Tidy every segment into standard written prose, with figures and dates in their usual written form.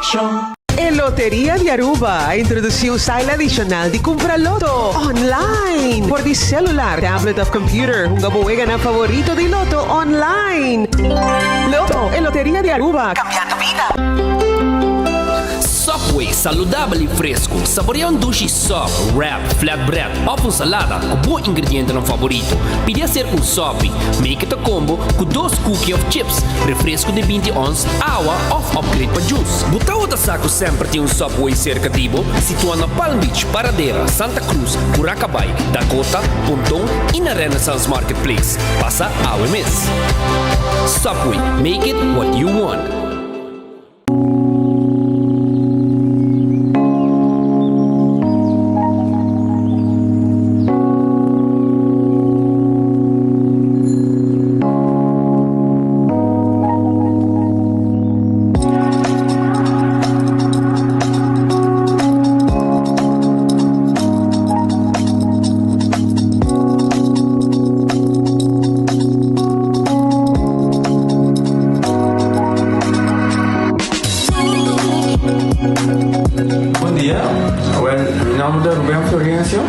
Action! E Loteria di Aruba a introduci un style adicional di cumpra Lotto online. For di celular, tablet of computer, hunga bo weganan favorito di Lotto online. Lotto, e Loteria di Aruba, cambiando bida. Subway, saludabel y fresco. Saborea un dushi sub, wrap, flatbread of un salada cu bo ingredientenan favorito. Pidi hacer un sopi. Make it a combo cu dos cookie of chips, refresco di binti ons, awa of upgrade pa juice. Bo tawata sa cu semper tin un Subway cerca di bo? Situa na Palm Beach, Paradera, Santa Cruz, Curacabai, Dakota, Ponton y na Renaissance Marketplace. Pasa awe mes. Subway, make it what you want. Bon dia, awel mi nomber ta Ruben Florencio.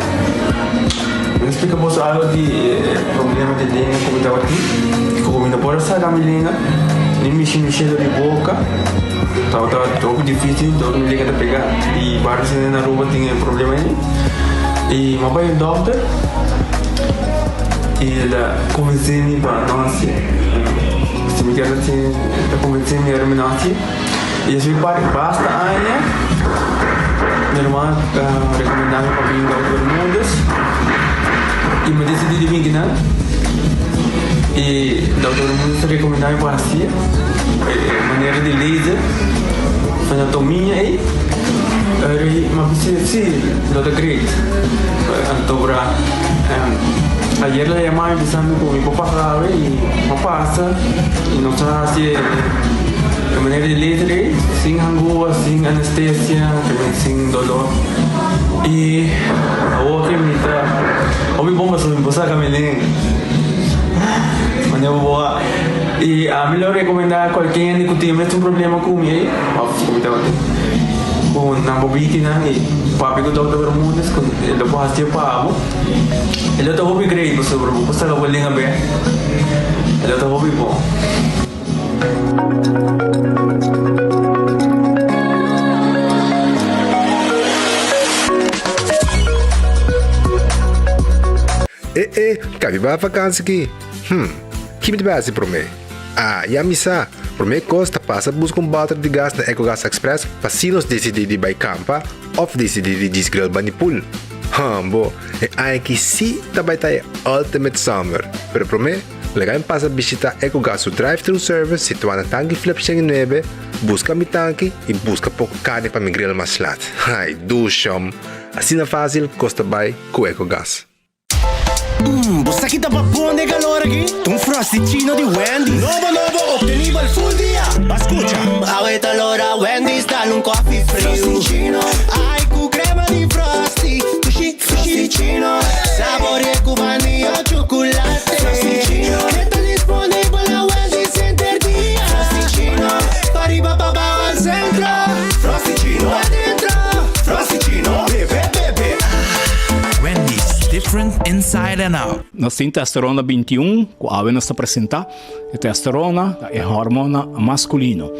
Mi ta splika boso algo di e problema di lenga ku mi tabatin. Ku mi no por a saka mi lenga, ni mishi mi shelu di boka. Tabata hopi dificil, dor mi lenga ta pega. I varios hende na Aruba tin e problema ei. I mi a bai un dokter i el a konvensé mi pa no hasié. Si mi kier hasié, el a konvensé mi ora mi no hasié. I despues di basta aña, mi ruman a rekomendá mi pa bin Dokter Bermudez i mi a disidí di bin kinan. I Dokter Bermudez a rekomendá mi pa hasié e manera di laser anatomia ei. Mi a bisa si, lo ta great. Anto bra ayer el a yama mi bisa mi ku mi por pasa awe i mi a pasa i nos a hasi e manera di laser ei sin hangua, sin anestesia, sin dolor. I awor ke mi ta hopi bon pasobra mi por saka mi lenga. Manera bo a i ami lo rekomendá kualke hende ku tin mes un problema ku mi ei òf ku mi tabatin ku nan por bini nan i papia ku Dòkter Bermudez ku e lo por hasié pa bo. E lo ta hopi great pasobra bo por saka bo lenga bèk. E lo ta hopi bon. E e, kabi bai vakansi ki? Hm, ki mi ta bai hasi promé? Ah, ya mi sa! Promé kos ta pasa buska un bòter di gas na Ecogas Express pa si nos disidí di bai kampa òf disidí di djis grill bani pool. Hambo, e aña aki sí ta bai ta e ultimate summer! Pero promé, Laga mi pasa bishita Ecogas su drive-thru service situá na Tanki Flip 109, buska mi tanki i buska poko karni pa mi grill mas lat. Ai, dushom! Asina fásil kos ta bai ku Ecogas. Mmm, bo sa ki ta babon den calor aki? Ta un Frosty-chino di Wendy's. Nobo nobo, obtenibel full dia! Ba scucha! Awe ta lora Wendy's dal un coffee friu. Frosty-chino, ai cu crema di Frosty. Dushi, Frosty-chino, saborea cu vanilla o chocolate. Frosty-chino, e ta disponibel na Wendy's henter dia. Frosty-chino, pariba pabao al centro. Frosty-chino, adentro. Frosty-chino, bebe, bebe. Wendy's, different inside and out. Nos tin testosterona 21 ku awe nos ta presentá. E testosterona ta e hormona maskulino.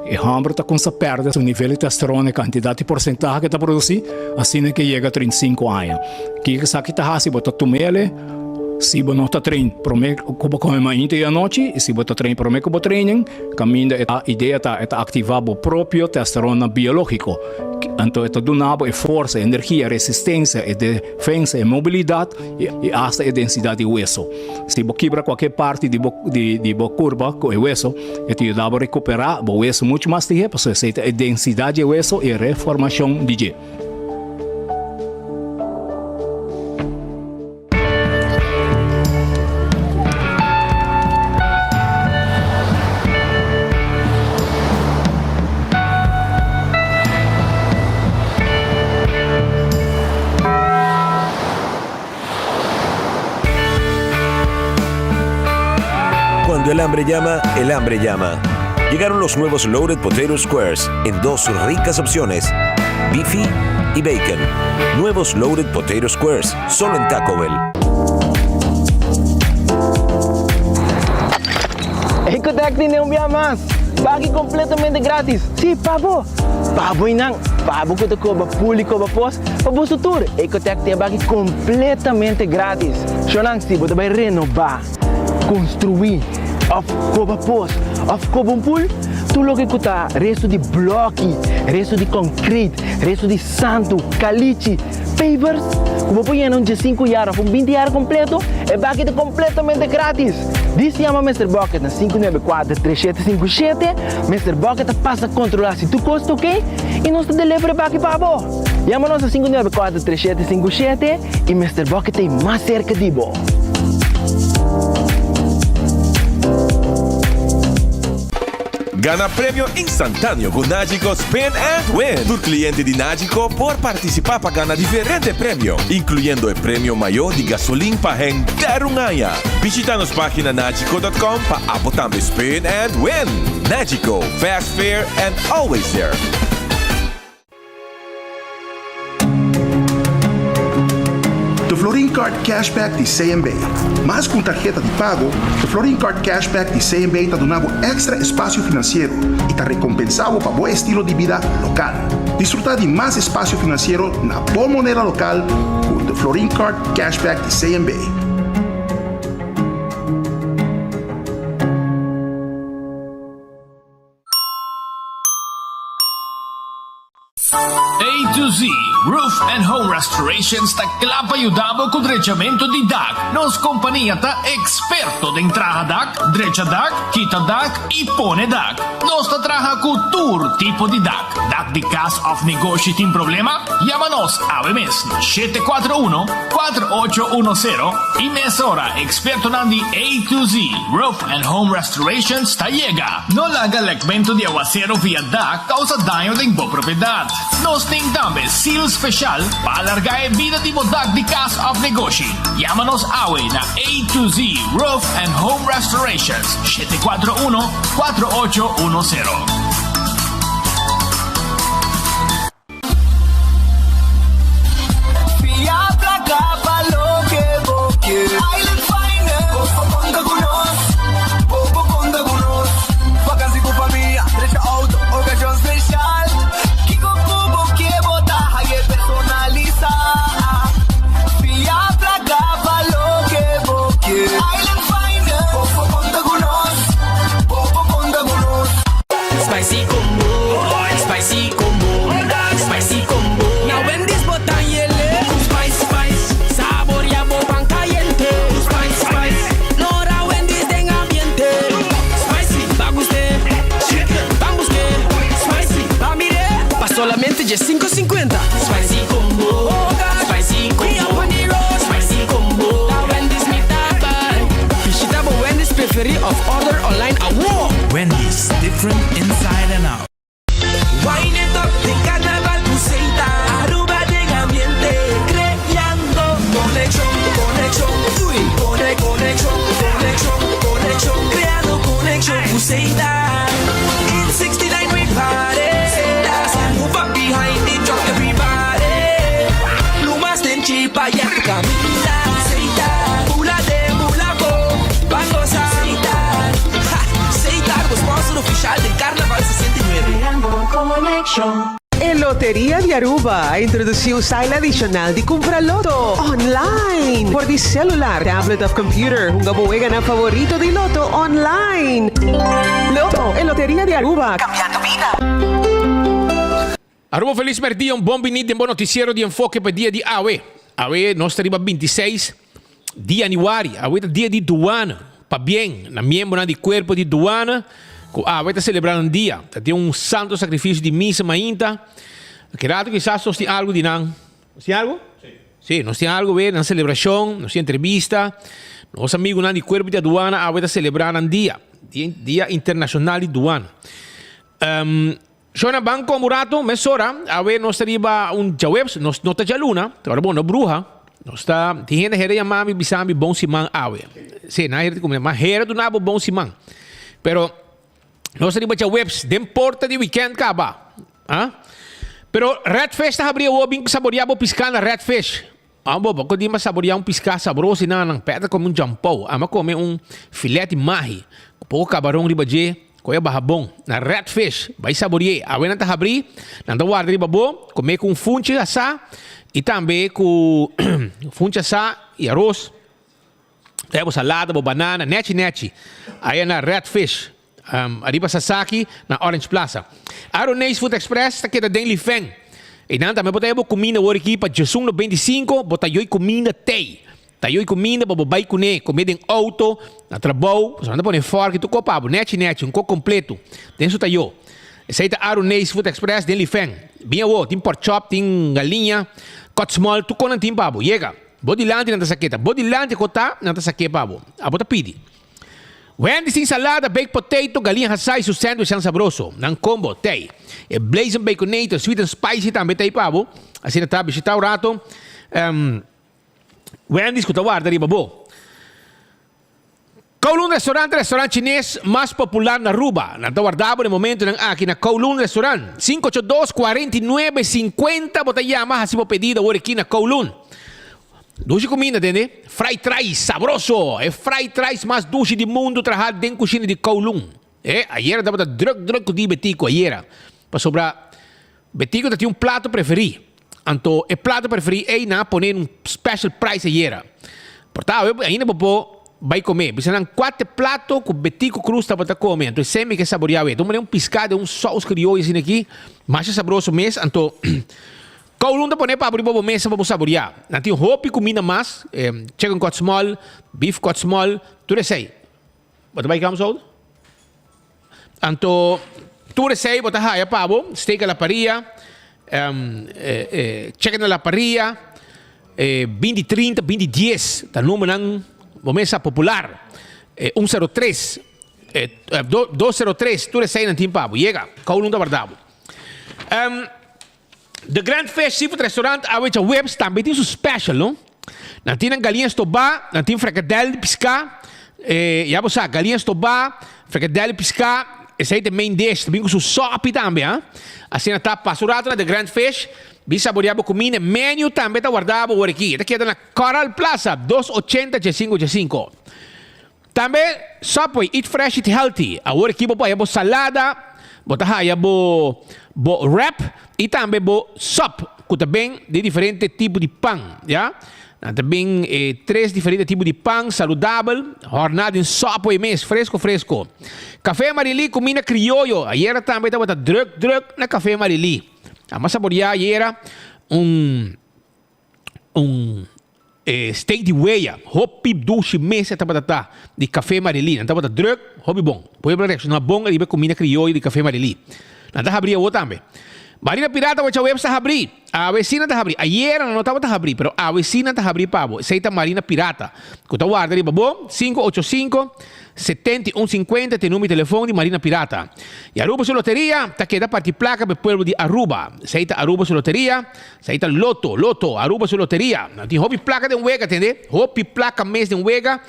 E hòmber ta kumsa pèrdè su nivel di testosterona, e kantidat di porsentahe ku e ta produsí, asina ke yega 35 aña. Kiko esaki ta hasi? Bo ta tum'el si bo no ta train promé ku bo kome mainta i anochi, i si bo ta train promé ku bo training, kaminda e idea ta e ta aktivá bo propio testosterona biológiko. Anto e ta duna bo e forsa, e energia, e resistensia, e defensa, e mobilidat i asta e densidat di weso. Si bo kibra kualke parti di bo di bo kurpa ku e weso, e ta yuda bo rekuperá bo weso muchu mas lihé pasobra esei ta e densidat di e weso i e reformashon di dje. Cuando el hambre llama, el hambre llama. Llegaron los nuevos Loaded Potato Squares en dos ricas opciones, beefy y bacon. Nuevos Loaded Potato Squares, solo en Taco Bell. Ecotec tin un bia mas! Baki completamente gratis! Si, pa bo! Pa bo y nan! Pa bo cu ta coba pool y coba pos, pa boso tur! Ecotec tin e baki completamente gratis! Shonan, si bo ta bay renoba, construi, of coba pos, of coba un pool, tur loke cu ta resto di bloki, resto di concrete, resto di santu, calichi, pavers, cu bo por yena un diesinku yar of un binti yar completo, e baki ta completamente gratis! Dis yama Mister Bucket na 594 3757, Mister Bucket ta pasa controla si tur cos ta ok y nos ta deliver e baki pa bo. Yama nos na 594 3757 y Mister Bucket ta e mas cerca di bo. Gana premio instantáneo ku Nagico Spin and Win! Tur kliente di Nagico por partisipá pa gana diferente premio, inkluyendo e premio mayó di gasolin pa henter un aña. Bishita nos página nagico dot com pa abo tambe spin and win! Nagico, fast, fair and always there! The Florin Card Cashback di CMB. Mas ku un tarheta di pago, The Florin Card Cashback di CMB ta duna bo èkstra espasio finansiero i ta rekompensá bo pa bo estilo di bida lokal. Disfrutá di mas espasio finansiero na bo moneda lokal ku The Florin Card Cashback di CMB. A to Z Roof and Home Restorations ta kla pa yuda bo ku drechamentu di dak. Nos kompania ta eksperto den traha dak, drecha dak, kita dak i pone dak. Nos ta traha ku tur tipo di dak. Dak di kas òf negoshi tin problema? Yama nos awe mes na 741 4810 i mesora ekspertonan di A to Z Roof and Home Restorations ta yega. No laga lekmentu di awasero via dak kousa daño den bo propiedat. Nos tin tambe seal speshal pa alargá e bida di bo dak di kas òf negoshi. Yama nos awe na A to Z Roof and Home Restorations, 741 4810. Fia placa pa loke bo kier. Island Finance. Bo por conta cu nos. Bo por conta cu nos. Vakantie cu famia, drecha auto, ocasion special. Kico cu bo kier bo ta haye personalisa. Fia placa pa loke bo kier. Island Finance. Bo por conta cu nos. Bo por conta cu nos. Spicy combo, spicy combo, spicy combo. Na Wendy's bo ta yele. Ku spice, spice, saboria bo pan cayente. Ku spice, spice, lora Wendy's den ambiente. Spicy, pa guste, chicken, ban buske. Spicy, pa mire, pa solamente dje 5.50. Spicy combo, spicy combo, spicy combo. Na Wendy's mi ta bay. Bishita bo Wendy's preferi of order online awo. Wendy's, different inside and out. Wine it up den carnaval cu Seita Aruba den ambiente creando conexion conexion uy cone conexion conexion conexion creando conexion cu Seita In 69 we party Move up behind the truck everybody Lumas den chipa ya caminda Seita Bula den bula bo ban goza Seita Ha Seita bo sponsor oficial den Carnaval 69. E Loteria di Aruba a introduci un style adicional di cumpra loto online por di celular, tablet of computer. Hunga bo weganan favorito di loto online. Loto, e Loteria di Aruba, cambiando bida. Aruba Feliz Merdia, un bon bini den bo noticiero di Enfoke pa dia di awe. Awe nos ta riba 26 di januari, awe ta dia di douane. Pabien na miembronan di cuerpo di douane cu awe ta celebra nan dia. Ta tin un santo sacrificio di misa mainta. Aki rato kisas nos tin algo di nan. Nos tin algo? Si, nos tin algo we, nan celebracion, nos tin entrevista. Nos amigunan di cuerpo di aduana awe ta celebra nan dia, dia internacional di douane. Shona ban kom un rato, mesora, awe nos ta riba un djaweps, nos no ta djaluna, ora bo no bruha, nos ta, tin hende hera yama mi bisa mi bon siman awe. Si, nan hera ta kumina, ma hera duna bo bon siman. Pero. Nos riba djaweps den porta di weekend kaba. Ah? Pero Red Fish ta habri awo bin saboria bo piská na Red Fish. Ah bo, bo di saboria un piská sabroso i nan. Pet a kome un jampou. Ama kome un filet di mahi. Ku poko kabaron riba dje. Koe a baha bon. Na Red Fish. Bai sabori'é. Awe nan ta habri. Nan ta warda riba bo. Kome ku un funchi asá. I tambe ku funchi asá i aros. Trae bo salada, bo banana, nechi nechi. Aya na Red Fish, um, ariba Sasaki, na Orange Plaza. Aroneis Food Express ta keda den Lifeng. E nan tambe bo ta bo kuminda wor aki pa djesun 95, bo ta yoi kuminda tei. Ta yoi kuminda pa bo bai kuné, kome den auto, na trabou, pasobra nan ta pone fork i tur kos pa bo, nechi nechi, un kos kompleto den su tayo. Esei ta Aroneis Food Express den Lifeng. Bin awo, tin pork chop, tin galiña, cut small, tur kos nan tin pa bo. Yega. Bo dilanti nan ta sak'é ta. Bo dilanti ku ta, nan ta sak'é pa bo. Abo ta pidi. Wendy's tin salada, baked potato, galiña hasá i su sandwichnan sabroso. Nan combo, t'ei. E Blazing Baconator, sweet and spicy tambe t'ei pa bo. Asina ta, bishitá un rato Wendy's ku ta warda riba bo. Kowloon Restaurant ta restaurant chines mas popular na Aruba. Nan ta warda bo na e momentonan aki na Kowloon Restaurant. 582 49 50 bo ta yama hasi bo pedido awor aki na Kowloon. Dushi kuminda tende. Fried rice sabroso! E fried rice mas dushi di mundu traha den kushina di Kowloon. E ayera tabata druk druk ku di Betico ayera. Pasobra Betico ta tin un plato preferí. Anto e plato preferí ei nan a pone un special price ayera. Por ta awe ainda bo por bai come. Bisa nan cua t'e plato cu Betico Cruz tabata come. Anto esei mi ke saborea awe. Ta un un pisca den un saus crioyo asina aki. Masha sabroso mes. Anto Kowloon ta pone pa abri bo bo mesa pa bo saborea. Nan tin hopi cuminda mas. Chicken cut small, beef cut small, tur esei. Bo ta bai cama so? Anto tur esei bo ta haya pa bo, steak a la parilla, chicken a la parilla, binti trinta, binti dies, ta numbernan bo mesa popular. Un sero tres, dos sero tres, tur eseinan tin pa bo. Yega, Kowloon ta warda bo. The Grand Fish Seafood Restaurant awe djaweps tambe tin su special no. Nan tin nan galiña stobá, nan tin frikadèl di piská, eh, ya bo sa, galiña stobá, frikadèl di piská, esei ta e main dish, ta bin ku su sòpi tambe ha. Asina ta, pasa un rato na The Grand Fish, bin saboreá bo kuminda, e menu tambe ta warda bo ora aki. E ta keda na Coral Plaza, dos ochenta djesinku djesinku. Tambe Subway, eat fresh, eat healthy. Awor aki bo por haya bo salada, bo ta haya bo bo wrap y tambe bo sub cu ta ben di diferente tipo di pan, ya. Nan ta bin e tres diferente tipo di pan saludabel, horna den Subway mes, fresco fresco. Café Marily, cuminda crioyo. Ayera tambe tabata druk druk na Café Marily. A saborea ayera un. Un steak di weya, hopi dushi mes e tabata ta di Café Marilí. Nan tabata druk, hopi bon. Pueblo a reacciona bon riba e cuminda crioyo di Café Marilí. Nan ta habri awo tambe. Marina Pirata awe djaweps ta habri. Awe si nan ta habri. Ayera nan no tabata habri, pero awe si nan ta habri pa bo. Esey ta Marina Pirata cu ta warda riba bo. Cinco ocho cinco, 71 50 ta e numero di telefon di Marina Pirata. Y Aruba su loteria ta keda parti placa pa e pueblo di Aruba. Esey ta Aruba su loteria. Esei ta loto, loto, Aruba su loteria. Nan tin hopi placa den wega, tende? Hopi placa mes den wega.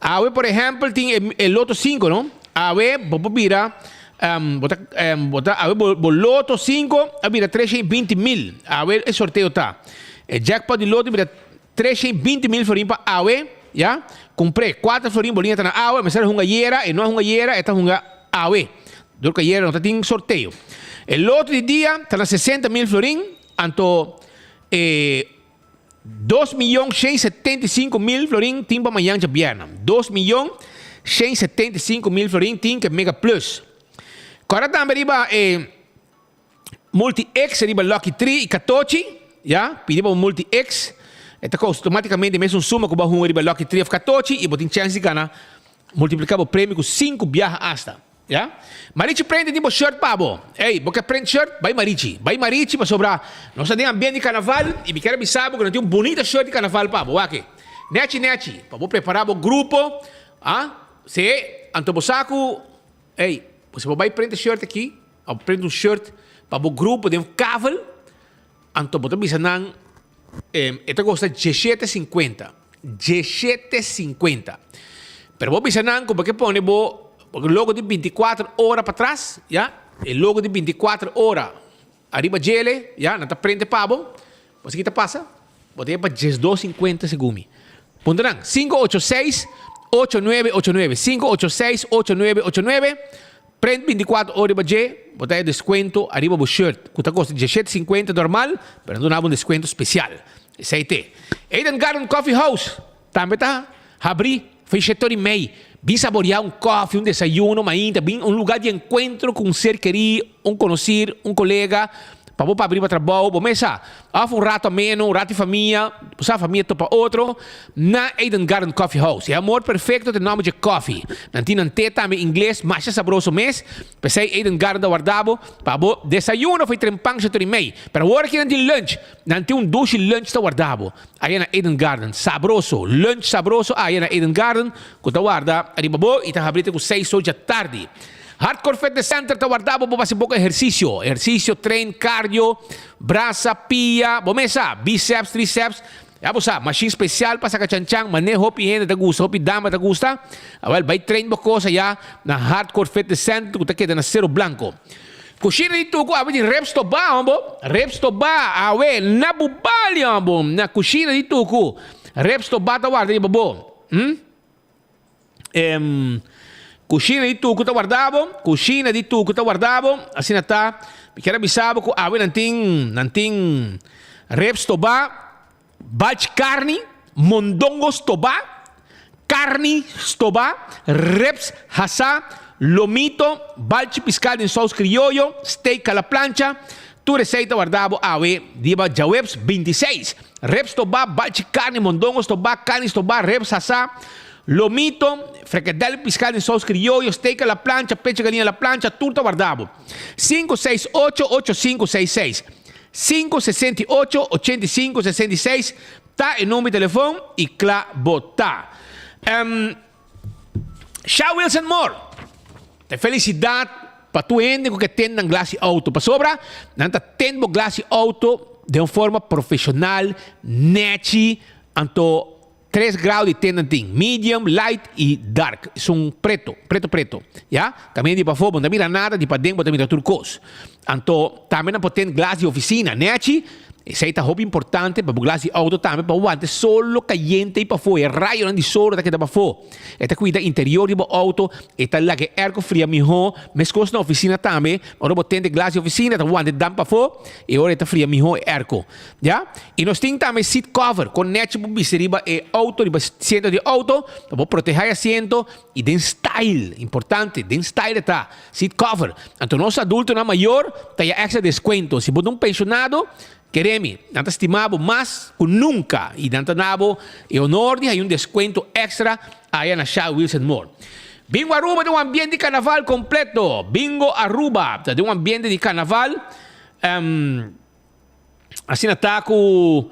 Awe, por ehempel, tin e, e loto 5, no? Awe, bo por bira, um, bo ta, um, bo ta, awe bo, bo loto 5 a bira 320 mil. Awe e sorteo ta. E jackpot di loto bira 320 mil florin pa awe, ya? Kumpré 4 florin, bo liña ta na awe, mester hunga ayera, e no a hunga ayera, e ta hunga awe. Dor ku ayera no ta tin sorteo. E loto di dia ta na 60 mil florin, anto e dos miyon shen setenta i sinku mil florin tin pa mañan djabièrnè. Dos miyon shen setenta i sinku mil florin tin ku e Mega Plus. Kòrda tambe riba e Multi X riba Lucky Tree i Katochi, ya, pidi pa bo Multi X, e ta kosta automaticamente mesun suma ku bo a hunga riba Lucky Tree of Katochi i bo tin chèns di gana multipliká bo premio ku sinku biaha asta. Ya. Marichi prende tin bo shirt pa bo. Ey, bo ke prent shirt? Bai Marichi. Bai Marichi pasobra nos ta den ambiente di carnaval y mi kier a bisa bo ku nan tin un bunita shirt di carnaval pa bo. Wak e. Nechi nechi. Pa bo prepara bo grupo. Ah, si. Anto bo sa ku, ey, si bo bai prent e shirt aki, of prent un shirt pa bo grupo den kavel, anto bo ta bisa nan, e ta kosta diesshete sinkuenta. Diesshete sinkuenta. Pero bo bisa nan ku bo ke pone bo. Logo di binticuater ora patras, ya, e logo di binticuater ora ariba djele, ya, nan ta prende pa bo. Bo sa ki ta pasa? Bo ta haya pa diesdos sinkuenta segun mi. Punta nan, sinku ocho seis, ocho nuebe ocho nuebe, sinku ocho seis, ocho nuebe ocho nuebe, prent binticuater ora riba dje, bo ta haya descuento ariba bo shirt, ku ta kosta diesshete sinkuenta normal, pero nan duna bo un descuento special. Esei te. Eden Garden Coffee House. Tambe ta habrí for shetor i mei. Bin saboriá un kòfi, un desayuno mainta, bin un lugá di enkuentro ku un ser kerí, un konosir, un kolega, pa bo papia riba trabou, bo mes sa. Òf un rato ameno, un rato di famia, bo sa famia topa otro, na Eden Garden Coffee House. E amor perfekto ta e nòmber dje kòfi. Nan tin nan te tambe ingles masha sabroso mes. P'esei Eden Garden ta warda bo pa bo desayuno for trempan shetor i mei. Pero awor aki nan tin lunch. Nan tin un dushi lunch ta warda bo. Aya na Eden Garden. Sabroso! Lunch sabroso aya na Eden Garden ku ta warda riba bo i ta habri te ku seis or dja tardi. Hardcore Fitness Center ta warda bo pa hasi poko ehersisio. Ehersisio, train, cardio, brasa, pia, bo mes sa, biceps, triceps, ya bo sa, mashin spesial pa saka chanchan, mane hopi hende ta gusta, hopi dama ta gusta. Awel, bai train bo kos aya na Hardcore Fitness Center ku ta keda na Cero Blanco. Kushina di tuku awe di ribs tobá hombo, ribs tobá awe na bu bali hombo, na kushina di tuku, ribs tobá ta warda riba bo. Hm? Em, kushina di tuku ta warda bo, kushina di tuku ta warda bo, asina ta, mi kier a bisa bo ku awe nan tin, nan tin ribs tobá, Balch karni, mondongo stobá, karni stobá, ribs hasá, lomito, balchi piská den sous krioyo, steak a la plancha, tur esei ta warda bo awe riba djaweps 26. Ribs stobá, balchi karni, mondongo stobá, karni stobá, ribs hasá, lomito, frikadèl piská den sous krioyo, steak a la plancha, pecho galiña a la plancha, tur ta warda bo. Sinku seis ocho ocho sinku seis seis. Sinku sesenta i ocho, ochenta i sinku, sesenta i seis ta e number di telefon i kla bo ta. Um, Sha Wilson Moore, ta felisidat pa tur hende ku ke tende nan glas di outo, pasobra nan ta tende bo glas di outo den un forma profeshonal, nechi, anto Tres grado di tenda tin, medium, light y dark. Esun preto, preto preto. Ya, caminda di pafó bo no ta mira nada, di paden bo ta mira tur cos. Anto, tambe nan por ten glas di oficina. Nechi, esey ta hopi importante pa bo glas di auto tambe pa bo wanta e solo cayente y pafó. E rayonan di solo ta keda pafó. E ta cuida interior di bo auto, e ta laga e airco fria miho. Mescos na oficina tambe, ora bo tende glas di oficina ta wanta e damp pafó y ora e ta fria miho e airco. Ya, y nos tin tambe seat cover, con nechi bo bisti riba e auto, riba asiento di auto, pa bo proteha e asiento y den style, importante, den style e ta, seat cover. Anto nos adultonan mayor ta ya extra descuento, si bo ta un pensionado, kere mi, nan ta stima bo mas cu nunca y nan ta na bo e honor di haya un descuento extra aya na Shell Wheels and More. Bingo Aruba den un ambiente di carnaval completo, Bingo Aruba ta den un ambiente di carnaval, Asina ta ku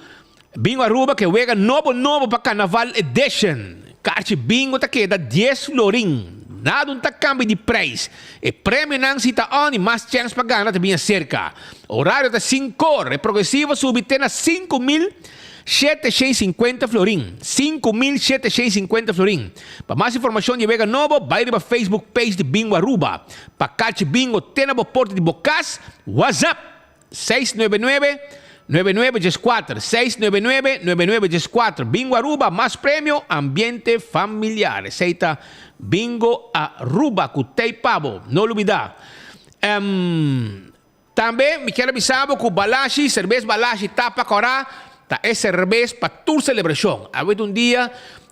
Bingo Aruba ke wega nobo nobo pa Carnaval Edition. Karchi bingo ta keda dies florin. Nada un ta kambia di prijs. E premionan si ta on i mas chèns pa gana ta bin aserka. Orario ta sinkor. E progresivo subi te na 5750 florin. 5750 florin. Pa mas informashon di e wega nobo bai riba Facebook page di Bingo Aruba. Pa karchi bingo te na bo porta di bo kas, WhatsApp! Seis nuebe nuebe, nuebe nuebe dieskuater, seis nuebe nuebe, nuebe nuebe dieskuater. Bingo Aruba, mas premio, ambiente familiar. Esei ta Bingo Aruba ku tei pa bo. No lubida. Em, tambe mi kier a bisa bo ku Balashi, serbes Balashi tapa kòrá, ta e serbes pa tur selebrashon. Awe ta un dia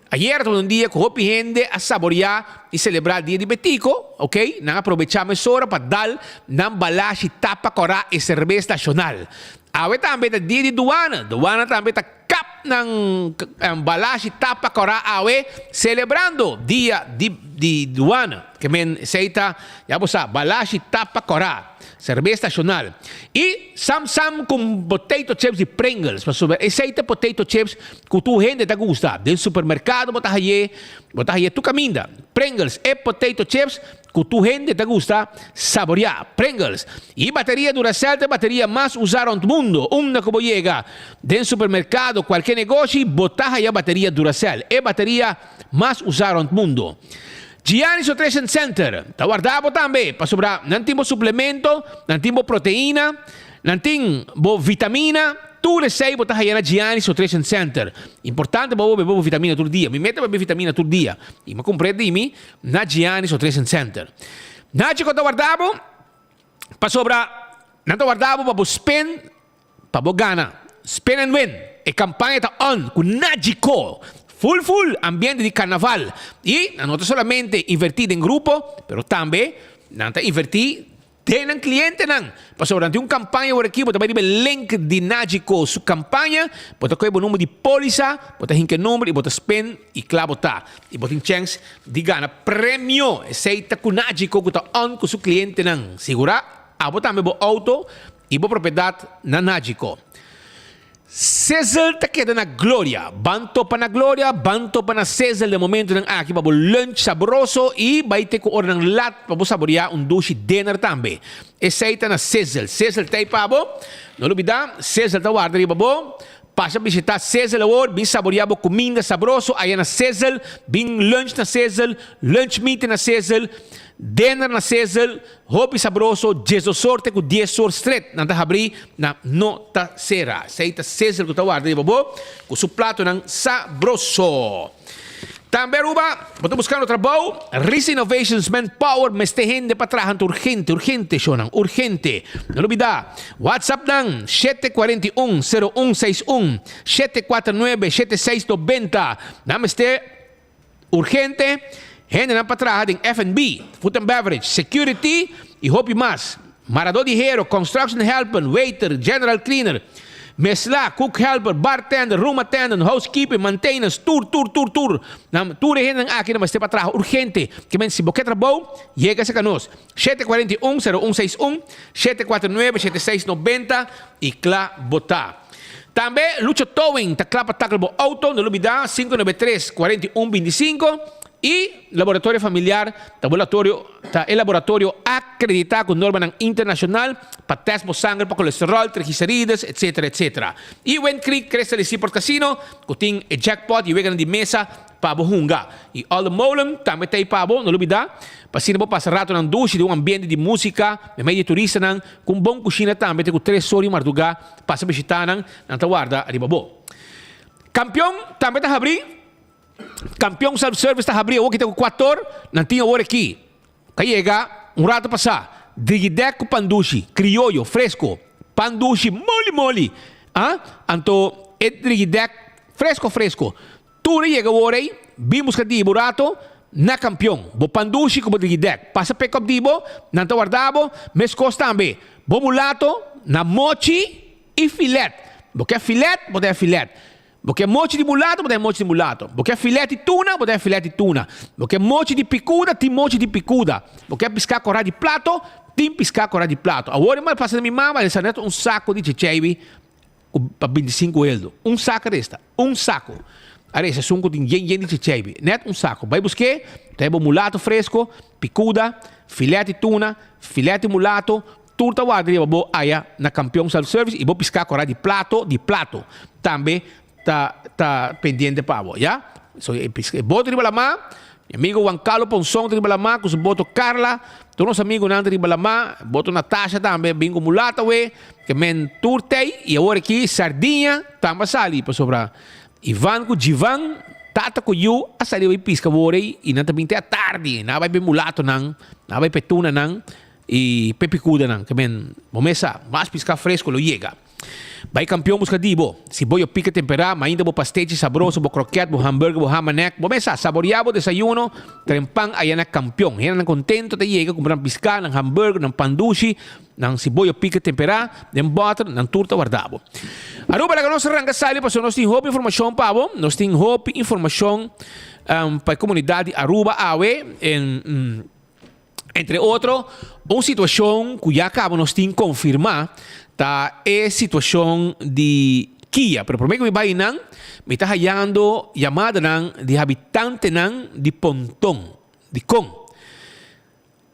Ayer tabata un dia ku hopi hende a saboriá i selebrá Dia di Betico, ok, nan a probechá mesora pa dal nan balashi tapa kòrá e serbes nashonal. Awe tambe ta Dia di Duana, duana tambe ta kap nan balashi tapa kòrá awe selebrando Dia di di Duana. Ke men esei ta, ya bo sa, balashi tapa kòrá. Serbes nashonal. I sam sam ku potato chips di Pringles, pasobra esei ta potato chips ku tur hende ta gusta. Den supermerkado bo ta haye, bo ta haye tur kaminda. Pringles, e potato chips ku tur hende ta gusta saboriá. Pringles. I bateria Duracell ta e bateria mas usá rònt mundu. Unda ku bo yega, den supermerkado, kualke negoshi, bo ta haya bateria Duracell, e bateria mas usá rònt mundu. Giannis Nutrition Center ta warda bo tambe pasobra nan tin bo suplemento, nan tin bo proteina, nan tin bo vitamina, tur esei bo ta haya na Giannis Nutrition Center. Importante pa bo bebe bo vitamina tur dia. Mi meta bebe vitamina tur dia y mi a cumpra e di mi na Giannis Nutrition Center. Nachi cu ta warda bo pasobra nan ta warda bo pa bo spend Pa bo gana Spin and Win, e kampaña ta on ku Nagico! Full full ambiente di karnaval i nan no ta solamente invertí den grupo, pero tambe nan ta invertí den nan klientenan. Pasobra nan tin un kampaña awor aki, bo ta bai riba e link di Nagico su kampaña, bo ta kohe bo number di pólisa, bo ta hinka e number i bo ta spin i kla bo ta. I bo tin chèns di gana premio. Esei ta ku Nagico ku ta on ku su klientenan. Sigurá abo tambe bo outo I bo propiedat na Nagico. Sizzle ta keda na gloria. Ban topa na gloria, ban topa na Sizzle den momentonan aki pa bo lunch sabroso i bai te ku oranan lat pa bo saboreá un dushi dinner tambe. Esei ta na Sizzle. Sizzle ta ei pa bo. No lubidá, Sizzle ta warda riba bo. Pasa bishitá Sizzle awor, bin saboreá bo kuminda sabroso aya na Sizzle, bin lunch na Sizzle, lunch meeting na Sizzle, dinner na Sizzle. Hopi sabroso, djesdos or te ku dies or stret nan ta habrí, nan no ta sera. Esei ta Sizzle ku ta warda riba bo ku su platonan sabroso. Tambe Aruba, bo ta buskando trabou? Risa Innovations Manpower mester hende pa traha anto urgente, urgente shownan, urgente. No lubida, WhatsApp nan 741 0161, 749 7690. Nan mester. Urgente, hendenan pa traha den F&B, food and beverage, security y hopi mas. Maradó di hero, construction helper, waiter, general cleaner, mesla, cook helper, bartender, room attendant, housekeeping, maintenance, tur, tur, tur, tur. Nan tur e hendenan aki nan mester pa traha urgente. Ke men si bo ke trabou, yega serka nos. 741 0161, 749 7690 y kla bo ta. Tambe Lucho Towing ta kla pa tackle bo auto, no lubida 593 41 25 y Laboratorio Familiar ta bo latorio ta e laboratorio acredita cu normanan internacional pa test bo sanger pa colesterol, triglicerides etc etc. Y Wind Creek Crystal y Seaport Casino cu tin e jackpot y weganan di mesa pa bo hunga. Y Olde Molen tambe ta ei pa bo, no lubida, pa asina bo pasa ratonan dushi den un ambiente di musica memey di turistanan cu un bon cushina tambe te cu tres or di marduga pasa bishita nan, nan ta warda riba bo. Campeon tambe ta habri, Campeon Self Service ta habri awor ki ta cu cuator, nan tin awor aki. Ta yega un rato pasá, Drigidek ku pandushi, krioyo, fresko, pandushi moli moli, ah, anto e drigidek fresko fresko. Tur a yega awor ei, bin buska di bo rato na Kampion. Bo pandushi ku bo drigidek, pasa pick up di bo, nan ta warda bo, meskos tambe, bo mulato na mochi i filet. Bo ke filet, bo ta e filet. Bo ke mochi di mulato, bo ta e mochi di mulato. Bo ke filet di tuna, bo ta e filet di tuna. Bo ke mochi di picuda, tin mochi di picuda. Bo ke piská korá di plato, tin piská korá di plato. Awor e mal pasa na mi mama, el sa net un sako di checheibi ku pa bintisinku eldo. Un sako resta. Un sako. A resta esun ku tin yen yen di checheibi. Net un sako. Bai busk'é, ta e bo mulato fresko, picuda, filet di tuna, filet di mulato, Tur ta warda riba bo aya na Kampion Self Service i bo piská kora di plato di plato tambe ta ta pendiente pa bo, ya. So e piská e boto riba lamá, mi amigo Juan Carlo Ponson ta riba lamá ku su boto Carla, tur nos amigunan ta riba lamá, boto Natasha tambe bin ku mulata awe, ke men tur tei i awor aki sardiña tambe a sali pasobra Ivan ku Jivan, tata ku yu a sali bai piska awor ei i nan ta bin te atardi, nan a bai pe mulatonan, nan a bai pe tunanan. E pepikudanan ke men bo mes sa, mas piská fresko lo yega. Bai kampion buska di bo. Si bo yo pika temperá, mainta bo pastechi sabroso, bo kroket, bo hamburger, bo hamanek, bo mes sa, saboriá bo desayuno, tren pan aya na kampion. Hendenan kontento ta yega kumpra nan piská, nan hamburger, nan pan dushi, nan si bo yo pika temperá, den bòter, nan tur ta warda bo. Aruba laga nos ranka sali pasobra nos tin hopi informashon pa bo. Nos tin hopi informashon pa e komunidat di Aruba awe. En. Entre otro, un situacion cu ya caba nos tin confirma ta e situacion di Kia. Pero prome cu mi bay nan, mi ta hayando yamadanan di habitantenan di Ponton. Dicon?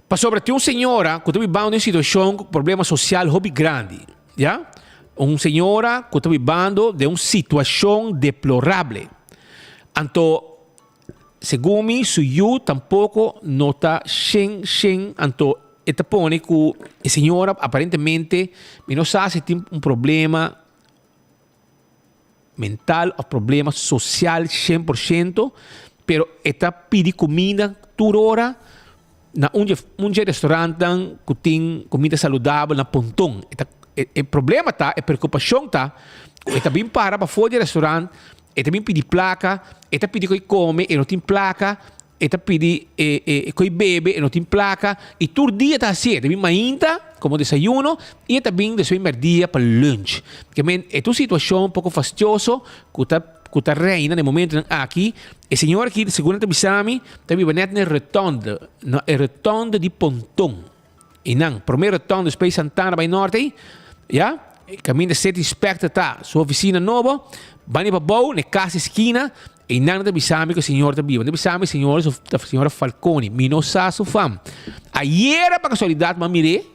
Pasobra tin un señora cu ta bibando den un situacion cu problema social hopi grandi, ya. Un señora cu ta bibando den un situacion deplorable. Anto. Segun mi su yu tampoco no ta shen shen anto e ta pone cu e señora aparentemente mi no sa si tin un problema mental of problema social 100%, pero e ta pidi cuminda tur ora na un dje un dje restaurantnan cu tin cuminda saludabel na Ponton. E ta e problema ta e preocupacion ta cu e ta bin para pafo di e restaurant E ta bin pidi plaka, e ta pidi koi kome, e no tin plaka, e ta pidi e koi bebe, e no tin plaka, i tur dia ta hasié. E ta bin mainta komo desayuno i e ta bin despues merdia pa lunch. Ke men e ta un situashon poko fastioso ku ta ku ta reina na e momentonan aki. E señor aki segun nan ta bisa mi ta biba nèt na e rotonde, na e rotonde di Ponton. I nan prome rotonde despues Santana bai norte ei, ya, kaminda City Inspector ta su oficina nobo, bani pa bou na e kas eskina, ei nan ta bisa mi ku e señor ta biba. Nan ta bisa mi e señor su ta señora Falconi, mi no sa su fam. Ayera pa kasualidat mi a mir'é,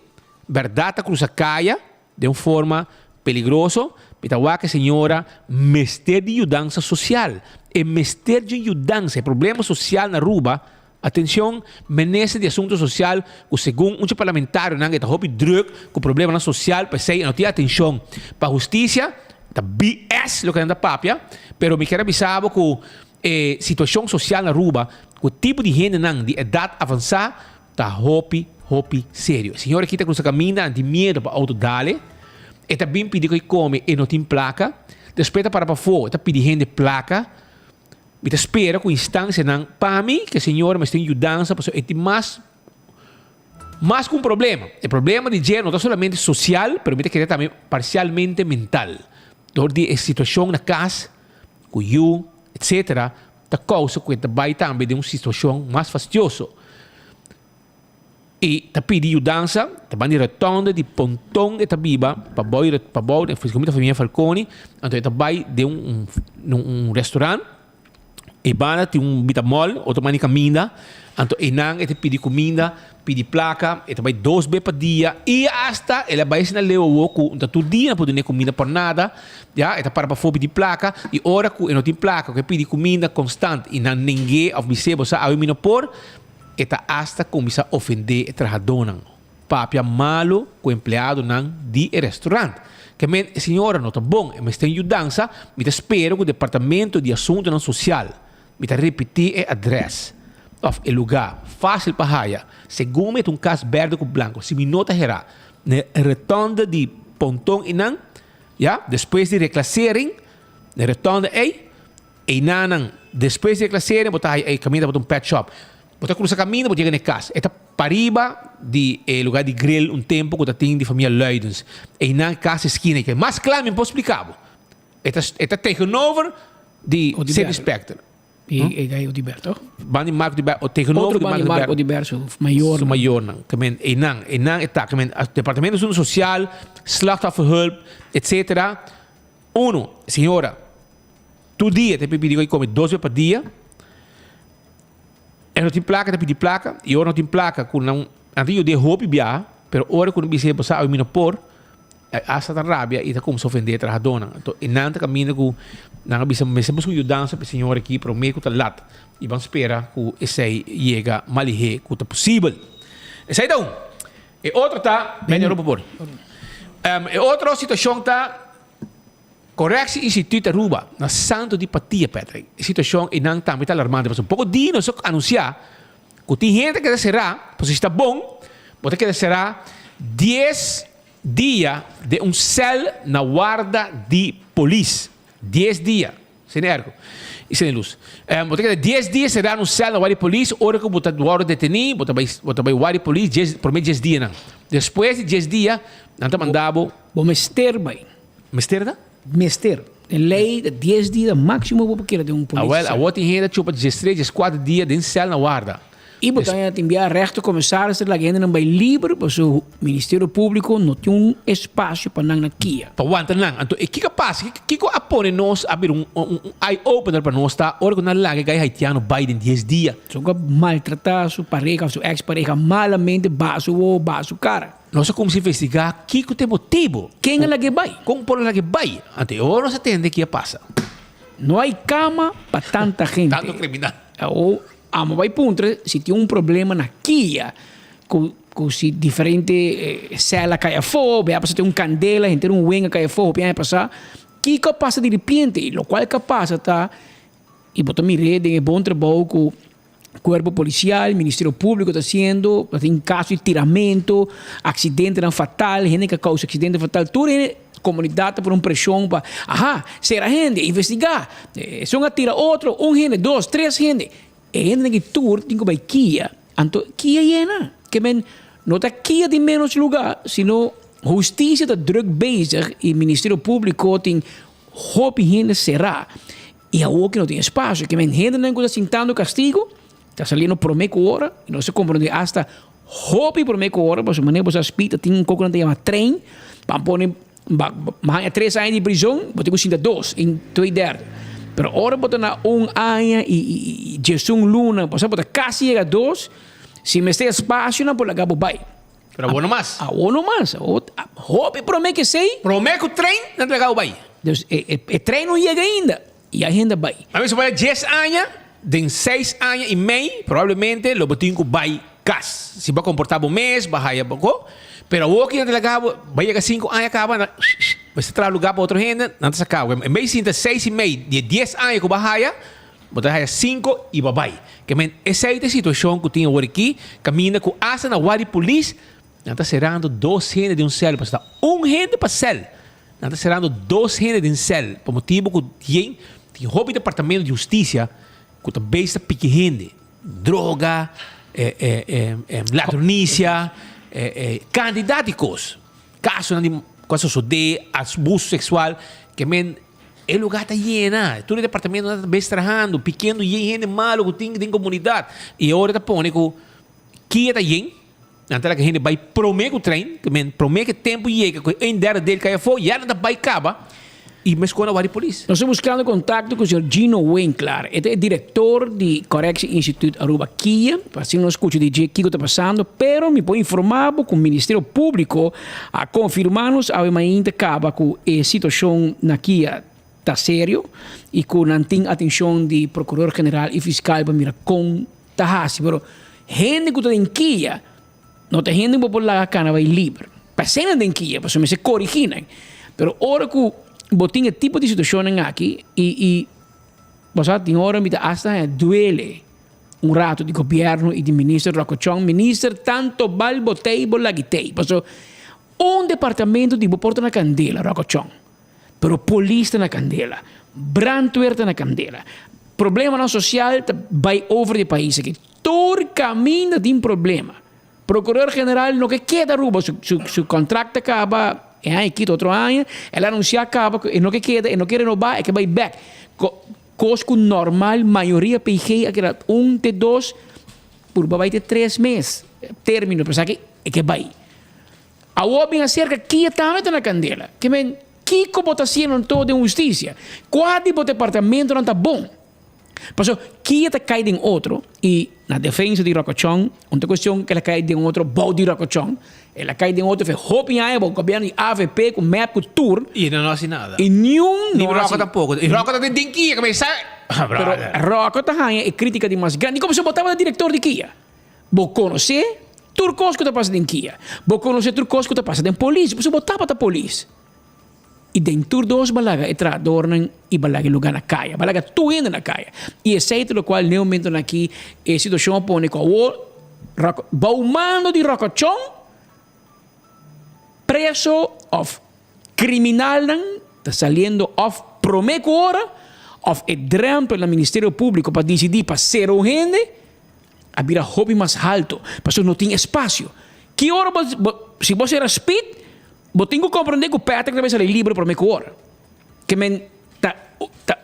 bèrdat ta krusa kaya den un forma peligroso, mi ta wak e señora mester di yudansa sosial, e mester di un yudansa, e problema sosial na Aruba Atencion, Minister di Asunto Social cu segun un dje parlamentarionan e ta hopi druk cu problemanan social p'esey e no tin atencion pa husticia, ta BS loke nan ta papia, pero mi kier a bisa bo cu e situacion social na Aruba cu tipo di hendenan di edad avansa ta hopi hopi serio. E señor aki ta crusa caminda nan tin miedo pa auto dale, e ta bin pidi cu e come e no tin placa, despues ta para pafo e ta pidi hende placa. Mi ta spera ku instansianan pa mi ku e señora mester tin yudansa pasobra e tin mas mas ku un problema. E problema di dje no ta solamente sosial pero mi ta kere tambe parsialmente mental. Dor di e situashon na kas ku yu etsetera ta kousa ku e ta bai tambe den un situashon mas fastioso. E ta pidi yudansa, ta ban di rotonde di Ponton e ta biba pa bou pa bou den comida familia Falconi, anto e ta bai den un un restaurant, e banda tin un bita mall, otro banda di caminda, anto einan e ta pidi cuminda, pidi placa, e ta bai dos be pa dia y hasta el a bai asina leu awo cu ta tur dia no por dune cuminda por nada, ya, e ta para pafó pidi placa y ora cu e no tin placa cu e pidi cuminda constant y nan neng'e of bis'e bo sa awe mi no por, E ta asta kuminsá ofendé e trahadónan, papia malu ku empleadonan di e restaurant. Ke men, e señora no ta bon, e mester yudansa, mi ta spera ku Departamento di Asuntunan Sosial, mi ta ripití e adrès òf e lugá, fásil pa haya, segun mi e ta un kas bèrdè ku blanku, si mi no ta herá, na e rotonde di Ponton einan, ya, despues di reklasering, na e rotonde ei, Einanan, despues di e klasering bo ta haya e kaminda pa ta un pet shop. Bo ta krusa kaminda bo yega na e kas. E ta pariba di e lugar di grill un tempo ku ta tin di famia Luidens. Einan kas eskina ei. Mas kla mi por splika bo. E ta e ta tegenover di City Spectre. E gai Odiber toch? Ban di Marco Odiber o tegenover di Marco Odiber su mayornan. Su mayornan. Ke men einan einan e ta. Ke men departamento di asuntu sosial, slachtofferhulp etcetera. Uno, señora. Tur dia ta pidi ku kome dos bes pa dia. E no tin plaka ta pidi plaka i ora no tin plaka ku nan nan ta yud'é hopi biaha pero ora ku nan bisa bo sa awe mi no por hasta ta rabia i ta kumsa ofendé e trahadónan. Anto e nan ta kaminda ku nan a bisa mester buska un yudansa pa e señor aki promé ku ta lat i ban spera ku esei yega mas lihé ku ta posibel. Esei ta un. E otro ta, Benny Aruba por. E otro situashon ta. Correctie Instituut Aruba na Santo di Patia, Patrick. E situacion einan tambe ta alarmante pasobra poco dia nos a anuncia cu tin hende ta keda cera, pasobra si ta bon bo ta keda cera dies dia den un cel na warda di polis. Dies dia. Sende ergo y sende luz. Bo ta keda dies dia cera na un cel na warda di polis ora cu bo ta wordo deteni bo ta bay bo ta bay warda di polis dies prome dies dianan. Despues di dies dia nan ta manda bo. Bo mester bay. Mester ta? Mester. Den lei ta dies dia maximo bo por keda den un politie Awel, cel. awor tin hende ta chupa diestres, dieskuater dia den sel na warda. I bo ta haña tin bia rechter commissaris ta laga hendenan bai liber pasobra Ministerio Publico no tin un espacio pa nan na kia. Pa wanta nan. Anto e kiko a pasa? Kiko a pone nos a bira un un eye opener pa nos ta ora ku nan laga e gai haitiano bai den dies dia. So ku a maltrata su pareha of su ex pareha malamente baha su wowo, baha su cara. Nos a kumsa investigá kiko ta e motibu. Ken a lag'é bai? Kon por a lag'é bai? Anto e ora nos a tende ki a pasa. No hay kama pa tanta gente. Tantu kriminal. Awo amo bai puntra si tin un problema na kia ku ku si diferente sèl a kai afó, bia pasa tin un kandela, henter un wen a kai afó hopi aña pasá. Kiko a pasa diripiente? I lokual ku a pasa ta i bo ta mir'é den e bon trabou ku Cuerpo Policial, Ministerio Publico ta haciendo, ta tin caso di tiramento, accidentenan fatal, hende cu a causa accidente fatal, tur hende, comunidad ta pone un presion pa, aha, cera hende, investiga, esun a tira otro, un hende, dos, tres hende, e hendenan aki tur tin cu bay kia, anto kia yena, ke men no ta kia di menos lugar, sino husticia ta druk bezig y Ministerio Publico tin hopi hende cera. I awor ki no tin espasio, ke men hendenan ku ta sintando kastigu ta saliendo promé ku ora, i nos ta komprondé asta hopi promé ku ora, pasobra manera bo sa spita tin un kos ku nan ta yama trein, pa pone ba haña tres aña di prizon, bo tin ku sinta dos en twee derde. Pero ora bo ta na un aña i diesun luna, bo sa bo ta kasi yega dos, si mester espasio nan por laga bo bai. Pero awor no mas. Awor no mas. Awor hopi promé ke esei. Promé ku trein nan ta laga bai. Dus e trein no yega ainda i a hende bai. A mi supone dies aña, den seis aña i mei probablemente lo bo tin ku bai kas. Si bo a komportá bo mes, bo a haya bo ko. Pero awor ki nan ta laga bo, bai yega sinku aña kaba nan mester traha lugá pa otro hende, nan ta saka bo. En bes di sinta seis i mei di e dies aña ku bo a haya, Bo ta haya cinco y bo a bay. Ke men esey ta e situacion cu tin awor aki, caminda cu hasta na ward di polis nan ta cerando dos hende den un cel, pasobra ta un hende pa cel. Nan ta cerando dos hende den cel pa motibo cu yen tin hopi departamento di husticia cu ta bezig ta piki hende, droga, ladronicia, cantidad di cos. Casonan di cu a sosode, abuso sexual, ke men E lugar ta yena, tur e departamentonan ta bes trahando, pikiendo yen hende malo ku tin den komunidat. I ora ta pone ku kia ta yen, nan ta laga hende bai prome ku trein, ke men prome ku e tempu yega ku e un derde del kai afó, ya nan ta bai kaba i meskos nan wak di polis. Nos ta buskando kontakto ku señor Gino Winklaar. E ta e direktor di Correctie Instituut Aruba, kia, pa asina nos skucha di dje kiko ta pasando, pero mi por informa bo ku Ministerio Públiko A konfirmá nos awe mainta kaba ku e situashon na Kia ta serio i ku nan tin atenshon di Prokuror General i Fiskal pa mira kon ta hasi. Pero hende ku ta den Kia no ta hende ku bo por laga kana bai liber. P'esei nan den Kia, pasobra mester korigí nan. Pero ora ku bo tin e tipo di situashonnan aki i i bo sa tin ora mi ta asta haña duele. Un rato di gobierno y di minister Rocco Chong, minister tanto bal bo tey bo lagi tey. Paso un departamento di bo por ta na candela Rocco Chong, pero polis ta na candela, brandweer ta na candela, problemanan social ta bay over di pais aki. Tur caminda tin problema. Procureur general no ke keda Aruba, su su su contract ta caba e aña aki ta otro aña, el a anuncia caba cu e no ke keda, e no ke renoba, e ke bay bek. Kos ku normal mayoria PG a keda un te dos, purba bai te tres mes termino, pero esaki e ke bai. Awor bin aserka kia tambe ta na kandela. Ke men, kiko bo ta hasiendo anto den hustisia? Kua di bo departamentonan ta bon? Pasobra kia ta kai den otro i na defensa di Rokochon, un ta kuestion ku el a kai den otro bou di Rokochon, El a kai den otro fe hopi aña bo gobierno di avp ku mep ku tur. I nan no hasi nada. I niun no hasi. Ni Rocco tampoco. I Rocco ta den den Kia ku mester sa. Pero Rocco ta haña e kritika di mas grandi. Komo si bo tabata direktor di Kia. Bo konosé tur kos ku ta pasa den Kia. Bo konosé tur kos ku ta pasa den polis. Pasobra bo tabata polis. I den tur dos bo a laga e trahadornan i bo a laga e lugar na kaya. Bo a laga tur hende na kaya. I esei ta lokual n'e momentonan aki e situashon a pone ku awor bou mando di Rokochon preso òf kriminalnan ta saliendo òf promé ku ora òf e drèmpel na Ministerio Públiko pa disidí pa sera un hende a bira hopi mas halto pasobra no tin espasio. Ki ora bo si bo sera spit Bo tin ku komprendé ku Patrick ta bai sali libre promé ku ora. Ke men ta ta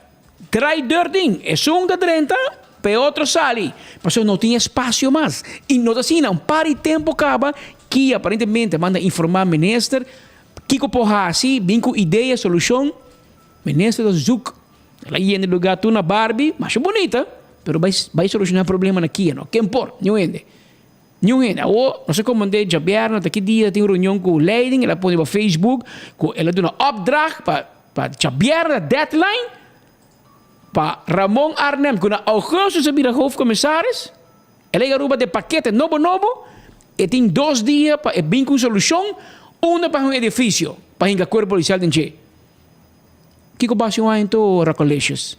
drai deur tin. Esun ta drenta, pa e otro sali. Pasobra no tin espasio mas. I no ta asina. Un par di tempu kaba, ki aparentemente a manda informá minister kiko por hasi, bin ku idea, solushon. Minister ta zoek. El a yena e lugá tur na Barbie, masha bunita, pero bai bai solushoná problema na Kia no. Ken por? Niun hende. Niun hende. Awor, nos a komand'é djabièrnè ta ki dia tin un reunion ku leiding, el a pone riba Facebook ku el a duna opdracht pa pa djabièrnè deadline. Pa Ramon Arnhem ku na augustus a bira hoofdcommissaris, el a yega Aruba den pakete nobo nobo, e tin dos dia pa e bin ku un solushon unda pa un edifisio pa hinka kuerpo polisial den dje. Kiko basi un aña anto Racolicious?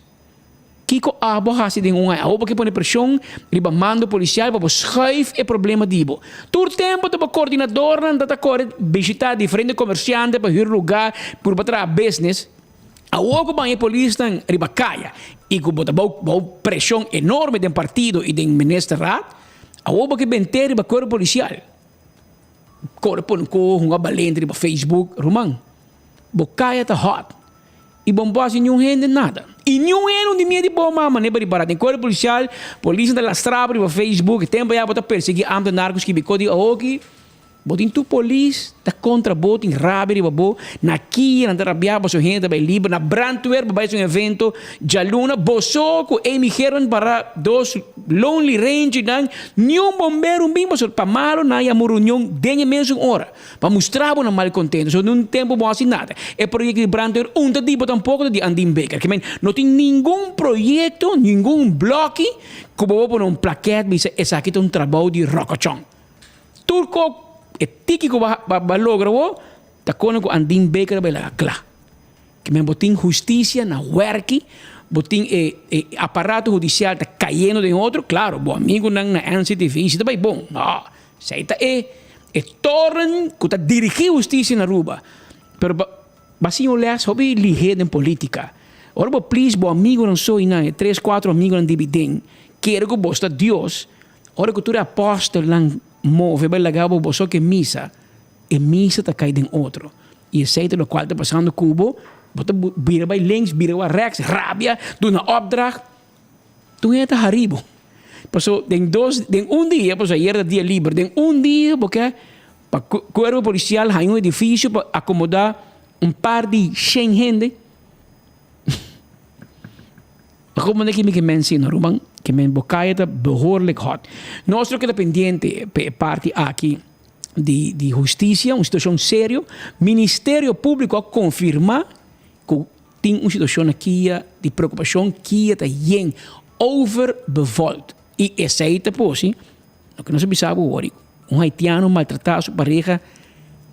Kiko abo a hasi den un aña? Abo bo ke pone preshon riba mando polisial pa bo schuif e problema di bo. Tur tempu ta bo koordinadornan ta ta kore bishita diferente komersiante pa hür lugá puru pa traha business. Awor ku ban e polisnan riba kaya i ku bo ta bou bou preshon enorme den partido i den ministerraad, awor bo ke bent'é riba kuerpo polisial. Kore pone ko hunga balente riba Facebook, ruman, bo kaya ta hot i bo no por hasi niun hende nada. I niun hende no tin miedu di bo mama ne riba den kuerpo polisial, polisnan ta lastra bo riba Facebook, e tempu ya bo ta persegui ambtenaar ku skibi kos di awoki. Bo tin tur polis ta kontra bo, tin rabia riba bo, na kia nan ta rabia boso hende ta bai liber, na brandweer bo bai haci un evento djaluna, boso ku Amy Geerman para dos lonely ranger nan, niun bombero un bin boso pa malo nan yama un reunion den e mesun ora pa mustra bo nan malcontento, so nun tempo bo haci nada, e proyecto di brandweer un ta di bo tampoco ta di Andin Baker, kimen no tin ningun proyecto, ningun bloki ku bo por pone un plaket bisa esaki ta un trabou di rokochon. Tur ko e tiki ku bo a logra bo ta kone ku Andin Baker a bai laga kla. Ke men bo tin hustisia na wèrki, bo tin e e aparato hudisial ta kayendo den otro, klaro bo amigunan na NCTV si ta bai bon, no, esei ta e e toren ku ta dirigí hustisia na Aruba. Pero bo a siña un lès hopi lihé den polítika. Ora bo plis bo amigunan so i nan e tres kuatro amigunan dibi den kere ku bo sta Dios, Ora ku tur e apòstelnan move bai laga bo boso ku e misa, e misa ta kai den otro. I esei ta lokual ta pasando ku bo, bo ta bira bai links, bira bai rèks, rabia, duna òpdracht, tur hende ta hari bo. Paso den dos, den un dia, paso ayer ta dia liber, den un dia bo ke pa kuerpo polisial haña un edifisio pa akomodá un par di shen hende. Como neki mi ke men sino ruman ke men bo kaya ta behoorlijk hot. Nos lo keda pendiente pe e parti aki di di husticia, un situacion serio. Ministerio Publico a confirma cu tin un situacion na kia di preocupacion, kia ta yen, overbevolkt. Y esey ta posi, loke nos a bisa bo wori, un haitiano maltrata su pareha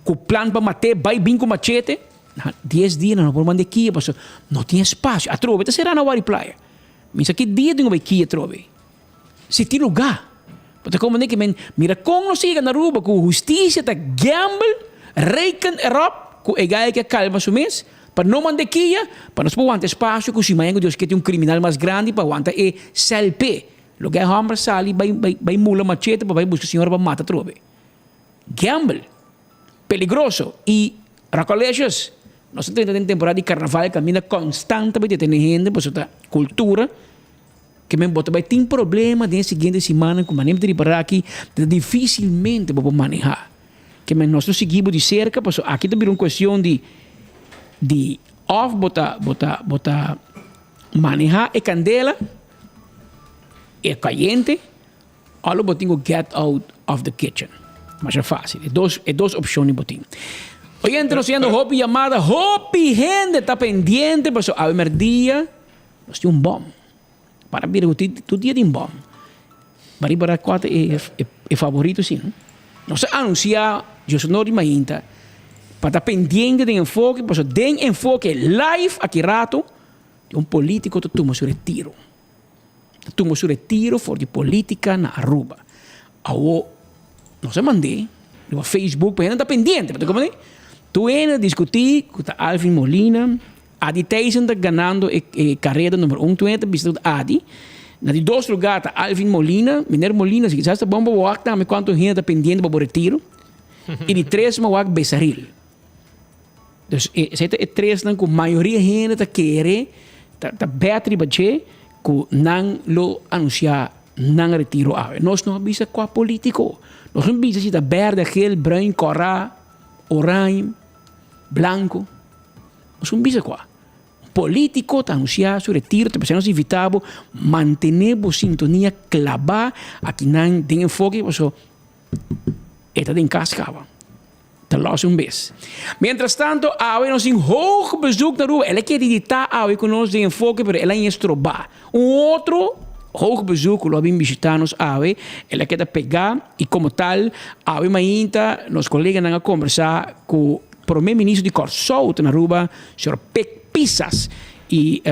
cu plan pa mat'e bay bin cu machete. Na dies dia nan no por manda e kia pasobra no tin espacio. Atrobe ta sera na Wari Playa. Mi sa ki dia tin ku bai kia atrobe. Si tin luga. Bo ta komprende ke men mira kon nos yega na Aruba ku hustisia ta gamble, reken erop ku e gaya ke kalma su mes pa no manda e kia pa nos por wanta espacio ku si mañana ku Dios ke tin un kriminal mas grandi pa wanta e sèl p'e. Loke e hòmber sali bai bai mula machete pa bai buska señora pa mata atrobe. Gamble. Peligroso y Racolecious! Nos ta drenta den temporada di carnaval caminda constant ta bay detene hende pasobra ta cultura ke men bo ta bay tin problema den e siguiente simannan cu manera mi ta ripara aki ta dificilmente bo por maneha. Ke men nos lo sigui bo di cerca pasobra aki ta bira un cuestion di di of bo ta bo ta bo ta maneha e candela e cayente Olo bo tin ku get out of the kitchen. Masha fácil. E dos, e dos opshon bo tin. Oyente, nos yendo hopi yamada, hopi hende ta pendiente paso awe merdia nos tin un bom. Para bira ku tur dia tin bom. Bari bara kua ta e, e, e favorito si, no? Nos a anunsia Dios honor di mainta pa ta pendiente den enfoke paso den enfoke live aki rato un politico ta tuma su retiro. Ta tuma su retiro for di politica na Aruba. Awo nos a mand'é riba Facebook pa hende ta pendiente, bo ta comprende? Tur hende ta discuti cu ta Alvin Molina, Adi Thijssen ta ganando e e careda numero un, tur hende ta bisa cu ta Adi. Na di dos lugar ta Alvin Molina, meneer Molina si kisas ta bon pa bo wak tambe cuanto hende ta pendiente pa bo retiro. Y di tres mi a wak Besaril. Dus esei ta e tresnan ku mayoria hende ta kere, ta ta bèt riba dje ku nan lo anunsiá nan retiro awe. Nos no a bisa kua polítiko. Nos no bisa si ta bèrdè, gel, bruin, kòrá, oraño, blanku. Nos no bisa kua. Un polítiko ta anunsiá su retiro, ta p'esei nos invitá bo mantené bo sintonia klabá akinan den enfoke pasobra e ta den kas kaba. Ta los un bes. Mientras tanto, awe nos tin hoog bezoek na Aruba. El a kere di ta awe cu nos den Enfoke, pero el a estroba. Un otro hoog bezoek cu lo a bin bishita nos awe, el a keda pega y como tal, awe mainta nos coleganan a combersa cu Prome Ministro di Corsou ta na Aruba, señor Pik Pisas. Y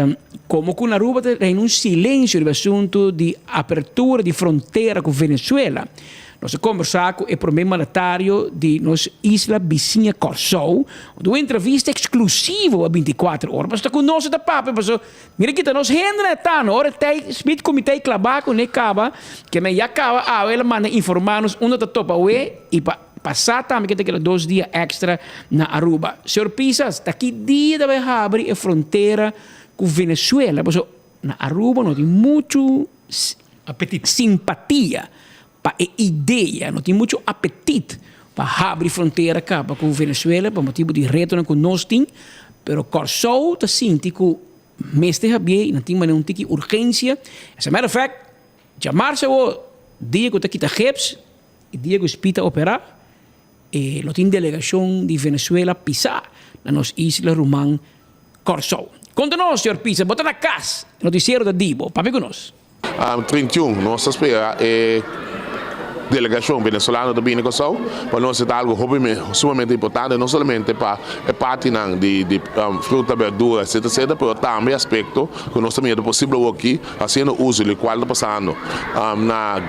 como cu na Aruba ta reina un silencio riba asunto di apertura di frontera cu Venezuela, Nos a kombersá ku e promé mandatario di nos isla bisiña Kòrsou, un entrevista eksklusivo a bintikuater ora. Pasobra ta ku nos e ta papia, pasobra mira kita nos hendenan e ta no. Ora e tei Smith ku mi tei klabá kuné kaba, ke men ya kaba awe el a manda informá nos unda ta topa awe i pa pasá tambe ke ta keda dos dia èkstra na Aruba. Señor Pisas, ta ki dia ta bai habri e frontera ku Venezuela? Pasobra na Aruba no tin muchu simpatia Pa e idea, no tin mucho apetit pa habri frontera kaba ku Venezuela pa motibu di retonan ku nos tin, pero Kòrsou ta sinti ku mester habié i nan tin manera un tiki urgensia. As a matter of fact, djamarsa awor dia ku ta kita gips i dia ku Spie ta operá, e lo tin delegashon di Venezuela pisá na nos isla ruman Kòrsou. Konta nos, señor Pisa, bo ta na kas, e notisiero ta di bo, papia ku nos. 31, Nos ta spera e delegacion venezolano ta bini Kòrsou. Pa nos e ta algo hopi sumamente importante, no solamente pa e partinan di fruta, berdura, etcetera, etcetera, pero tambe e aspecto cu nos ta mira ta posibel awoki haciendo uso di locual ta pasando na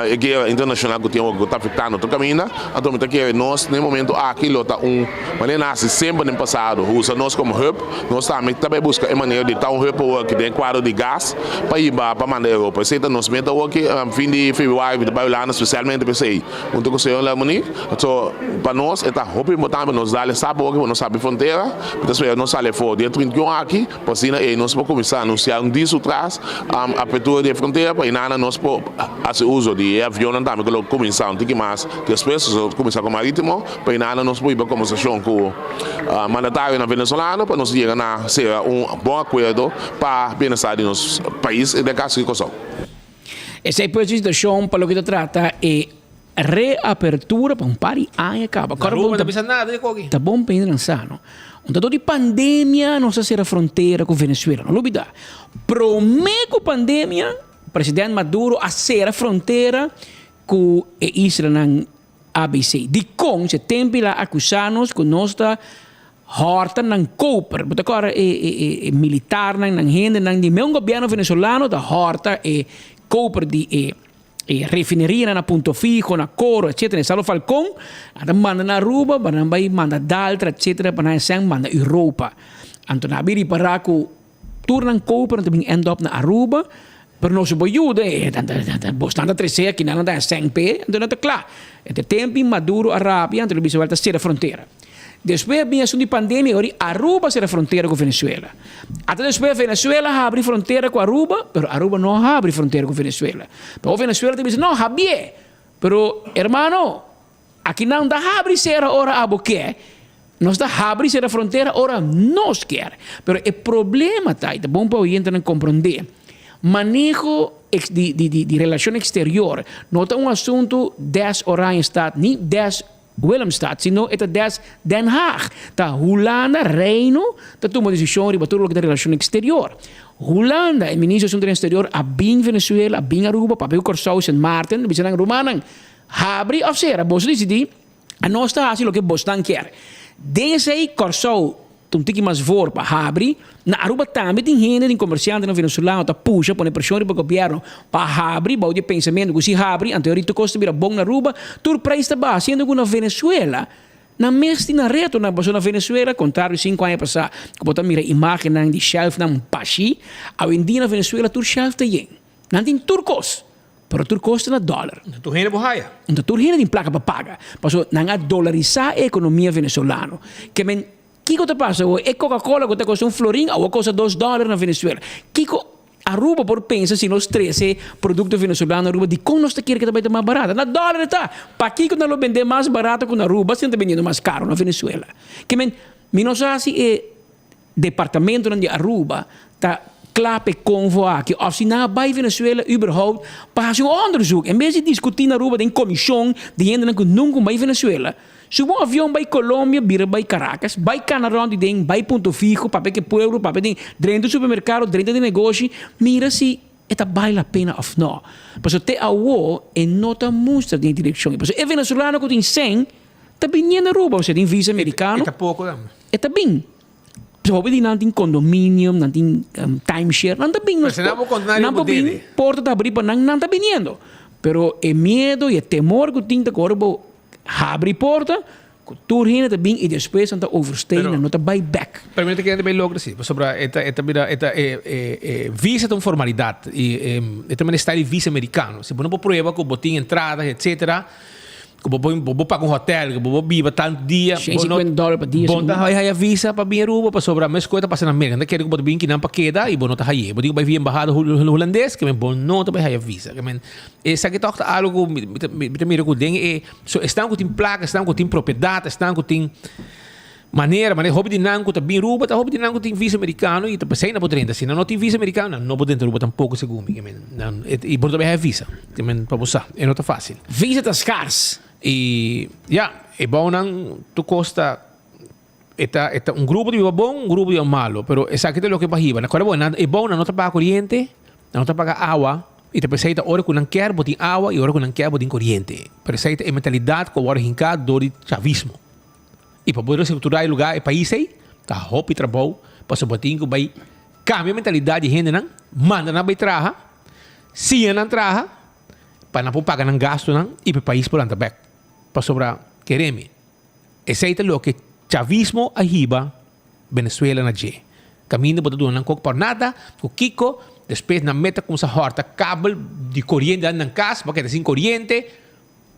e guera internacional cu tin awoki cu ta afectando tur caminda. Anto mi ta kere nos na e momento aki lo ta un manera nan hasi semper den pasado, usa nos como hub. Nos tambe ta bay busca e manera di ta un hub awoki den e cuadro di gas pa hiba pa manda Europa. Esey ta nos meta awoki fin di februari mi ta bay Hulanda specialmente pa esey hunto cu señor Larmonie. So pa nos e ta hopi importante pa nos dal e stap awoki pa nos habri frontera. Mi ta spera nos sali afo dia 31 aki pa asina ey nos por cuminsa anuncia un dia su tras apertura di e frontera pa hinana nos por haci uso di e avionnan tambe cu lo cuminsa un tiki mas despues. Nos lo cuminsa cu maritimo pa hinana nos por hiba conversacion cu mandatarionan venezolano pa nos yega na cera un bon acuerdo pa bienestar di nos pais, den caso di Kòrsou. Esei pues e situacion pa loke ta trata e reapertura pa un par di aña caba. Na Aruba no ta bisa nada di koki. Ta bon pa hende nan sa no. Un ta dor di pandemia nos a cera frontera cu Venezuela. No lubida. Prome cu pandemia president Maduro a cera frontera cu e islanan ABC. Dikon se tempi la akusá nos ku nos ta hòrta nan koper? Bo ta kòrda e e e militarnan, nan hendenan di meun gobièrnu venezolano ta hòrta e koper di e e refinerianan na Punto Fijo, na Coro, etcétera. Salo Falcón, nan ta manda na Aruba pa nan bai manda Daltra, etcétera, pa nan esei manda Europa. Anto nan a bin ripará ku Tur nan koper nan ta bin end up na Aruba, pero nos bo yuda e bosnan ta trese aki nan ta seng p'e, anto nan ta kla. Entre tempi Maduro a rabia anto lo bisa wèl ta sera frontera. Despues a bin asuntu di pandemia ora Aruba a sera frontera ku Venezuela. Ata despues Venezuela a habri frontera ku Aruba, pero Aruba no a habri frontera ku Venezuela. Pero Venezuela ta bisa no habié, pero hermano Aki nan ta habri sera ora abo ke, nos ta habri sera frontera ora nos kier. Pero e problema ta, y ta bon pa oyentenan comprende, maneho di di relacion exterior no ta un asunto des Oranjestad ni des Willemstad, sino e ta des Den Haag. Ta Hulanda, Reino, ta tuma decision riba tur loke ta relacion exterior. Hulanda, e ministro di asuntonan exterior a bin Venezuela, a bin Aruba, papia cu Corsou, Sint Maarten, bisa nan rumannan, Habri of sera, boso disidí, anos ta hasi loke bosnan kier. Den esei Kòrsou ta un tiki mas voor pa habri, na Aruba tambe tin hende, tin komersiantenan venezolano ta pusha, pone preshon riba gobièrnu pa habri, bou di e pensamentu ku si habri anto e kos ta bira bon na Aruba, tur preis ta baha, siendo ku na Venezuela nan mes tin nan retonan, pasobra na Venezuela, kontrario sinku aña pasá ku bo ta mira imágennan di shelfnan bashí, awendia na Venezuela tur shelf ta yen, nan tin tur kos. Pero tur kos ta na dòler. No tur hende por haya. No tur hende tin plaka pa paga. Pasobra nan a dolarisá e ekonomia venezolano. Ke men, kiko ta pasa awor? E Coca-Cola ku ta kosta un florin awor kosta dos dòler na Venezuela. Kiko Aruba por pensa si nos trese produkto venezolano Aruba? Dikon nos ta kere ke ta bai ta mas barata? Na dòler e ta! Pakiko nan lo bend'é mas barato ku na Aruba si nan ta bendiendo mas karo na Venezuela? Ke men, mi no sa si e departamentonan di Aruba ta. kla pa e konvo aki òf si nan a bai Venezuela überhaupt pa hasi un onderzoek. En bes di diskutí na Aruba den komishon di hendenan ku nunka un bai Venezuela, subi un avion bai Colombia, bira bai Caracas, bai kana rònt di den, bai Punto Fijo, papia ku e pueblo, papia den drenta un supermerkado, drenta den negoshi, mira si e ta bai la pena òf nò. Pasobra te awo e no ta mustra den e direkshon. Pasobra e venezolano ku tin sèn ta biniendo Aruba, osea tin visa merikano, E ta poko tambe. E ta bin. Pasobra hopi di nan tin condominium, nan tin timeshare, nan ta bin nos Pero si nan por conta nan por bin, porta ta habri pa nan, nan ta biniendo. Pero e miedo y e temor cu tin ta cu ora bo habri porta, cu tur hende ta bin y despues nan ta overstay, nan no ta bay bek. Pero mi no ta kere bay logra si, pasobra e ta e ta bira e ta e e visa ta un formalidad y e ta mester di visa americano. Si bo no por prueba cu bo tin entrada etcetera, Ku bo por bo paga un hotel, ku bo por biba tantu dia. Shen sikuenta dòler pa dia. Bo no ta haya visa pa bin Aruba pasobra mes ku e ta pasa na Merka. Nan ta kere ku bo ta bin kinan pa keda i bo no ta hay'é. Bo tin ku bai via embahada hulandes ke men bo no ta bai haya visa. Ke men esaki tòg ta algu ku mi ta mi ta mira ku den e so esnan ku tin plaka, esnan ku tin propiedat, esnan ku tin manera, manera hopi di nan ku ta bin Aruba ta hopi di nan ku tin visa merikano i ta p'esei nan por drenta. Si nan no tin visa merikano nan no por drenta Aruba tampoko segun mi. Ke men nan i bo no ta bai haya visa. Ke men pa bo sa e no ta fásil. Visa ta skars. I ya, e bounan tur kos ta e ta e ta un grupo di biba bon, un grupo di biba malo, pero esaki ta loke pa hiba. Nan kòrda bo, nan e bounan no ta paga koriente, nan no ta paga awa, i ta p'esei ta ora ku nan kier bo tin awa i ora ku nan kier bo tin koriente. Pero esei ta e mentalidat ku a wòrdu hinká dor di chavismo. I pa bo restrukturá e lugá, e pais ei, ta hopi trabou, pasobra bo tin ku bai kambia mentalidat di hendenan, manda nan bai traha, siña nan traha, pa nan por paga nan gastunan i pa e pais por lanta bèk. Pasobra, kere mi, esei ta loke chavismo a hiba Venezuela na dje. Kaminda bo ta duna nan kok por nada, ku kiko, despues nan meta kumsa hòrta kabel di koriente nan kas, bo a keda sin koriente,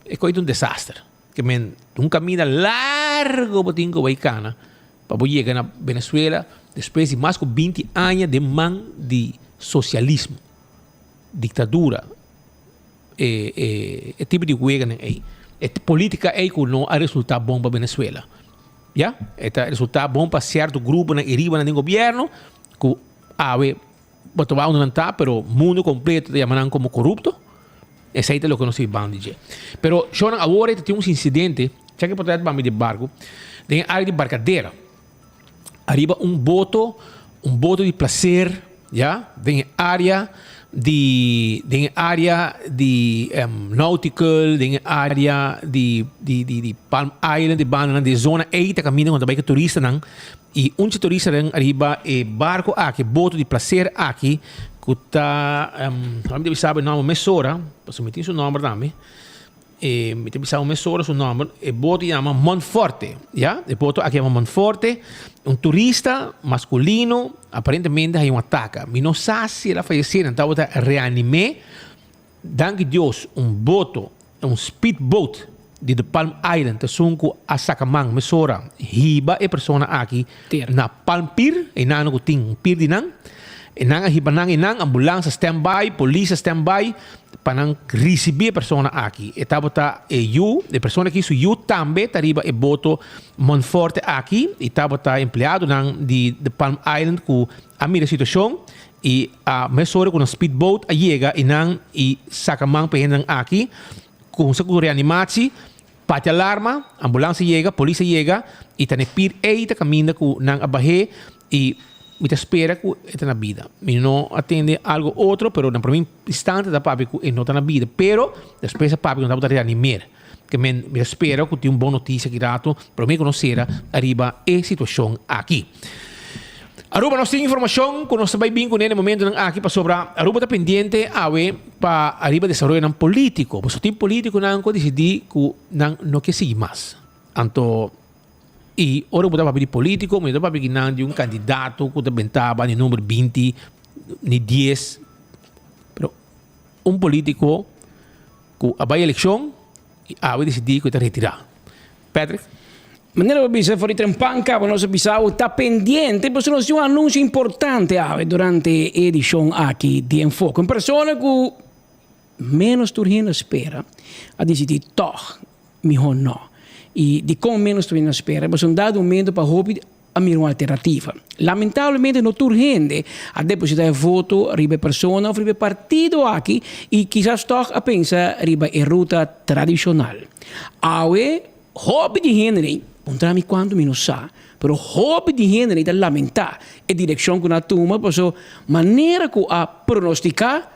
e koi ta un desaster. Ke men un kaminda largo bo tin ku bai kana pa bo yega na Venezuela despues di mas ku binti aña den man di sosialismo, diktadura, e e e tipo di weganan ei, e politika ei ku no a resulta bon pa Venezuela. Ya, e ta resulta bon pa sierto gruponan i ribanan den gobierno ku awe bo ta wak unda nan ta pero mundo kompleto ta yama nan komo korupto. Esei ta loke nos ta bibando di dje. Pero shownan awor ta tin un insidente, chek e portret pa mi di barku, den e área di Barcadera. Ariba un boto, un boto di placer, ya, den e área di, den e área di Nautical, den e área di di di di Palm Island, di bandanan di e zona ei ta kaminda ku nan ta bai ku turistanan. I un dje turistanan ariba e barku aki, e boto di placer aki, ku ta, mi ta bisa bo e nòmber mesora, pasobra mi tin su nòmber tambe, e mi ta bisa bo mesora su nòmber, e boto yama Monforte, ya, e boto aki yama Monforte, un turista maskulino aparentemente haña un ataka, mi no sa si el a fayesé, nan tabata reanim'é. Danki Dios un boto, un speedboat di The Palm Island ta esun ku a saka man mesora hiba e persona aki na Palm Pier, einan ku tin un pier di nan. E nan a hiba nan einan, ambulans a stand by, polis a stand by pa nan risibi e persona aki. E tabata e yu, e persona aki su yu tambe ta riba e boto Monforte aki i tabata empleadonan di The Palm Island ku a mira e situashon I a mesora ku nan speedboat a yega i nan i saka man pa e hendenan aki, kumsa ku reanimatie, bati alarma, ambulans a yega, polis a yega i ta na e pir ei ta kaminda ku nan a bah'é i mi ta spera ku e ta na bida. Mi no a tende algo otro pero na prome instante ta papia ku e no ta na bida pero despues a papia ku nan tabata reanimer. Ke men mi ta spera ku tin un bon notisia aki rato prome ku nos sera ariba e situashon aki. Aruba nos tin informashon ku nos ta bai bin kuné na e momentonan aki pasobra Aruba ta pendiente awe pa ariba desaroyonan polítiko. Pasobra tin polítikonan ku a disidí ku nan no ke sigui mas. Anto i ora ku bo ta papia di polítiko mi no ta papia kinan di un kandidato ku ta bentaba ni number binti ni dies pero un polítiko Ku a bai elekshon i awe disidí ku e ta retirá. Patrick. Manera bo bisa for di trempan kaba nos a bisa bo ta pendiente pasobra nos tin un anunsio importante awe durante e edishon aki di Enfoke. Un persona ku ménos tur hende a spera a disidí tòg mihó nò. I dikon ménos tur hende a spera? Pasobra un dado momento pa hopi. a mira un alternativa. Lamentablemente no tur hende a deposita e voto riba e persona of riba e partido aki y kisas tog a pensa riba e ruta tradicional. Awe hopi di hendenan, puntra mi cuanto mi no sa, pero hopi di hendenan ta lamenta e direccion cu nan a tuma paso manera cu a pronostica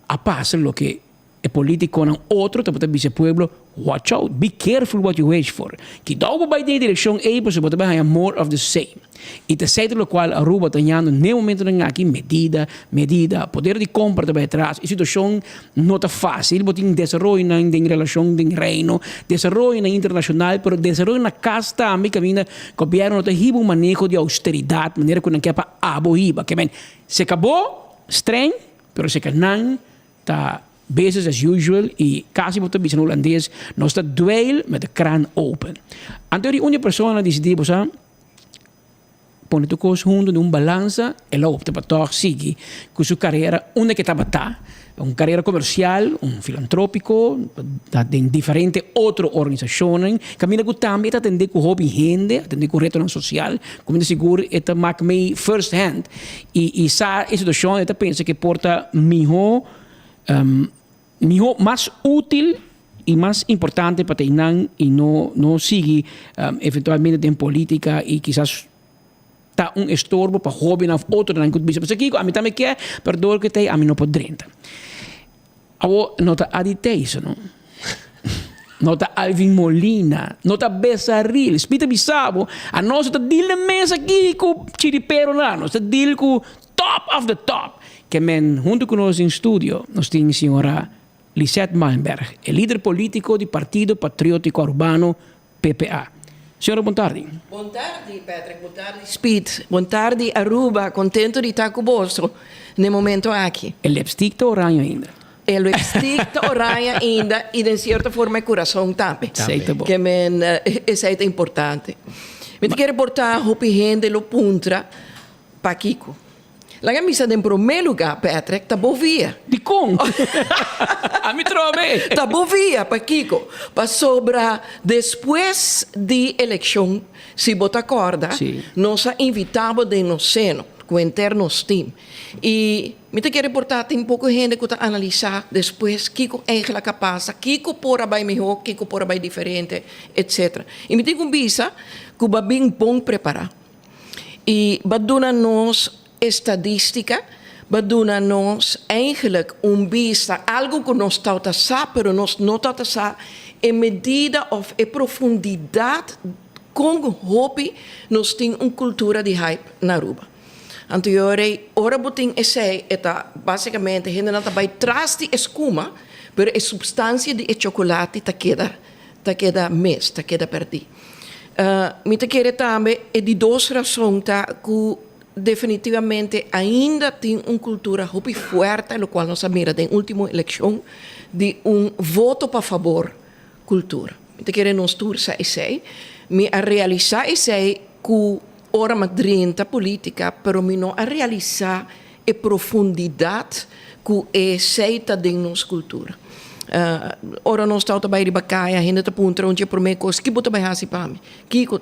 a pasa loke E politiconan otro tabata bisa e pueblo, Watch out, be careful what you wish for. Kidao bo bai den e direccion ey pasobra bo ta bai haña more of the same. Y ta esey ta locual Aruba ta hañando n'e momentonan aki, medida, medida, poder di compra ta bai atras, e situacion no ta facil, bo tin desaroyonan den relacion den Reino, desaroyonan internacional, pero desaroyo na cas tambe caminda gobierno no ta hiba un maneho di austeridad manera cu nan kier pa abo hiba. Ke men, se cabo, streng, pero se ca nan Ta business as usual y casi bo ta bisa na Holandes, nos ta dweil met de kraan open. Anto di un di e persona dicidi bo sa pone tur cos hunto den un balansa, el a opta pa tog sigui cu su carera unda ke tabata, un carera comercial, un filantropico, ta den diferente otro organisacionnan, caminda cu tambe e ta atende cu hopi hende, atende cu retonan social, cu mi ta sigur e ta mak mei first hand. I i sa e situacion e ta pensa ke por ta miho miho mas util i mas importante pa ta einan i no no sigui eventualmente den politica i kisas ta un estorbo pa hobennan of otronan ku ta bisa pasobra kiko ami tambe ke pero dor ku ta ei ami no por drenta. Awor no ta Adi Thijssen no. No ta Alvin Molina, no ta Besaril. Smith a bisa bo, anos ta deal den mesa aki ku chiriperonan, nos ta deal ku top of the top. Ke men hunto ku nos den studio nos tin señora Lisette Malmberg, e lider politico di Partido Patriótico Arubano, PPA. Señora bon tardi. Bon tardi Patrick, bon tardi Speed, bon tardi Aruba, contento di ta cu boso n'e momento aki. E lipstick ta oraño ainda. E lipstick ta oraño ainda y den cierto forma e curason tambe. Esey ta bon. Ke men esey ta importante. Mi ta kere por ta hopi hende lo puntra pakico. Laga mi sa den promé lugá, Patrick, ta bo via. Dikon? Ami trobe! Ta bo via, pakiko? Pasobra despues di elekshon, si bo ta kòrda, nos a invitá bo den nos seno, ku henter nos tim. I mi ta kere por ta tin poko hende ku ta analisá despues kiko eigentlik a pasa, kiko por a bai mihó, kiko por a bai diferente, etcetera. I mi tin ku bisa ku bo a bin bon prepará. I ba duna nos estadística, ba duna nos eigenlijk un bista, algo ku nos tawata sa, pero nos no tawata sa e medida of e profundidad kon hopi nos tin un cultura di hype na Aruba. Anto yora ora bo tin esei e ta basicamente hendenan ta bai tras di e skuma, pero e substancia di e chocolate ta keda ta keda mis, ta keda perdí. Mi ta kere tambe e di dos rason ta ku definitivamente ainda tin un kultura hopi fuerte, lokual nos a mira den último elekshon, di un voto pa fabor kultura. Mi ta kere nos tur sa esei. Mi a realisá esei ku ora mi a drenta polítika, pero mi no a realisá e profundidat ku esei ta den nos kultura. Ora nos tabata bai riba kaya, hende ta puntra un dje promé kos, ki bo ta bai hasi pa mi? Kiko?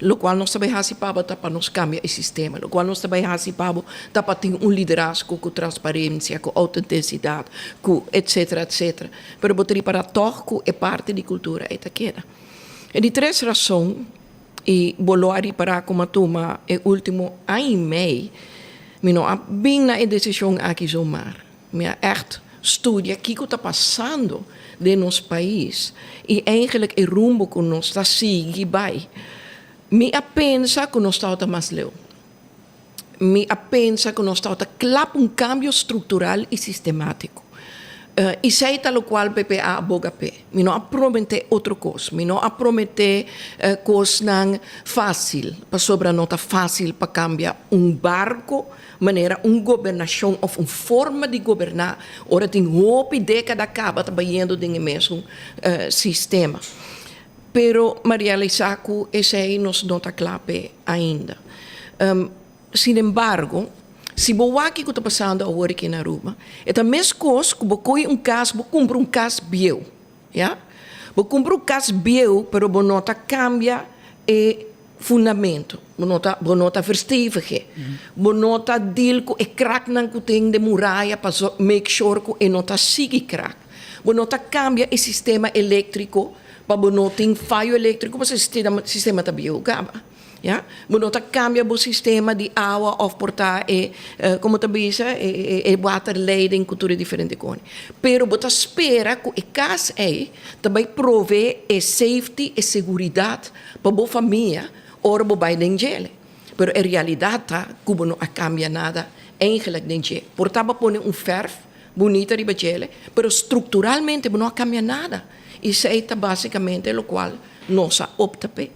Lokual nos ta bai hasi pa bo ta pa nos kambia e sistema. Lokual nos ta bai hasi pa bo ta pa tin un liderazgo ku transparensia, ku outentisidat, ku etsetera, etsetera. Pero bo ta ripará tòg ku e parti di kultura ei ta keda. E di tres rason. I bo lo a ripará ku m'a tuma e último aña i mei, mi no a bin na e desishon aki zomaar. Mi a ègt studia kiko ta pasando den nos pais i eigenlijk e rumbo ku nos ta sigui bai. Mi a pensa ku nos tabata mas leu. Mi a pensa ku nos tabata kla pa un kambio struktural i sistemátiko. Esei ta lokual PPA a boga p'e. Mi no a prometé otro kos. Mi no a prometé kosnan fásil, pasobra no ta fásil pa kambia un barko manera un gobernashon òf un forma di goberná ora tin hopi dékada kaba ta bayendo den e mesun sistema. Pero m'a realisá ku esei nos no ta kla p'e ainda. Sin embargo, si bo wak kiko ta pasando awor aki na Aruba, e ta meskos ku bo kohe un kas, bo kumpra un kas bieu, ya. Bo kumpra un kas bieu, pero bo no ta kambia e. fundamento, bo no ta bo no ta verstevig e, bo no ta deal ku e kraknan ku tin den muraya pa make sure ku e no ta sigui krak, bo no ta kambia e sistema eléktriko pa bo no tin fayo eléktriko pasobra e sistema ta bieu kaba. Ya, bo no ta cambia bo sistema di awa of por ta e, como ta bisa, e e waterleiding cu tur e diferente cone. Pero bo ta spera cu e cas ey ta bay provee e safety, e seguridad pa bo famia ora bo bay den djele. Pero e realidad ta cu bo no a cambia nada eigenlijk den dje. Por ta bo a pone un verf bunita riba djele, pero structuralmente bo no a cambia nada. Y esey ta basicamente locual nos a opta p'e.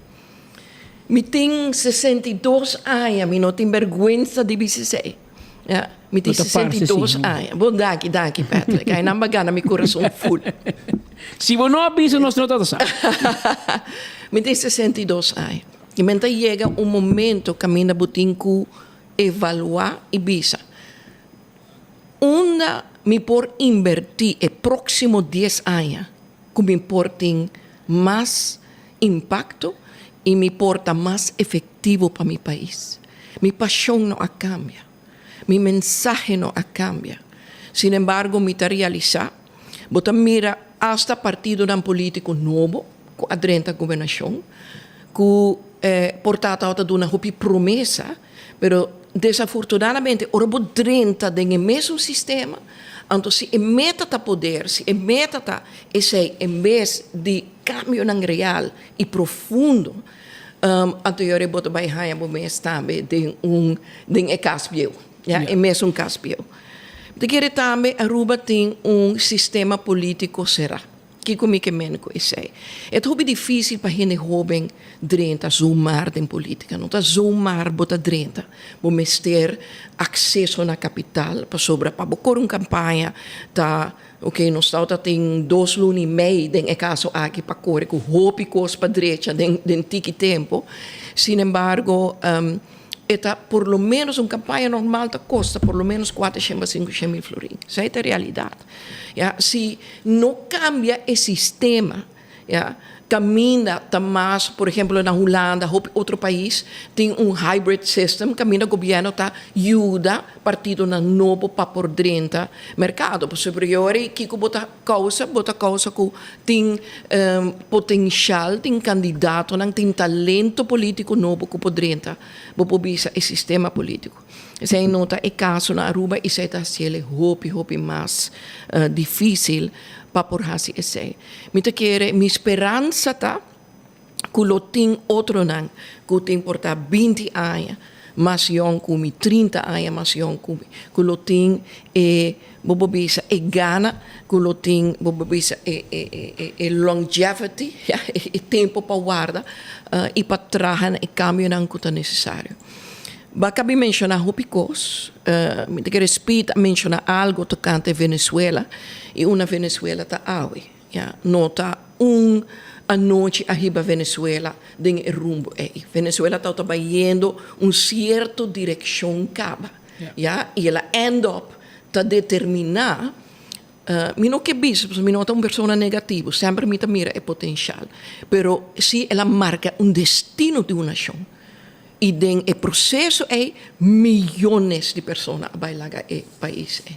Mi tin 62 aña, mi no tin bergwensa di bisa esei. Ja, mi tin 62 aña. Bon, danki, danki Patrick. Ai nan ba gana mi kurason ful. Si bo no a bisa nos no tabata sa. Mi tin 62 aña. I men ta yega un momento kaminda bo tin ku evaluá i bisa, Unda mi por inbertí e próksimo dies aña ku mi por tin mas impakto i mi por ta mas efektivo pa mi pais. Mi pashon no a kambia. Mi mensahe no a kambia. Sin embargo mi ta realisá, bo ta mira asta partidonan polítiko nobo ku a drenta gobernashon, ku por ta tabata duna hopi promesa, pero desafortunadamente ora bo drenta den e mesun sistema, anto si e meta ta poder, si e meta ta esei en bes di Cambionan real y profundo anto yori bo ta bay haña bo mes tambe den un den e cas bieu, ya, e mesun cas bieu. Mi ta kere tambe Aruba tin un sistema politico cera. Kico mi ke men cu esey? E ta hopi dificil pa hende hoben drenta zomaar den politica. No ta zomaar bo ta drenta. Bo mester acceso na capital pasobra pa bo core un campaña ta Ok, nos tawata tin dos luna i mei den e kaso aki pa kore ku hopi kos pa drecha den den tiki tempu. Sin embargo, e ta por lo menos un kampaña normal ta kosta por lo menos kuatershen pa sinkushen mil florin. Esei ta e realidat. Ya, si no kambia e sistema, Ya, kaminda ta mas, por ehemplo na Hulanda, hopi otro pais tin un hybrid system kaminda gobièrnu ta yuda partidonan nobo pa por drenta merkado. Pasobra yori kiko bo ta kousa? Bo ta kousa ku tin potenshal, tin kandidatonan, tin talento polítiko nobo ku por drenta, bo por bisa, e sistema polítiko. Esei no ta e kaso na Aruba i esei ta hasiel hopi, hopi mas difísil pa por hasi esei. Mi ta kere, mi speransa ta ku lo tin otronan ku tin por ta binti aña mas yòn ku mi, trinta aña mas yòn ku mi, ku lo tin e, bo por bisa, e gana, ku lo tin, bo por bisa, e e e e longevity, ya, e tempu pa warda i pa traha na e kambionan ku ta nesesario. Bo a kabi menshoná hopi kos. Mi ta kere Speed a menshoná algu tokante Venezuela i unda Venezuela ta awe. Ya, no ta un anochi a hiba Venezuela den e rumbo ei. Venezuela tabata bayendo un sierto direkshon kaba, ya, i el a end up ta determiná, mi no ke bisa pasobra mi no ta un persona negativo, semper mi ta mira e potenshal, pero si el a marka un destino di un nashon. I den e proseso ei miyones di persona a bai laga e pais ei.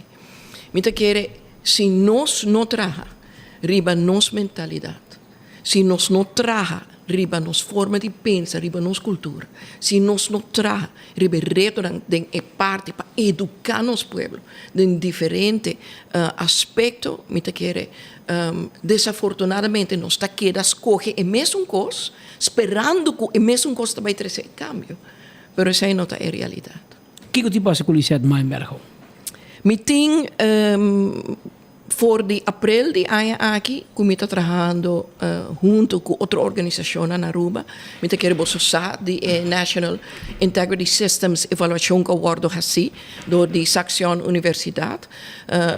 Mi ta kere si nos no traha riba nos mentalidat, si nos no traha riba nos forma di pensa, riba nos kultura, si nos no traha riba e retonan den e parti pa eduká nos pueblo den diferente aspekto, mi ta kere desafortunadamente nos ta keda skohe e mesun kos, Sperando ku e mesun kos ta bai trese e kambio, pero esei no ta e realidat. Kiko tin pasa ku Lisette Mainberg? Mi tin for di aprel di aña aki ku mi ta trahando hunto ku otro organisashonnan na Aruba. Mi ta kere boso sa di e National Integrity Systems evaluashon ku a wòrdu hasí dor di Saxion Universidat.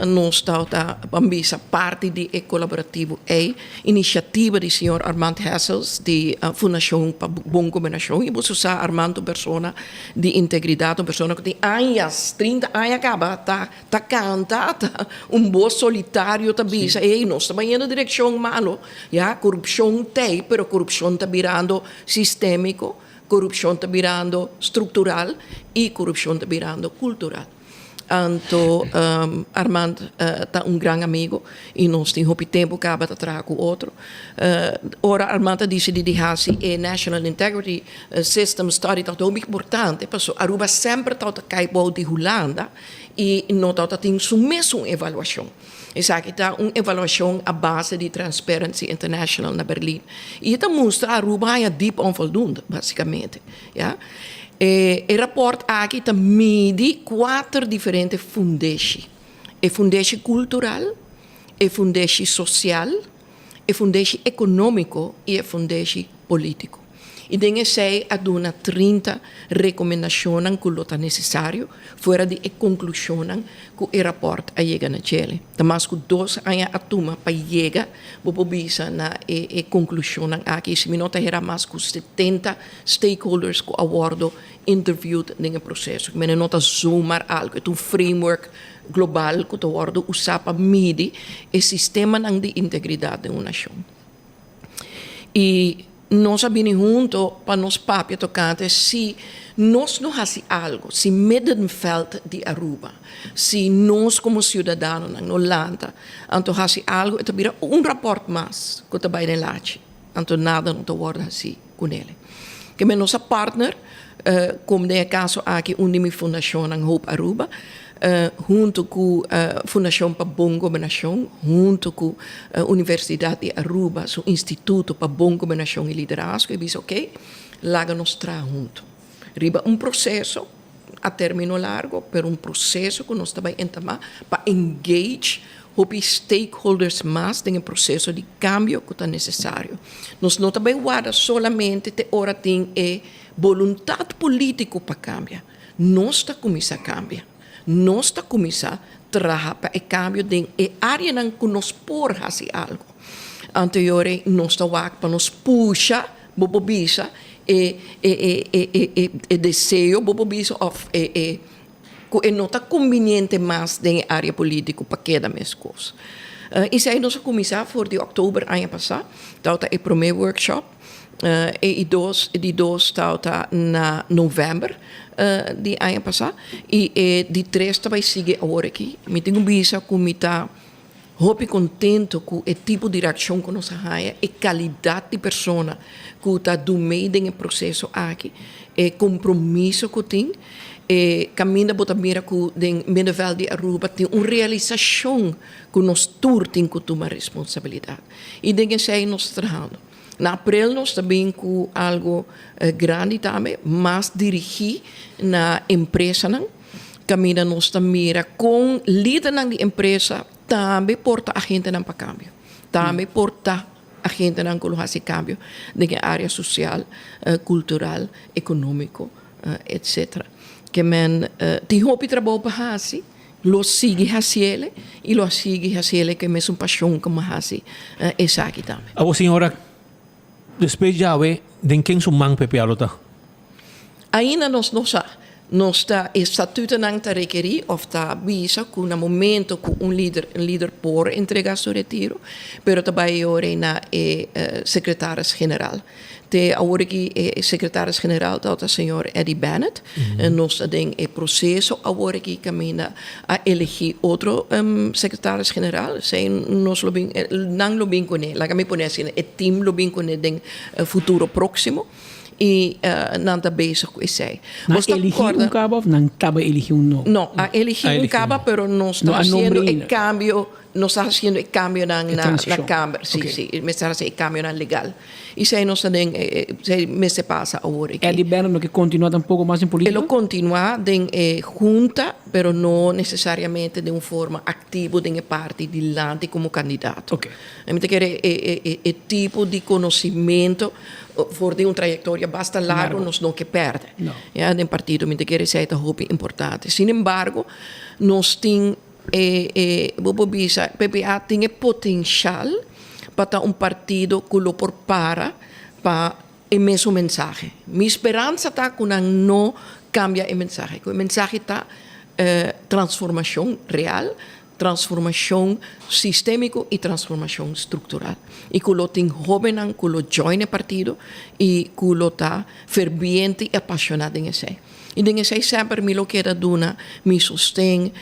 Nos ta ta ban bisa parti di e kolaborativo ei. Inisiativa di señor Armand Hessels di Fundashon pa Bon Gobernashon. I boso sa Armand un persona di integridat, un persona ku tin añas, trinta aña kaba ta ta kanta, ta un bos solitario ta bisa ey nos ta bayendo direkshon malo, ya, korupshon t'ei pero korupshon ta birando sistémiko. Korupshon ta birando struktural i korupshon ta birando kultural. Anto Armand ta un gran amigo i nos tin hopi tempu kaba ta traha ku otro. Ora Armand a disidí di hasi e National Integrity System Study tabata hopi importante pasobra Aruba semper tabata kai bou di Hulanda i no tabata tin su mesun evaluashon. Esaki ta un evaluashon a base di Transparency International na Berlin i e ta mustra Aruba haña diep onvoldoende basikamente. Ya. E e rapòrt aki ta midi kuater diferente fundeshi, e fundeshi kultural, e fundeshi sosial, e fundeshi ekonómiko i e fundeshi polítiko. I den esei a duna 30 rekomendashonnan ku lo ta nesesario fuera di e konklushonnan ku e rapòrt a yega na djele. Ta mas ku dos aña a tuma pa yega bo por bisa na e e konklushonnan aki i si mi no ta hera mas ku 70 stakeholders ku a wòrdu interviewed den e proseso. Mene no ta zomaar algu, e ta un framework global ku ta wòrdu usá pa midi e sistemanan di integridat den un nashon. I nos a bini hunto pa nos papia tokante si nos no hasi algu, si middenveld di Aruba, si nos komo siudadanonan no lanta anto hasi algu, e ta bira un rapòrt mas ku ta bai den lachi. Anto nada no ta wòrdu hasí kunele. Ke men nos a partner, kom den e kaso aki un di mi fundashonnan Hope Aruba, huntu ku Fundashon pa Bon Gobernashon, huntu ku Universidat di Aruba su Instituto pa Bon Gobernashon i Liderazgo i bisa oke, laga nos traha huntu riba un proseso a término largo, pero un proseso ku nos ta bai entamá pa engage hopi stakeholders mas den e proseso di kambio ku ta nesesario. Nos no ta bai warda solamente te ora tin e boluntat polítiko pa kambia. Nos ta kuminsá kambia. Nos ta kuminsá traha pa e kambio den e áreanan ku nos por hasi algu. Anterior nos ta wak pa nos pusha, bo por bisa, e e e e e deseo, bo por bisa, òf e e ku e no ta kumbiniente mas den e área polítiko pa keda meskos. Esei nos a kuminsá for di òktober aña pasá, tabata e promé workshop, e i dos e di dos tabata na novèmber di aña pasá i e di tres ta bai sigui awor aki. Mi tin ku bisa ku mi ta hopi kontentu ku e tipo di reakshon ku nos a haña, e kalidat di persona ku ta dumei den e proseso aki, e kompromiso ku tin, e kaminda bo ta mira ku den middenveld di Aruba tin un realisashon ku nos tur tin ku tuma responsabilidat. I den esei nos ta trahando. Na aprel nos ta bin ku algu grandi tambe, mas dirigí na empresanan. Kaminda nos ta mira kon lidernan di empresa tambe por ta agentenan pa kambio. Tambe por ta agentenan ku lo hasi kambio den e área sosial, kultural, ekonómiko, etsetera. Ke men tin hopi trabou pa hasi, lo sigui hasiele i lo a sigui hasiele ku e mesun pashon ku mi a hasi esaki tambe. Awor señora, despues djawe den ken su man PPA lo ta? Ainda nos no sa. Nos ta, e statutonan ta rekerí òf ta bisa ku na momento ku un lider, un lider por entregá su retiro, pero ta bai yora na e sekretaris general. Te awor aki e sekretaris general tabata señor Eddie Bennett. Nos ta den e proseso awor aki kaminda a elegí otro sekretaris general. Esei nos lo bin, nan lo bin kuné, laga mi pone asina, e tim lo bin kuné den futuro próksimo. I nan ta bezig ku esei. Nan a eligi un kaba of nan taba eligi un nobo? No, a eligi un kaba, pero nos ta hasiendo e kambio, nos ta hasiendo e kambionan na na kamber. Si, si, mester hasi e kambionan legal. I esei nos ta den, esei mester pasa awor aki. Eddie Bernard no ke kontinua tampoko mas den politika? E lo kontinua den e hunta, pero no nesesariamente den un forma aktivo den e parti dilanti komo kandidato. Mi ta kere e e tipo di konosimento For di un trayektoria basta largo nos no ke pèrdè. Ya, den partido mi ta kere esei ta hopi importante. Sin embargo, nos tin e e bo por bisa PPA tin e potenshal pa ta un partido ku lo por para pa e mesun mensahe. Mi speransa ta ku nan no kambia e mensahe, ku e mensahe ta transformashon real. Transformashon sistémiko i transformashon struktural. I ku lo tin hóbennan ku lo join e partido i ku lo ta ferviente i apashoná den esei. I den esei semper mi lo keda duna mi sosten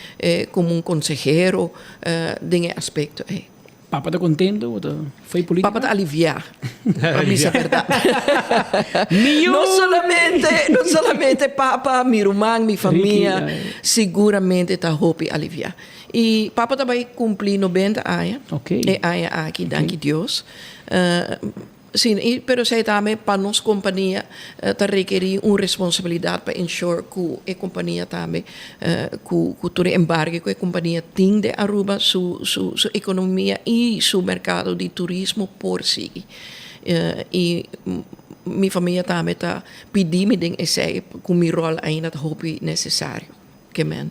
komo un konsehero den e aspekto ei. Papa ta contento bo ta foi politica? Papa ta alivia, pa bisa berdad. No solamente, no solamente papa, mi ruman, mi famia, siguramente ta hopi alivia. Y papa ta bay cumpli nobenta aña, e aña aki, danki Dios. Sí, i pero esei tambe pa nos kompania ta rekerí un responsabilidat pa ensure ku e kompania tambe ku ku tur e embargo ku e kompania tin den Aruba su su su ekonomia i su merkado di turismo por sigui. I mi famia tambe ta pidi mi den esei ku mi ròl ainda ta hopi nesesario. Ke men.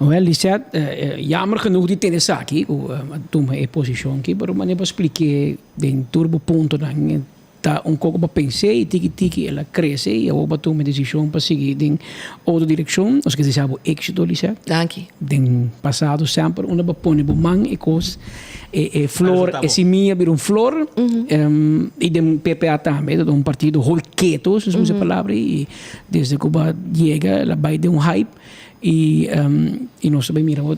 Wel, Lisette, jammer genoeg di tene esaki ku a tuma e posishon aki, pero manera bo a splik'é den tur bo puntonan ta un koko bo a pens'é i tiki tiki el a krese i awor bo a tuma e desishon pa sigui den otro direkshon. Nos ke desea bo éksito, Lisette. Danki. Den pasado semper unda bo a pone bo man e kos, e e flor, e simia bira un flor i den PPA tambe ta un partido hopi keto, si nos usa e palabra ei, i Desde cu bo a yega el a bay den un hype y y nos ta bay mira bo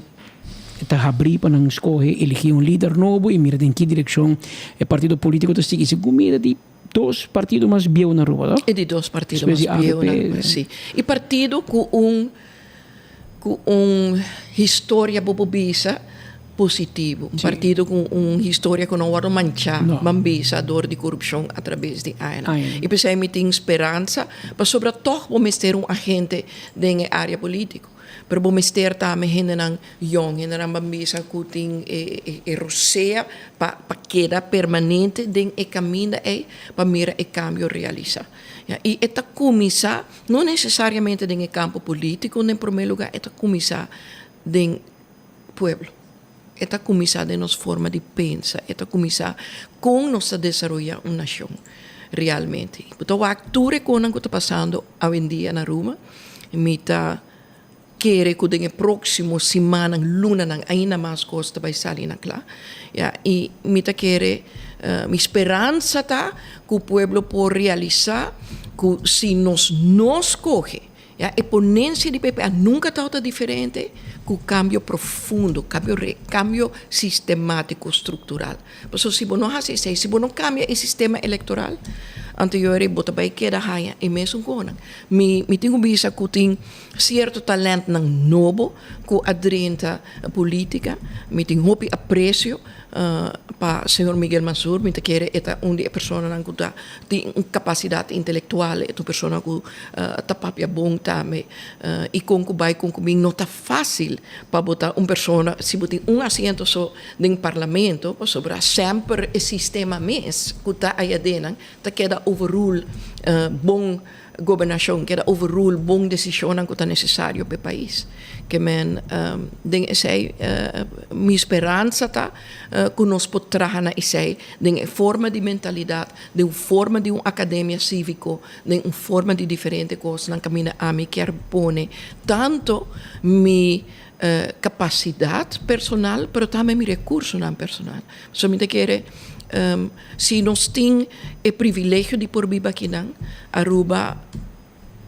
ta habri pa nan scoge eligi un lider nobo y mira den ki direccion e partido politico ta sigui. Segun mi e di dos partido mas bieu na Aruba, toch? E di dos partido mas bieu na Aruba, si. Y partido cu un Ku un historia bo por bisa positivo. Un partido ku un historia ku no wòrdu manchá, ban bisa, dor di korupshon atrabes di añanan. I p'esei mi tin speransa, pasobra tòg bo mester un agente den e área polítiko. Pero bo mester tambe hendenan yòn, hendenan ban bisa ku tin e rosea pa keda permanente den e kaminda ei pa mira e kambio realisá. I e ta kuminsá. No necesariamente den e campo politico den primer lugar, e ta cuminsa den pueblo. E ta cuminsa den nos forma di pensa, e ta cuminsa con nos ta desaroya un nacion realmente. Bo ta wak tur e conan cu ta pasando awendia na Aruba, mi ta kere cu den e proximo simannan, lunanan ainda mas cos ta bay sali na cla. Ya, y mi ta kere, mi speransa ta cu pueblo por realisa cu si nos no scoge, ya, e ponencia di PPA nunca tabata diferente cu cambio profundo, cambio re, cambio sistematico, structural. Pasobra si bo no haci esey, si bo no cambia e sistema electoral, anto yori bo ta bay keda haya e mesun conan. Mi, mi tin cu bisa cu tin Cierto talentnan nobo cu a drenta politica. Mi tin hopi aprecio pa señor Miguel Mansur. Mi ta kere e ta un di e personanan cu ta tin un capacidad intelectual. E ta un persona cu ta papia bon tambe. Y con cu bay con cu bin no ta facil pa bo ta un persona si bo tin un asiento so den parlamento pasobra semper e sistema mes cu ta ayadenan ta keda overrule bon Gobernashon keda overrule bon desishonnan ku ta nesesario pa e pais. Ke men den esei mi speransa ta ku nos por traha na esei den e forma di mentalidat, den un forma di un akademia síviko, den un forma di diferente kosnan kaminda ami kier pone tanto mi kapasidat personal pero tambe mi rekursonan personal. Pasobra mi ta kere si nos tin e privilegio di por biba akinan, Aruba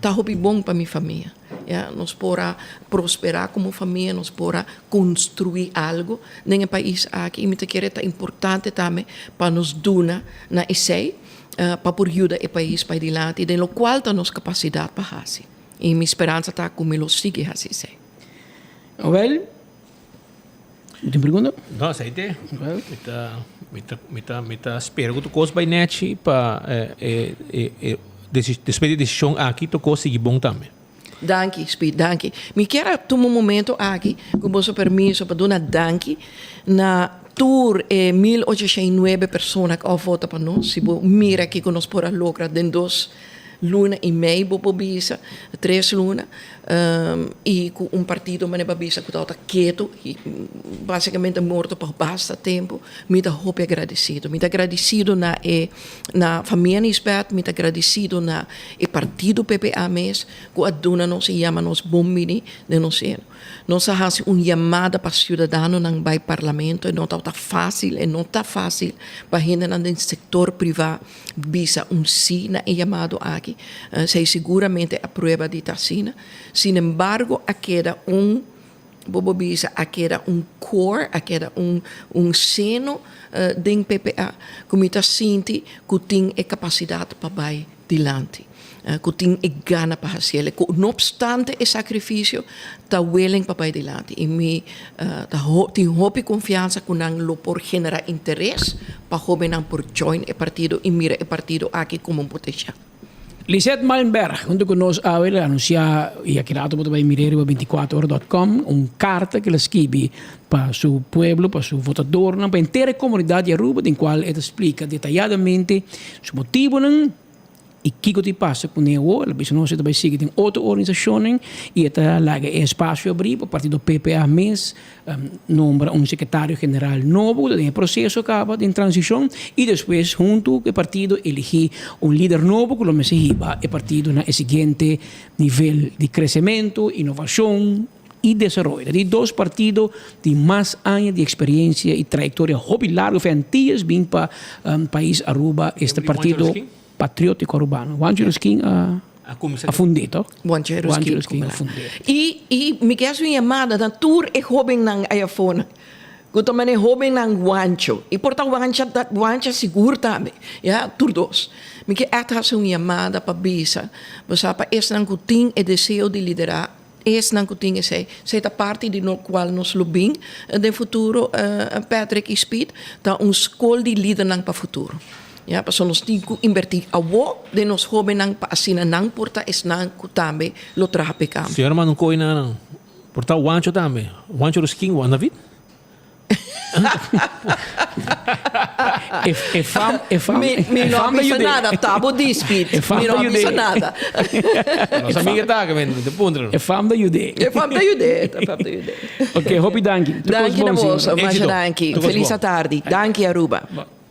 ta hopi bon pa mi famia. Ya, nos por a prosperá komo famia, nos por a konstruí algu den e pais aki i mi ta kere ta importante tambe pa nos duna na esei pa por yuda e pais bai dilanti den lokual ta nos kapasidat pa hasi. I mi speransa ta ku mi lo sigui hasi esei. Wel, bo tin pregunta? No, esei te. Mi ta, mi ta, mi ta, mi ta spera ku tur kos bai nèchi pa e, e, e despues di e desishon aki tur kos sigui bon tambe. Danki, Speed, danki. Mi kier a tuma un momento aki, ku boso permiso, pa duna danki na tur e 1809 persona ku a vota pa nos. Si bo mira kiko nos por a logra den dos luna i mei bo por bisa, tres luna, i ku un partido manera bo a bisa ku tabata ketu i basikamente morto pa basta tempu, mi ta hopi agradesido. Mi ta agradesido na e na famia Nisbet, mi ta agradesido na e partido PPA mes ku a duna nos i yama nos bon bini den nos seno. Nos a hasi un yamada pa siudadanonan bai Parlamento, e no tabata fásil, e no ta fásil pa hendenan den sektor privá bisa un sí na e yamado aki. Esei siguramente a prueba di ta asina. Sinembargo a keda un, bo por bisa, a keda un core, a keda un un seno den PPA ku mi ta sinti ku tin e kapasidat pa bai dilanti, ku tin e gana pa hasiel, ku no opstante e sakrifisio ta willing pa bai dilanti. I mi ta tin hopi konfiansa ku nan lo por generá interes pa hóbennan por join e partido i mira e partido aki komo un potensial. Lisette Malenberg hunto ku nos awe el a anunsiá i aki rato bo ta bai mir'é riba binticuater dot com un karta ku el a skibi pa su pueblo, pa su votadornan, pa henter e komunidat di Aruba den kual e ta splika detayadamente su motibonan i kiko tin pasa kuné awor. El a bisa nos e ta bai sigui den otro organisashonnan i e ta laga e espasio abrí pa partido PPA mes nombra un sekretario general nobo ku ta den e proseso kaba den transishon i despues huntu ku e partido eligí un lider nobo ku lo mester hiba e partido na e siguiente nivel di kresementu, inovashon. i desaroyo. Ta di dos partido di mas aña di experiencia i trayectoria hopi largo fe Antillas bin pa pais Aruba esta partido patriotico arubano. Juancho Ruskin a a fund'é toch? Juancho Ruskin a fund'é. I i mi ke hasi un yamada na tur e hobennan aya afó ku ta mane hobennan Juancho i por ta Juancha Juancha sigur tambe ya tur dos. Mi ke ègt hasi un yamada pa bisa bo sa pa esnan ku tin e deseo di liderá. Esnan ku tin esei, esei ta parti di no kual nos lo bin den futuro, Patrick i Speed, ta un skol di lidernan pa futuro. Ya, pasobra nos tin ku inbertí awo den nos hóbennan pa asina nan por ta esnan ku tambe lo traha p'e kambio. Señor manda un koe na nan. Por ta Wancho tambe. Wancho Ruskin, Juan David. E fam, e fam, Mi, mi no a bisa nada, tabo dispit. Mi no a bisa nada. Nos amiga ta, que men, te puntra. E fam ta yud'é. E fam ta yud'é, e fam ta yud'é. Ok, hopi danki. Danki na boso, masha danki. Feliz atardi. Danki Aruba.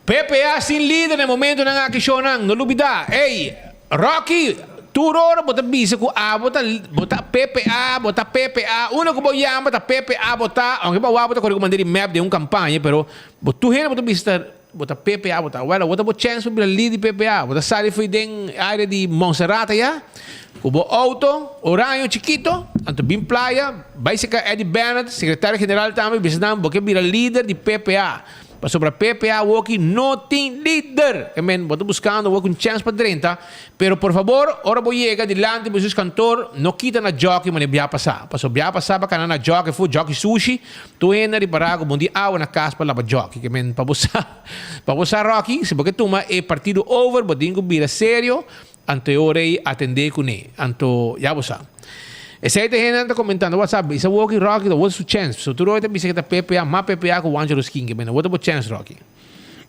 PPA sin lider na e momentonan aki shownan, no lubida. Ey, Rocky, tur ora bo ta bisa cu abo ta bo ta PPA, bo ta PPA, unda cu bo yama ta PPA bo ta, aunke bo awor bo ta core cu manera di mep den un campaña, pero bo tur hende bo ta bisa ta bo ta PPA bo ta. Well, awor ta bo chance pa bira lider di PPA. Bo ta sali fo'i den area di Montserrat aya cu bo auto oraño chikito, anto bin playa, bay cerca Eddie Bennett, secretario general tambe, bisa nan bo ke bira lider di PPA. Pasobra PPA awoki no tin lider! E men, bo ta buskando awoki un chèns pa drenta, pero por fabor, ora bo yega dilanti bo sus kantor, no kita na djòki manera bia pasá. Pasobra bia pasá pa kana na djòki fu djòki sushi, tur hende a ripará ku bo no tin awa na kas pa laba djòki. Ke men, pa bo sa, pa bo sa Rocky, si bo ke tuma e partido over, bo tin ku bira serio, Anto e ora ei atendé kuné. Anto ya bo sa. Esei ta hendenan ta komentando WhatsApp, bisa woki Rocky ta wot su chèns. Pasobra tur ora ta bisa ke ta PPA, mas PPA ku Wancho Ruskin ke bende. Wot ta bo chèns Rocky.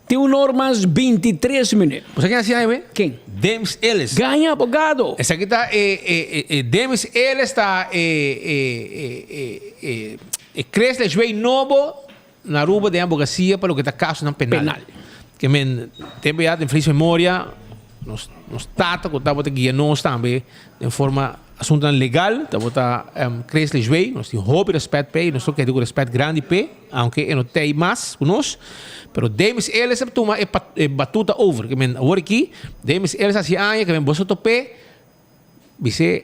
Tin un or mas bintitres minüt. Bo sa ken a siña awe? Ken? Demis Ellis. Gaña abogado! Esaki ta e e e Demis Ellis ta e e e e e e Chris Lejuey nobo Na Aruba den abogacia pa loke ta casonan penal. Penal. Ke men tempo ya den feliz memoria nos nos tata ku tabata guia nos tambe den forma asuntonan legal tabata Chris Lejuey nos tin hopi respet p'e y nos ta keda ku respet grandi p'e aunke e no ta ei mas ku nos pero Demis Ellis a tuma e e batuta over ke men awor aki Demis Ellis hasi aña ke men boso top'e bis'e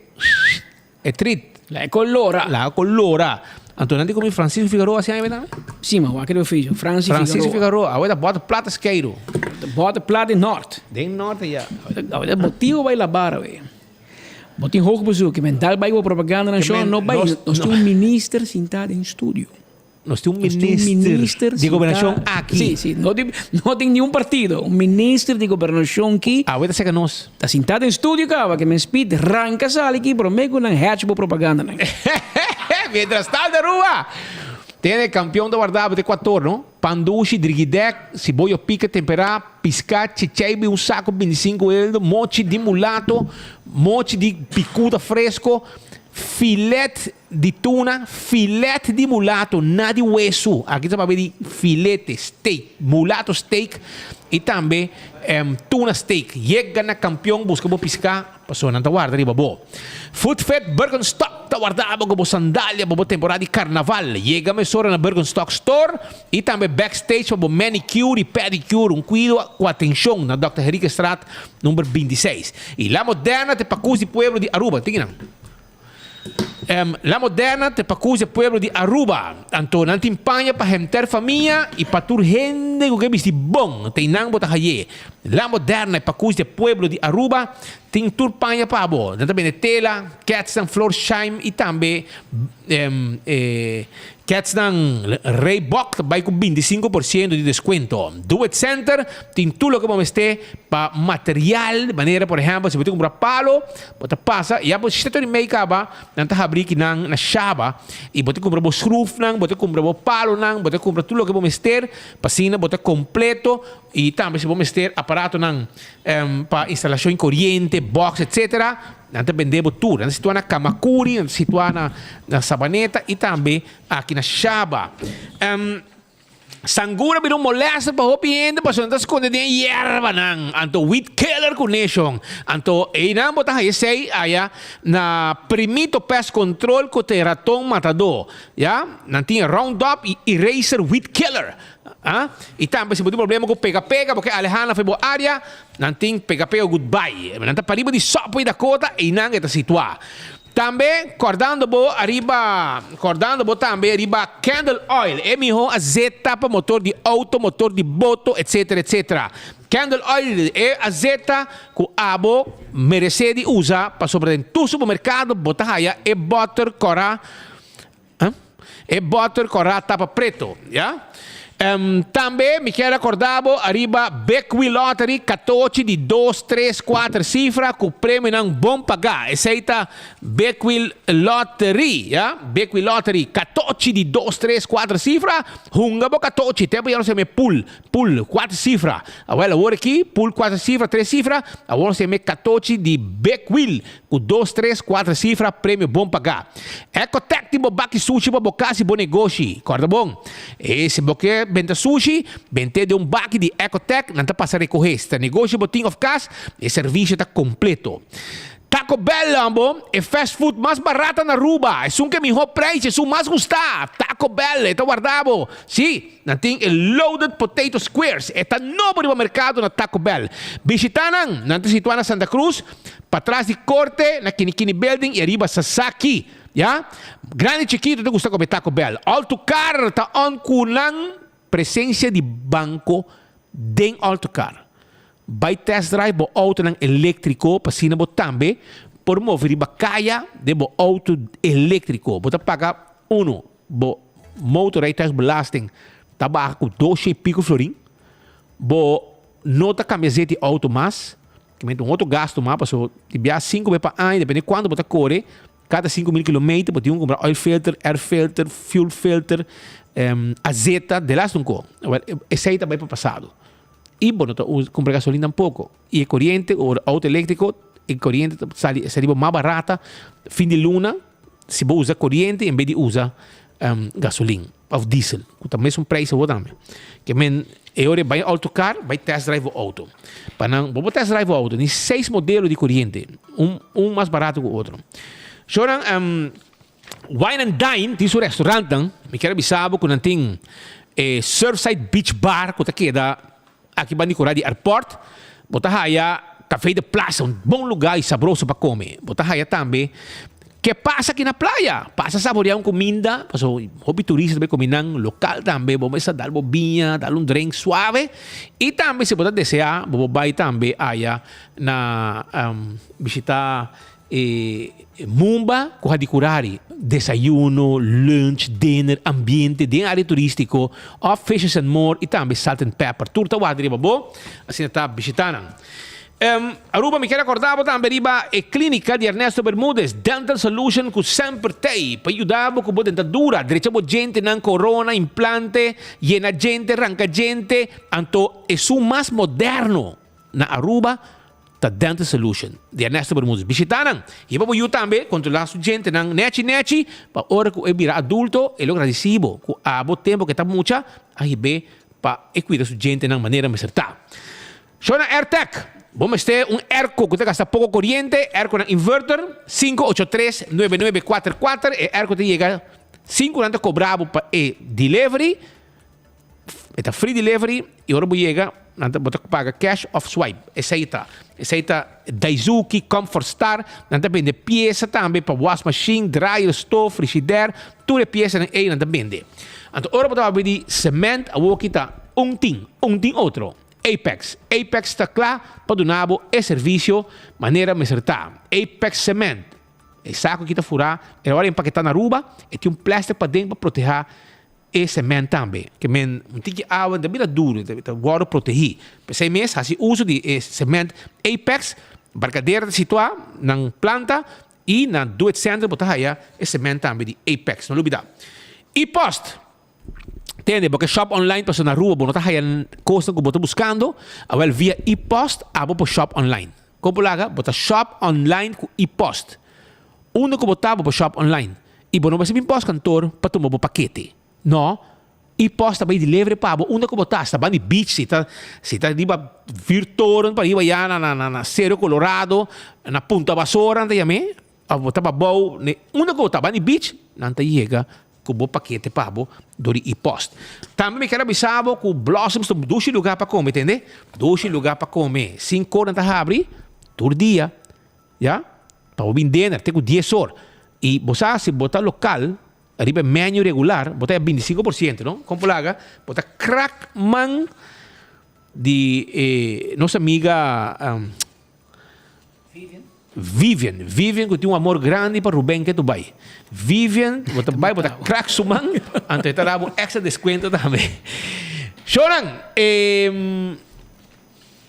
E trit. La e colora. La e colora. Anto nan di komi Francisco Figaroa así aña tambe? Sí, ma wak e oficio. Francis Figaroa. Francisco Figaroa. Awe ta bota plata skeiro. Bota plata den Noord. Den Noord ya. Awe ta motivo bai labar awe. Bo tin hoog bezoek. Men dal bai bo propaganda nan show no bai. Nos tin un minister sinta den studio. Nos tin un minister di gobernacion aki. Sí, sí. No tin, no tin niun partido. Un minister di gobernacion ki. Awe ta seka nos. Ta sinta den studio kaba ke men speed ranka sali ki prome ku nan hatch bo propagandanan. Mientras tanto Aruba tene campeon ta warda bo te Ecuador no. Pan dushi, drigidek, siboyo pika tempera, pisca, chicheibi un saco 25 eldo, mochi di mulato, mochi di picuda fresco. Filet di tuna, filet di mulato, na di wesu. Aki ta papia di filete, steak, mulato steak y tambe tuna steak. Yega na Campeon busca bo pisca pasobra nan ta warda riba bo. Foot Fit Birkenstock ta warda bo cu bo sandalia pa bo temporada di carnaval. Yega mesora na Birkenstock Store y tambe Backstage pa bo manicure y pedicure. Un cuido cu atencion na Dòkter Henriquezstraat Number 26. Y La Moderna te pacus di pueblo di Aruba. Tin nan. Um, La Moderna te pacus di pueblo di Aruba. Anto nan tin paña pa henter famia y pa tur hende cu ke bisti bon. Te nan bo ta haye. La Moderna e pacus di pueblo di Aruba tin tur paña pa bo. Nan ta bende tela, ketsnan, Florsheim y tambe um, eh, Ketsnan Reebok ta bai ku 25% di deskuento. Do It Center tin tur loke bo mester pa material, manera por ehèmpel si bo tin kumpra palo, bo ta pasa ya bo shete ora i mei kaba, nan ta habri kinan na Shaba i bo ta kumpra bo skrufnan, bo ta kumpra bo palonan, bo ta kumpra tur loke bo mester pa asina bo ta kompleto i tambe si bo mester aparatonan pa instalashon di koriente, box etsetera. Nan ta bende bo tur. Nan ta situá na Kamakuri, nan ta situá na na Sabaneta i tambe aki na Shaba. Um, sangura bira un molèster pa hopi hende pasobra nan ta skonde den e yerbanan. Anto weed killer ku neshon. Anto einan bo ta haña esei aya na Primito Pest Control ku ta e raton matadó. Ya, nan tin e Roundup i Eraser Weed Killer. Ah, i tambe si bo tin problema ku pega pega, bo ke alehá nan for bo área, Nan tin pega pega goodbye. Nan ta pariba di Subway Dakota einan e ta situá. Tambe kòrdando bo ariba kòrdando bo tambe riba candle oil, e mihó azeta pa motor di outo, motor di boto etc. Etc. Candle oil e azeta ku abo meresé di usa pasobra den tur supermerkado bo ta haya e bòter kòrá. E bòter kòrá tapa preto, ya. Tambe mi kier rekorda bo ariba Big Wheel Lottery katochi di dos, tres, kuater sifra ku premionan bon pagá. Esei ta Big Wheel Lottery, ya. Big Wheel Lottery katochi di dos, tres, kuater sifra. Hunga bo katochi. Tempu ya nos yama e pool, pool, kuater sifra. Awel awor aki pool kuater sifra, tres sifra. Awor nos yama e katochi di Big Wheel. Ku dos, tres, kuater sifra, premio bon pagá. Ecotec tin bo baki sushi pa bo kas i bo negoshi. Kòrda bon, e si bo ke benta sushi, bent'é den un baki di Ecotec, nan ta pasa rekohé. Si ta negoshi bo tin òf kas, e servisio ta kompleto. Taco Bell, bo, e fast food mas barata na Aruba. Esun ku e mihó preis, esun mas gustá. Taco Bell, e ta warda bo. Sí, nan tin e Loaded Potato Squares. E ta nobo riba merkado na Taco Bell. Bishitá nan. Nan ta situá na Santa Cruz. Patras di korte na Kinikini Building y ariba Sasaki. Ya. Grandi chikito ta gusta come Taco Bell. Alto Car ta on cu nan presencia di banco den Alto Car. Bay test drive bo autonan electrico pa asina bo tambe por move riba caya den bo auto electrico. Bo ta paga uno bo motorrijtuigbelasting ta baha cu dosha y pico florin. Bo no ta cambia zeti auto mas. Kimente un otro gasto mas paso di bia cinco be pa aña depende cuanto bo ta core cada 5000 kilometer bo tin cu cumpra oil filter, air filter, fuel filter, azeta, de las un co. Well, esey ta bay pa pasado. Y bo no ta cumpra gasolina tampoco. Y e coriente o auto electrico e coriente ta sali sali bo mas barata fin di luna si bo usa coriente en bes di usa gasolin of diesel ku ta mesun prijs awor tambe. Ke men e ora e bai auto car bai test drive bo auto. Pa nan bo por test drive bo auto ni seis modelo di coriente un un mas barato ku otro. Shonan Wine and Dine tin su restaurantnan mi kier a bisa bo ku nan tin e Surfside Beach Bar ku ta keda aki banda di kora di airport. Bo ta haya Café de Plaza, un bon lugar y sabroso pa come. Bo ta haya tambe Ke Pasa aki na playa. Pasa saborea un cuminda, paso hopi turista ta bay come nan local tambe. Bo mester dal bo biña, dal un drink suave. Y tambe si bo ta desea, bo por bay tambe aya na bishita E Mumba ku Hadicurari, desayuno, lunch, dinner, ambiente den área turístiko òf Fishes and More i tambe Salt and Pepper. Tur ta warda riba bo, asina ta bishitá nan. Aruba mi kier akordá bo tambe riba e klínika di Ernesto Bermudez, Dental Solution ku semper t'ei pa yuda bo ku bo dentadura, drecha bo djentenan, korona, implante, yena djente, ranka djente, anto esun mas moderno na Aruba. Ta Dental Solution di Ernesto Bermudez. Bishita nan! Hiba bo yu tambe kontrolá su djentenan nechi nechi pa ora ku e bira adulto e lo gradisí bo ku abo tempu ku e ta mucha a hib'é pa e kuida su djentenan manera mester ta. Shona Airtec, Bo mester un airco ku ta gasta poko koriente, airconan inverter, 583 9944, e airco ta yega sin ku nan ta kobra bo pa e delivery. E ta free delivery y ora bo yega nan ta bo ta paga cash of swipe. Esey ta. Esey ta Daizuki, Comfort Star, nan ta bende pieza tambe pa was machine, dryer, stoof, frigidaire, tur e piezanan ey nan ta bende. Anto ora bo ta papia di cement awoki ta un tin, un tin otro. Apex. Apex ta kla pa duna bo e servicio manera mester ta. Apex Cement. E saco aki ta fura, e ora empaketa na Aruba, e tin un plastic paden pa proteha E semen tambe, ke men un tiki awa ta bira duru, ta wòrdu protehí. P'esei mes hasi uso di e sement Apex. Barkadera ta situá nan planta i na Do It Center bo ta haya e sement tambe di Apex. No lubidá. E-post! Tende, bo ke shop online pasobra na Aruba bo no ta haya kosnan ku bo ta buskando, awèl via e-post abo por shop online. Kon bo laga? Bo ta shop online ku e-post. Unda ku bo ta bo por shop online i bo no mester bin pòstkantor pa tuma bo pakete. No, e pòst ta bai delivery pa bo unda ku bo ta, si ta ban di beach, si ta si ta riba vuurtoren pa riba ya na na na Cerro Colorado, na Punta Basora nan ta yam'é, òf bo ta pabou, unda ku bo ta ban di beach nan ta yega ku bo pakete pa bo dor di e pòst. Tambe mi ker a bisa bo ku Blossoms ta un dushi lugá pa kome, tende? Dushi lugá pa kome. Sinkor nan ta habri tur dia. Ya, pa bo bin dinner te ku dies or. I bo sa si bo ta lokal riba e menu regular bo ta ya 25%, no? Kon por laga? Bo ta krak man di e nos amiga Vivian. Vivian ku tin un amor grandi pa Ruben ke tu bai. Vivian, bo ta bai bo ta krak su man, anto e ta dabo extra deskuento tambe. Shownan, e.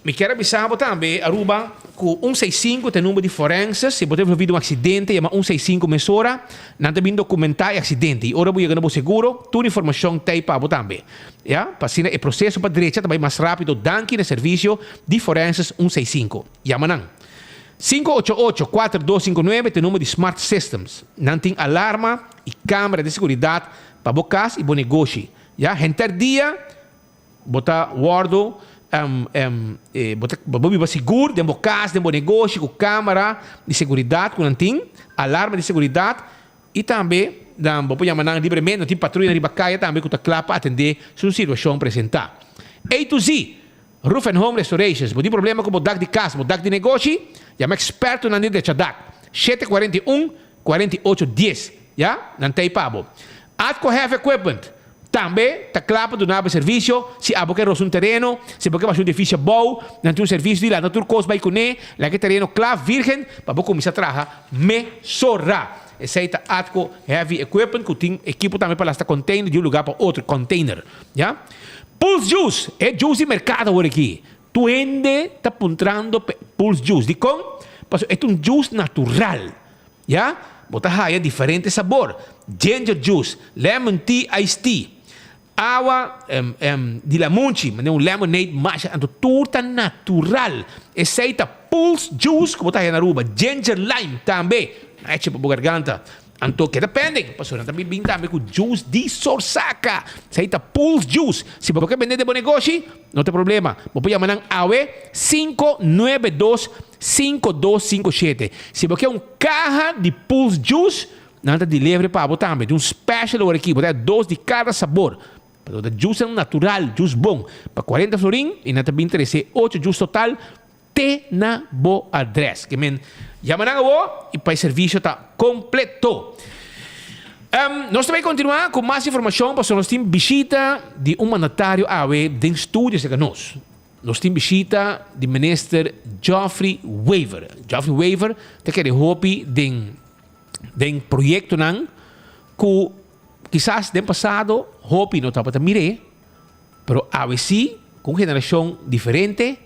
Mi kier a bisa bo tambe, Aruba, ku un seis sinku ta e number di forenses. Si bo ta envolví den un aksidente, yama un seis sinku mesora. Nan ta bin dokumentá e aksidente i ora bo yega na bo seguro, tur informashon ta ei pa bo tambe. Ya, pa asina e proseso pa drecha ta bai mas rápido danki na e servisio di forenses un seis sinku. Yama nan. 588 4259 ta e number di Smart Systems. Nan tin alarma i kamera di seguridat pa bo kas i bo negoshi. Ya, henter dia. Bo ta wòrdu bo ta bo biba sigur den bo kas, den bo negoshi ku kamera di seguridat ku nan tin, alarma di seguridat i tambe nan bo por yama nan libremente, nan tin patruya riba kaya tambe ku ta kla pa atendé si un situashon presentá. A to Z, Roof and Home Restorations, bo tin problema ku bo dak di kas, bo dak di negoshi, yama ekspertonan di drecha dak, 741 48 dies, ya, nan ta ei pa bo. Atco Heavy Equipment tambe ta kla pa duna bo e servisio si abo ke rosa un tereno, si bo ke basha un edifisio abou, nan tin un servisio di lanta tur kos bai kuné, laga e tereno kla, virgen, pa bo kuminsá traha mesora. Esei ta Atco Heavy Equipment ku tin ekipo tambe pa lasta container di un lugá pa otro, container, ya. Pulse Juice, e juice di merkado awor aki. Tur hende ta puntrando p'e Pulse Juice. Dikon? Pasobra e ta un juice natural. Ya? Bo ta haya diferente sabor. Ginger juice, lemon tea, iced tea, awa di lamunchi, manera un lemonade masha. Anto tur ta natural. Esei ta Pulse Juice ku bo ta haya na Aruba. Ginger lime tambe. Echa pa bo garganta. Anto keda pending, pasobra nan ta bin tambe ku juice di sorsaka. Esei ta Pulse Juice. Si bo ke bende den bo negoshi, no ta problema. Bo por yama nan awe 592 5257. Si bo ke un kaha di Pulse Juice, nan ta delivery pa bo tambe. Tin un special awor aki, bo ta haya dos di kada sabor. Pasobra ta juicenan natural, juice bon. Pa 40 florin i nan ta bin trese ocho juice total Te na bo adres. Ke men yama nan awo i pa e servisio ta kompleto. Nos ta bai kontinuá ku mas informashon pasobra nos tin bishita di un mandatario awe den studio serka nos. Nos tin bishita di Minister Geoffrey Wever. Geoffrey Wever ta kere hopi den den proyektonan ku kisas den pasado hopi no tabata mir'é. Pero awe sí, ku un generashon diferente,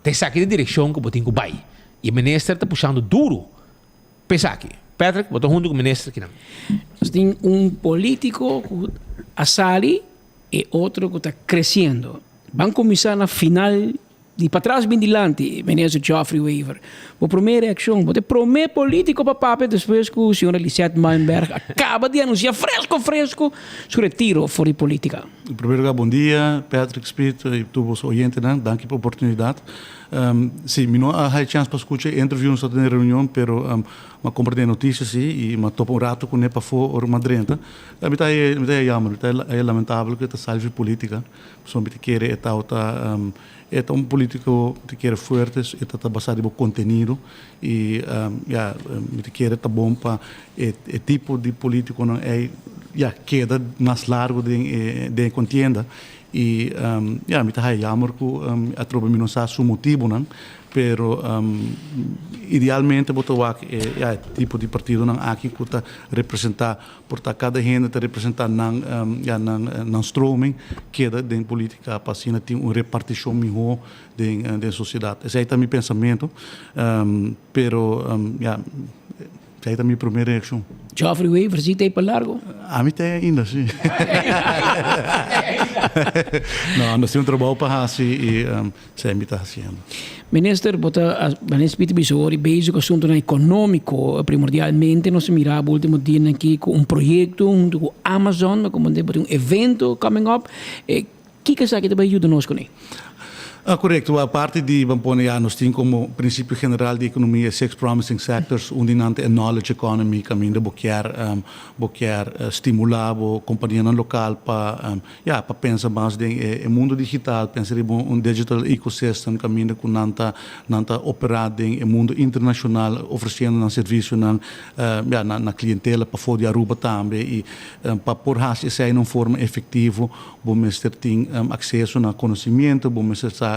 ta esaki e direkshon ku bo tin ku bai. I e minister ta pushando duru pa esaki. Patrick, bo ta huntu ku minister kinan? Nos tin un polítiko ku a sali i otro ku ta kresiendo. Ban kuminsá na final. Di patras bin dilanti, Minister Geoffrey Wever. Bo prome reaccion, bo ta e prome politico pa papia despues cu señora Lisette Muilenberg a caba di anuncia fresco fresco su retiro for di politica. En primer lugar bon dia Patrick, Speed y tur boso oyentenan. Danki pa oportunidad. Si, mi no a haya chance pa scucha e interview, nos tabata den reunion, pero m'a comprende e noticia si y m'a topa un rato cune pafo ora m'a drenta. Mi ta haya, mi ta haya jammer, mi ta haya lamentabel cu e ta sali fi politica. Pasobra mi ta kere e tabata e ta un politico mi ta kere fuerte, e ta ta basa riba contenido y ya mi ta kere ta bon pa e e tipo di politiconan ey ya keda mas largo den e den e contienda y ya mi ta haya jammer cu atrobe mi no sa su motibonan Pero idealmente bo ta wak e ya e tipo di partidonan aki ku ta representá por ta kada hende ta representá nan ya nan nan stroming keda den politika pa asina tin un repartishon mihó den den sosiedat. Esei ta mi pensamentu pero ya esei ta mi promé reakshon. Geoffrey Wever si ta ei pa largo? Ami ta ei ainda si. No, nos tin un trabou pa hasi i Esei mi ta hasiendo. Minister, bo ta manera Pieter bisa hori bezig ku asuntunan ekonómiko. Primordialmente nos a mira bo último dianan aki ku un proyekto huntu ku Amazon, komo bo tin un evento coming up. Kiko esaki ta bai yuda nos kuné? Korekto. Aparte di ban pone ya nos tin komo prinsipio general di ekonomia e six promising sectors, un di nan ta e knowledge economy kaminda bo kier bo kier stimulá bo kompanianan lokal pa Ya, pa pensa mas den e mundo digital, pensa riba un digital ecosystem kaminda ku nan ta nan ta operá den e mundo internashonal ofresiendo nan servisionan ya na na klientela pafó di Aruba tambe i pa por hasi esei na un forma efektivo bo mester tin akseso na konosimiento, bo mester sa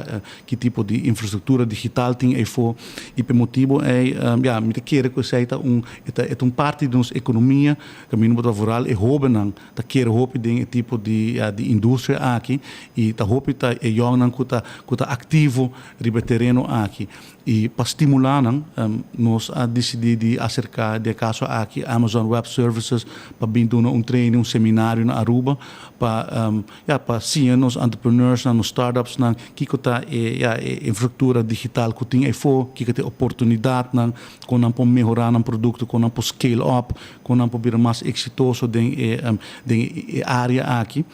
ki tipo di infrastruktura digital tin eifó i pa e motibu ei ya mi ta kere ku esei ta un e ta un parti di nos ekonomia kaminda bo ta vooral e hóbennan Ta kere hopi den e tipo di di industria aki y ta hopi ta e yongnan cu ta cu ta activo riba e tereno aki y pa stimula nan nos a dicidi di acerca di e caso aki Amazon Web Services pa bin duna un training un seminario na Aruba pa ya pa siña nos entrepreneursnan nos startupsnan kico ta e ya e infrastructura digital cu tin eyfo kico ta e oportunidadnan con nan por mehora nan producto con nan por scale up Kon nan por bira mas eksitoso den e den e área aki.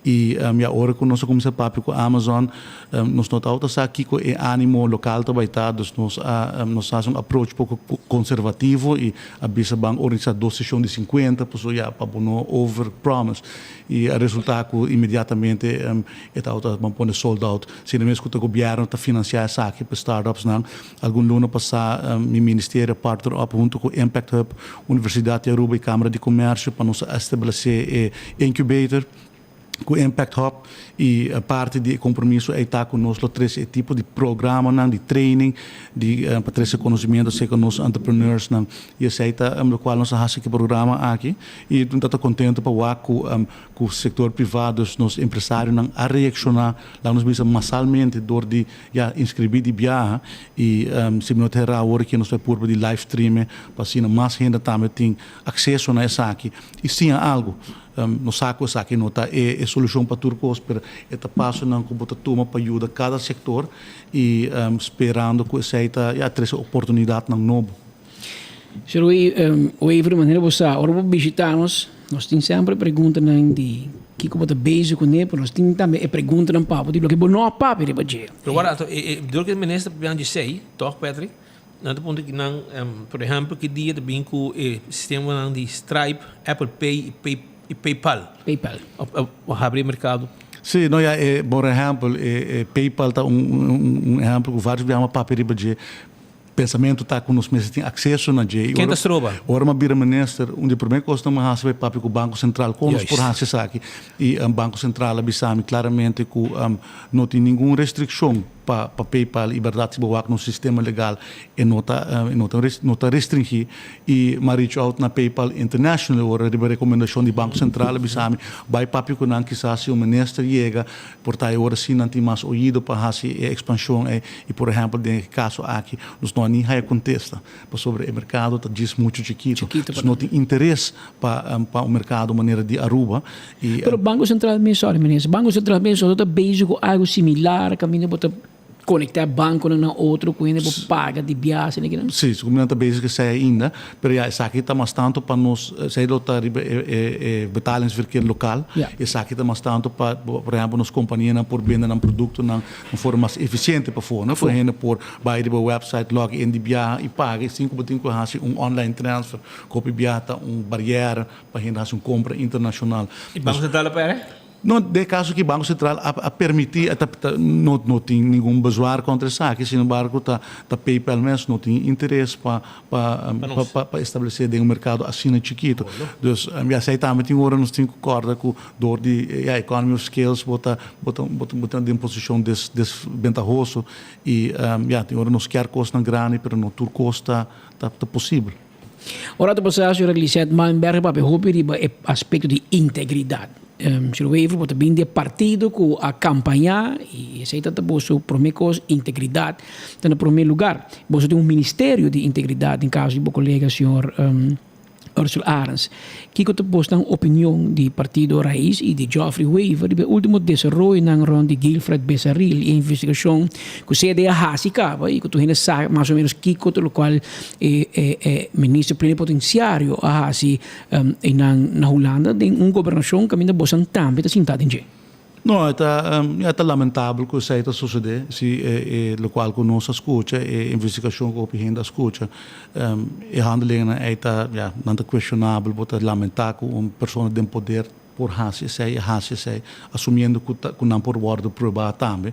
I ya ora ku nos a kuminsá papia ku Amazon, nos no tabata sa kiko e ánimo lokal ta bai ta, dus nos a nos a hasi un approach poko konservativo i a bisa ban organisá dos seshon di sinkuenta pasobra ya pa bo no over promise. I a resultá ku inmediatamente e tabata ban pone sold out. Asina mes ku ta gobièrnu ta finansiá esaki pa startupsnan. Algun luna pasá mi ministerio a partner up hunto ku Impact Hub, Universidat di Aruba i Kamara di Komersio pa nos a establesé e incubator ku Impact Hub i parti di e kompromiso ei ta ku nos lo trese e tipo di programanan di training di pa trese konosimiento aserka nos entrepreneursnan i esei ta lokual nos a hasi ku e programa aki i mi ta ta kontento pa wak ku ku sektor privá dus nos empresarionan a reakshoná laga nos bisa masalmente dor di Ya inscribi di biaha y si mi no ta hera awor aki nos ta purba di live streame pa asina mas hende tambe tin acceso na esaki y siña algo. Nos sa cu esaki no ta e solucion pa tur cos pero e ta pasonan cu bo ta tuma pa yuda cada sector y sperando cu esey ta ya trece oportunidadnan nobo. Señor Wever, manera bo sa, ora bo bishita nos, nos tin semper e preguntanan di kiko bo ta bezig kuné, pero nos tin tambe e preguntanan pa bo di loke bo no a papia riba dje. Pero wak ato, e dor ku e minister papia di esei, tòg Patrick, nan ta puntra ki nan, por ehèmpel, ki dia ta bin ku e sistemanan di Stripe, Apple Pay i PayPal. PayPal. Op habri e merkado. Sí, no ya, e por ehèmpel, e PayPal ta un ehèmpel ku vários biaha mi a papia riba dje. Pensamentu ta ku nos mester tin akseso na dje. Ken ta stroba? Ora mi a bira minister, un di e promé kosnan mi a hasi bai papia ku Banko Sentral kon nos por hasi esaki. I Banko Sentral a bisa mi klaramente ku no tin ningun restrikshon pa pa PayPal i bèrdat si bo wak nos sistema legal e no ta e no ta no ta restringí. I mi a reach out na PayPal International ora riba rekomendashon di Banko Sentral a bisa mi bai papia ku nan kisas si un minister yega Por ta e ora si nan tin mas oido pa hasi e ekspanshon ei i por ehèmpel den e kaso aki nos no a ni haya kontesta pasobra e merkado ta djis muchu chikitu. Dus no tin interes pa pa un merkado manera di Aruba i. Pero Banko Sentral mes, sorry minister, Banko Sentral mes no ta bezig ku algu similar kaminda bo ta. Konektá bankonan na otro ku hende por paga di biaha asina kinan? Sí, su nan ta bezig esei ainda, pero ya esaki ta mas tantu pa nos, esei lo ta riba e e e betalingsverkeer lokal, esaki ta mas tantu pa por ehèmpel nos kompanianan por bende nan produktonan un forma mas efisiente pafó, no? Ku hende por bai riba wèpsait, log in di biaha i paga i sin ku bo tin ku hasi un online transfer, ku hopi biaha ta un barièra pa hende hasi un kompra internashonal. I Banko Sentral a pere? No, den e kaso aki Banko Sentral a a permití, a ta ta no no tin ningun bezwaar kontra esaki, sin embargo ta ta PayPal mes no tin interes pa pa pa pa pa establesé den un merkado asina chikito. Dus ya esei tambe tin ora nos tin ku kòrda ku dor di ya economy of scales bo ta bo ta bo ta bo ta den posishon des desbentahoso i ya tin ora nos kier kosnan grandi pero no tur kos ta ta ta posibel. Ora ta pasá, señora Lisette Malmberg papia hopi riba e aspekto di integridat. Señor Wever, bo ta bin di e partido ku a kampañá i esei ta ta boso promé kos, integridat ta na promé lugar. Boso tin un ministerio di integridat den kaso di bo kolega señor Ursula Arends. Kiko ta bosnan opinion di partido Raiz i di Geoffrey Wever riba e ultimo desaroyonan rond di Guilfred Besaril i e investigashon ku CDA a hasi kaba i ku tur hende sa mas o menos kiko ta lokual e e minister plenipotenciario a hasi einan na Hulanda den un gobernashon kaminda bosnan tambe ta sinta den dje? No, e ta, ya ta lamentabel ku esei ta sosodé. Si e e lokual ku nos a skucha, e investigashon ku hopi hende a skucha, e handelingennan ei ta, ya, nan ta kueshonabel. Bo ta lamentá ku un persona den poder por hasi esei i hasi esei, asumiendo ku ta ku nan por wòrdu pruebá tambe.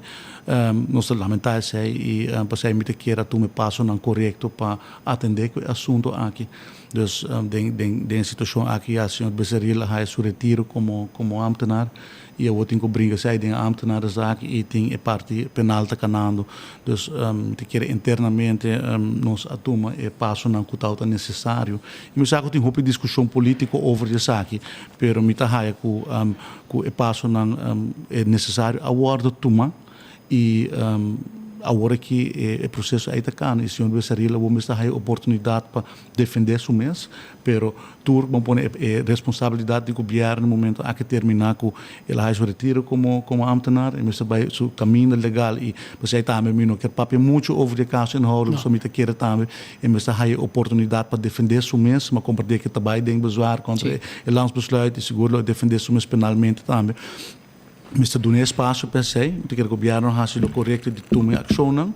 Nos ta lamentá esei i pasei mi ta kier a tuma e pasonan korekto pa atendé ku e asuntu aki. Dus den den den e situashon aki ya señor Becerril a haya su retiro komo komo ámtenar i awor tin ku bringa esei den e ámtenarenzaak i tin e parti penal ta kanando. Dus mi ta kere internamente nos a tuma e pasonan ku tabata nesesario. I mi sa ku tin hopi diskushon polítiko over di esaki, pero mi ta haya ku ku e pasonan e nesesario a wòrdu tuma I awor aki e proceso ei ta cana y señor Becerril awor mester haya oportunidad pa defende su mes, pero tur bo pone e responsabilidad di gobierno momento aki termina cu el a haya su retiro como como ambtenaar e mester bay su caminda legal y p'esey tambe mi no kier papia mucho over di e caso inhoudelijk pasobra mi ta kere tambe e mester haya oportunidad pa defende su mes, mi a comprende cu e ta bay den bezwaar contra e landsbesluit y sigur lo e defende su mes penalmente tambe. Mester duna e espasio pa esei, mi ta kere gobièrnu hasi lo korekto di tuma e akshonnan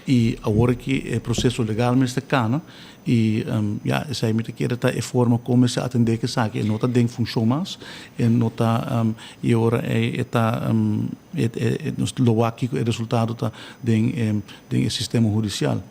i awor aki e proseso legal mester kana i ya esei mi ta kere ta e forma kon mester atendé ku esaki e no ta den funshon mas e no ta i ora ei e ta nos lo wak kiko e resultado ta den den e sistema hudisial.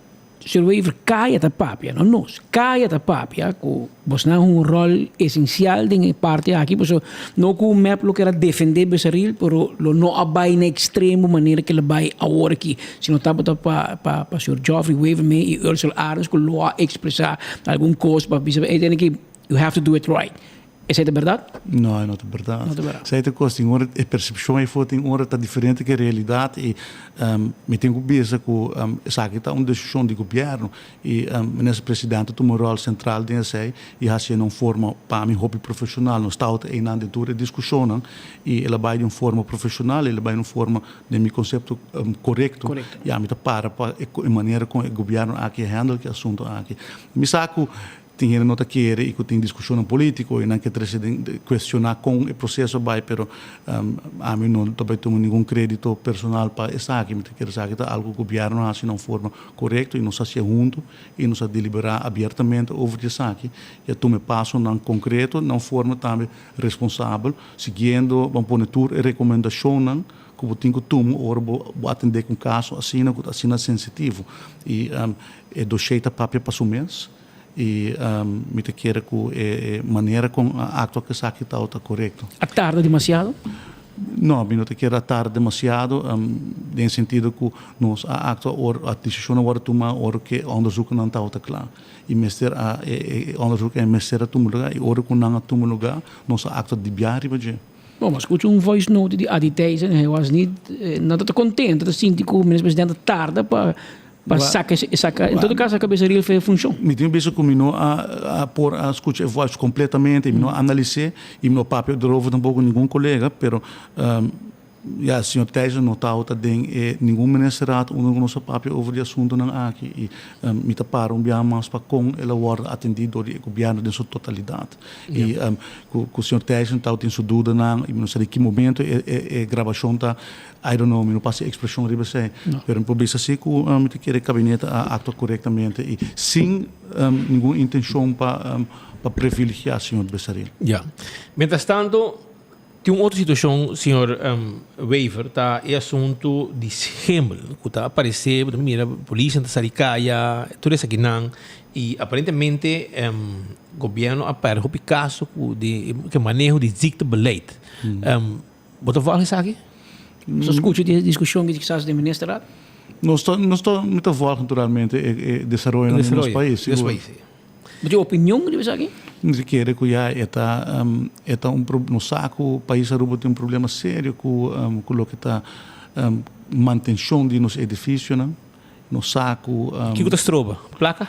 Señor Wever, Kaya ta papia, no nos. Kaya ta papia ku bosnan hun un ròl esensial den e parti aki, pasobra no ku mep lo kera defendé Besaril, pero lo no a bai na ekstremo manera ku el a bai awor aki. Si no tabata pa pa pa señor Geoffrey Wever mee i Ursel Arends ku lo a ekspresá algun kos pa bisa ey tene ki you have to do it right. Esei ta bèrdat? No, e no ta bèrdat. No ta bèrdat. Esei ta kos, tin ora e persepshon ei tin ora ta diferente ku e realidat i mi tin ku bisa ku esaki ta un desishon di gobièrnu i minister presidente a tuma un ròl sentral den esei i hasié na un forma pa mi hopi profeshonal. Nos tabata einan den tur e diskushonnan i el a bai di un forma profeshonal, el a bai di un forma den mi konsepto korekto i ami ta para pa e manera kon e gobièrnu aki a hèndel ku e asuntu aki. Mi sa ku Tin hende no ta kere i ku tin diskushonnan polítiko i nan ke trese den kuestioná kon e proseso a bai pero ami no ta bai tuma ningun krédito personal pa esaki. Mi ta kere esaki ta algu ku gobièrnu a hasi na un forma korekto i nos a hasié huntu i nos a deliberá abiertamente over di esaki i a tuma e pasonan konkreto na un forma tambe responsabel siguiendo ban pone tur e rekomendashonnan ku bo tin ku tuma ora bo atendé ku un kaso asina ku ta asina sensitivo i e doshé ta papia pa su mes. I mi ta kere ku e manera kon a aktua ku esaki tabata korekto. A tarda demasiado? No, mi no ta kere a tarda demasiado, den sentido ku nos a aktua ora a desishon a wòrdu tumá ora ku e ònderzoeknan tabata kla. I mester a e ònderzoek ei mester a tuma lugá i ora ku nan a tuma lugá nos a aktua di biaha riba dje. Bon, mi a skucha un voice note di Adi Thijssen, hij was niet, no tabata kontento, ta sinti ku minister presidente a tarda pa Pa saca saca en todo caso a cabeza riel fe funcion. Mi tin bisa cu mi no a por a scucha e voice completamente, mi no a analis'é y mi no papia erover tampoco cu ningun colega, pero. Ya, señor Thijssen no tabata den e ningun ministerraad unda ku nos a papia over di asuntunan aki i mi ta para un biaha mas pa kon el a wòrdu atendí dor di e gobièrnu den su totalidat. I ku ku señor Thijssen tabatin su dudanan i mi no sa di ki momento e e grabashon ta, I don't know, mi no pasa e ekspreshon riba esei, pero mi por bisa si ku mi ta kere e kabinete a aktua korektamente i sin ningun intenshon pa pa privilegiá señor Besaril. Ya. Mientrastanto Tin un otro situacion, señor Wever, ta e asunto di schemel cu ta aparece, bo ta mira polisnan ta sali caya, tur esakinan, y aparentemente gobierno a perde hopi caso cu di e maneho di ziektebeleid. Bo ta volg esaki? Nos ta scucha di e discusion ki kisas den ministerraad? Nos ta, nos ta, mi ta volg naturalmente e desaroyonan den nos pais, sigur. Bo tin opinion riba esaki? Mi ta kere ku ya e ta e ta un nos sa ku pais Aruba tin un problema serio ku ku loke ta mantenshon di nos edifisionan. Nos sa ku. Kiko ta stroba? Plaka?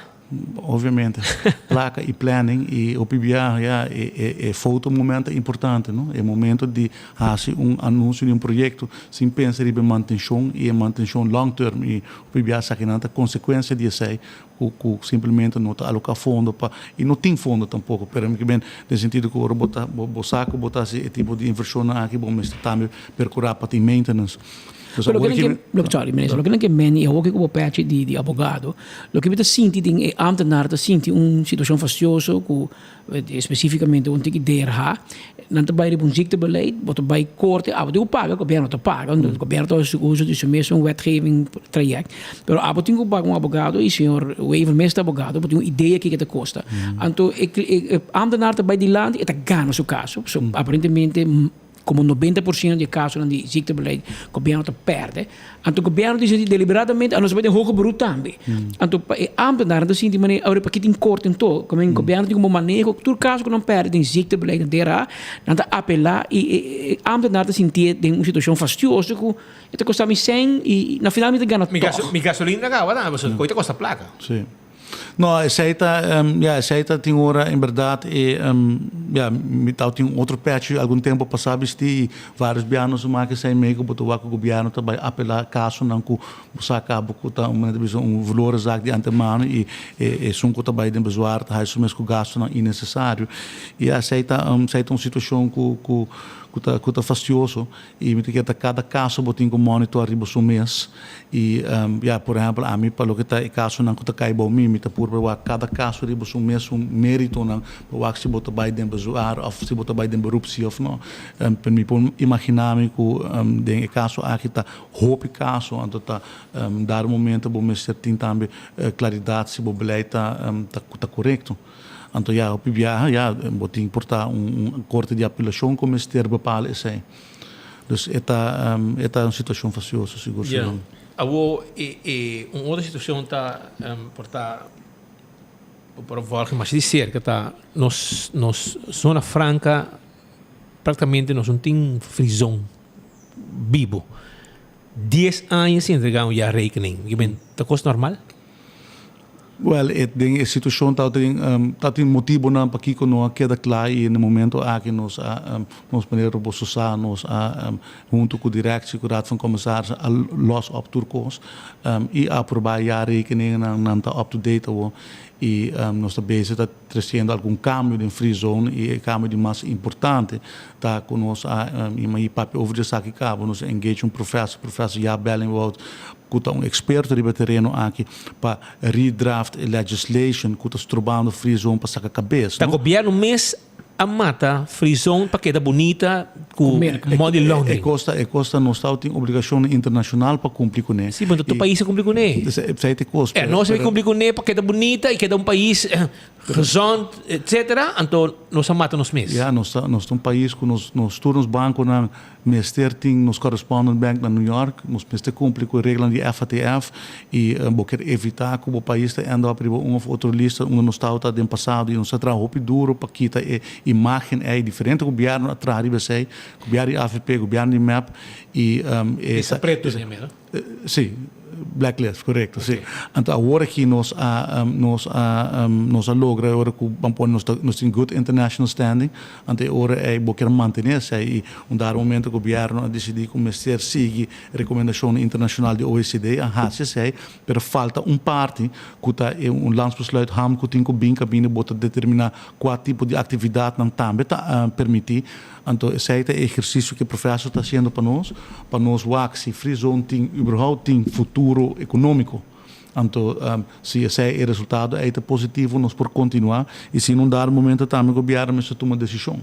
Obviamente. Plaka i planning i hopi biaha ya e e foto momento ta importante no. E momento di hasi un anunsio di un proyekto sin pensa riba e mantenshon i e mantenshon long term i hopi biaha esakinan ta konsekuensia di esei ku ku simplemente no ta aloká fondo pa i no tin fondo tampoko pero mi ke ben den sentido ku ora bo ta bo sa ku bo ta hasi e tipo di invershonnan aki bo mester tambe perkurá pa tin maintenance. Dus Pero awor loke loke sorry minister loke nan ke meni e hoki ku bo pechi di di abogado loke mi ta sinti den e ambtenaar ta sinti un situashon fastioso ku Específicamente un tiki DRH, nan ta bai riba un ziektebeleid, bo ta bai korte, abo tin ku paga, gobierno ta paga, gobierno ta hasi uso di su mesun wetgeving traject, pero abo tin ku paga un abogado y señor Wever mes ta abogado, bo tin un idea kiko ta kosta. Anto e ambtenaar ta bai dilanti, e ta gana su kaso, so aparentemente Como 90% di e casonan di ziektebeleid gobierno ta perde. Anto gobierno ta sinti deliberadamente, a nos bai den hoger beroep tambe. Anto pa e ambtenaren ta sinti manera, awor paki tin corte anto? Como en gobierno tin como maneho, tur caso cu nan perde den ziektebeleid den DRA, nan ta apela y e ambtenaar ta sintié den un situacion fastioso cu e ta costa mi cen y na final mi ta gana toch. Mi gasolina ta caba tambe, pasobra koe ta costa placa. Sí. No, esei ta, ya, esei ta tin ora en berdad e, ya, mi tau tin otro pechi algun tempo pasá bistí i vários bia nos a maka esei mee ku bo ta wak ku gobièrnu ta bai apelá kasonan ku bo sa kaba ku ta un manera di bisa un verloren zaak di antemano i e esun ku ta bai den bezwaar ta haña su mes ku gastunan innesesario. I ya, esei ta, esei ta un situashon ku ku ku ta ku ta fastioso. I mi ta kere ta kada kaso bo tin ku monitor riba su mes. I ya, por ehèmpel ami pa loke ta e kasonan ku ta kai bou mi, mi ta purba wak kada kaso riba su mesun meritonan pa wak si bo ta bai den bezwaar òf si bo ta bai den beroep si òf no. Pero mi por imaginá mi ku den e kaso aki ta hopi kaso, anto ta dado momento bo mester tin tambe klaridat si bo beleid ta ta korekto. Anto ya hopi biaha ya bo tin por ta un korte di apelashon ku mester bepal esei. Dus e ta e ta un situashon fasioso sigur sigur. Ya. Awo e e un otro situashon ta por ta bo por a volg masha di serka ta nos nos zona franka praktikamente nos no tin frizon bibo. Dies aña sin entrega un jaarrekening. Ke men ta kos normal? Wel, e den e situacion tabatin tabatin motibonan pakiko no a keda kla i na e momento aki nos a nos manera Roboso sa nos a hunto ku directie ku Raad van Commissarissen a los op tur kos i a aproba e jaarrekeningennan nan ta up to date awo i nos ta bezig ta treciendo algun cambio den free zone i e cambio di mas importante ta ku nos a i papia over di esaki kaba nos a engage un professor, professor Jaap Bellingwoud ku ta un eksperto riba e tereno aki pa redraft e legislation ku ta strobando free zone pa saka kabes. Ta gobièrnu mes a mata free zone pa keda bunita ku money laundering. E kos ta, e kos ta nos tabatin obligashonnan internashonal pa kumpli kuné. Si, pero tur pais a kumpli kuné. Esei ta e kos. E nos a kumpli kuné pa keda bunita i keda un pais gezond, etcetera, anto nos a mata nos mes. Ya, nos ta, nos ta un pais ku nos, nos tur nos bankonan mester tin nos correspondent bank na New York, nos mester kumpli ku e reglanan di FATF i bo kier evitá ku bo pais ta end up riba un òf otro lista unda nos tabata den pasado i nos a traha hopi duro pa kita e imágen ei. Diferente gobièrnu a traha riba esei, gobièrnu di avp, gobièrnu di mep i e Lista pretu esei mira? Sí. Blacklist, korekto, si. Anto awor aki nos a nos a nos a logra ora ku ban pone nos ta nos tin good international standing, anto e ora ei bo kier mantene esei i un dado momento gobièrnu a disidí ku mester sigui rekomendashonnan internashonal di OECD a hasi esei, pero falta un parti ku ta e un landsbesluit ham ku tin ku bin kaminda bo ta determiná kua tipo di aktividatnan tambe ta permití. Anto esei ta e ehersisio ku e profesor ta hasiendo pa nos, pa nos wak si Free Zone tin überhaupt tin futuro ekonómiko. Anto si esei e resultado ei ta positivo nos por kontinuá i si na un dado momento tambe gobièrnu mester tuma desishon.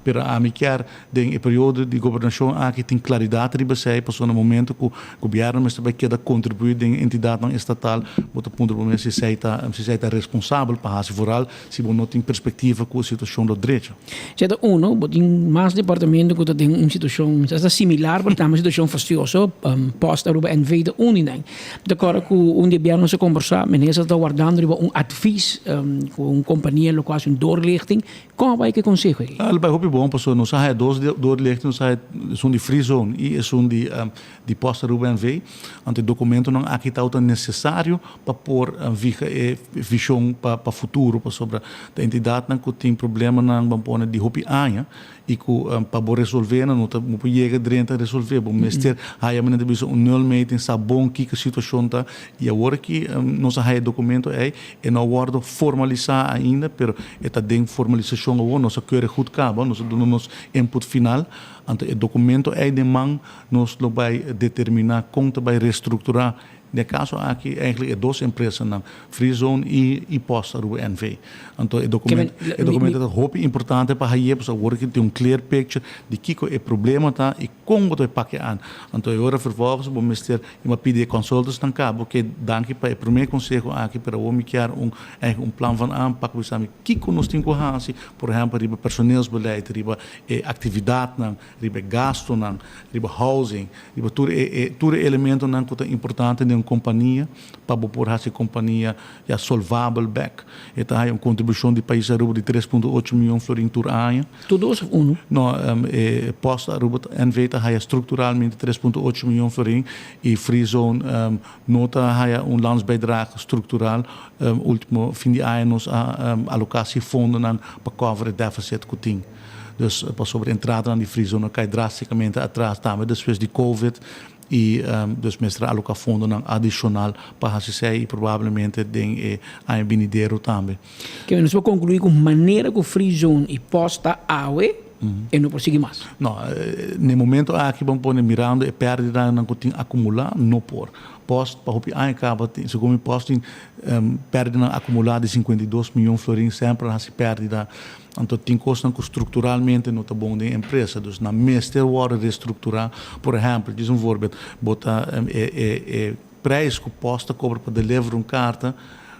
Pero ami kier den e periodo di gobernashon aki tin klaridat riba esei pasobra na momento ku gobièrnu mester bai keda kontribuí den entidatnan estatal bo ta puntra bo mes si esei ta si esei ta responsabel pa hasi vooral si bo no tin perspektiva ku e situashon lo drecha. Esei ta uno, bo tin mas departamento ku ta den un situashon ta similar pero tambe un situashon fastioso, Post Aruba NV ta un di nan. Mi ta kòrda ku un di e biaha nos a kombersá, minister ta wardando riba un advies ku un kompania lo ku hasi un doorlichting. Kon a bai ku e konseho ei? A bai hopi bon pasobra nos a haya dos doorlichting, nos a haya esun di Free Zone i esun di di Post Aruba NV. Anto e dokumentonan aki tabata nesesario pa por fiha e vishon pa pa futuro pasobra ta entidatnan ku tin problemanan ban pone di hopi aña i ku pa bo resolve nan no ta bo por yega drenta resolve bo mester haya manera ta bisa un nulmeting sa bon kiko situashon ta i awor aki nos a haya e dokumento ei e no a wòrdu formalisá ainda pero e ta den formalisashon awor nos a kere gud kaba nos a duna nos input final anto e dokumento ei den man nos lo bai determiná kon ta bai restrukturá Den e kaso aki eigenlijk e dos empresanan, Free Zone i i Post Aruba NV. Anto e documento e documento ta hopi importante pa haye pasobra awor aki tin un clear picture di kiko e problema ta i kon bo ta pak e an. Anto e ora vervolgens bo mester i bo a pidi e consultantsnan kaba oke danki pa e prome conseho aki pero awor mi kier un eigenlijk un plan van aanpak bisa mi kiko nos tin ku hasi por ehempel riba personeelsbeleid riba e actividadnan riba e gastonan, riba housing, riba tur e e tur e elementonan ku ta importante den un kompania pa bo por hasi e kompania ya solvabel bek. E ta haya un kontribushon di pais Aruba di tres punto ocho mion florin tur aña. Tur dos of unu? No, e Post Aruba NV ta haya strukturalmente 3.8 mion florin i Free Zone no ta haya un landsbijdrage struktural. Ultimo fin di aña nos a aloká si fondonan pa cover e deficit ku tin. Dus pasobra entradanan di Free Zone a kai drasticamente atras tambe despues di Covid i dus mester a aloká fondonan adishonal pa hasi esei i probablemente den e aña binidero tambe. Ke nos por konkluí ku manera ku Free Zone i Post ta awe e no por sigui mas? No, na e momento aki bo pone mirando e pèrdidanan ku tin akumulá no por. Post pa hopi aña kaba tin, segun mi Post tin pèrdidanan akumulá di 52 mion florin semper a hasi pèrdida. Anto tin kosnan ku strukturalmente no ta bon den empresa, dus nan mester wòrdu restrukturá. Por ehèmpel, djis un voorbeeld, bo ta e e e prijs ku pòst ta kobra pa deliver un karta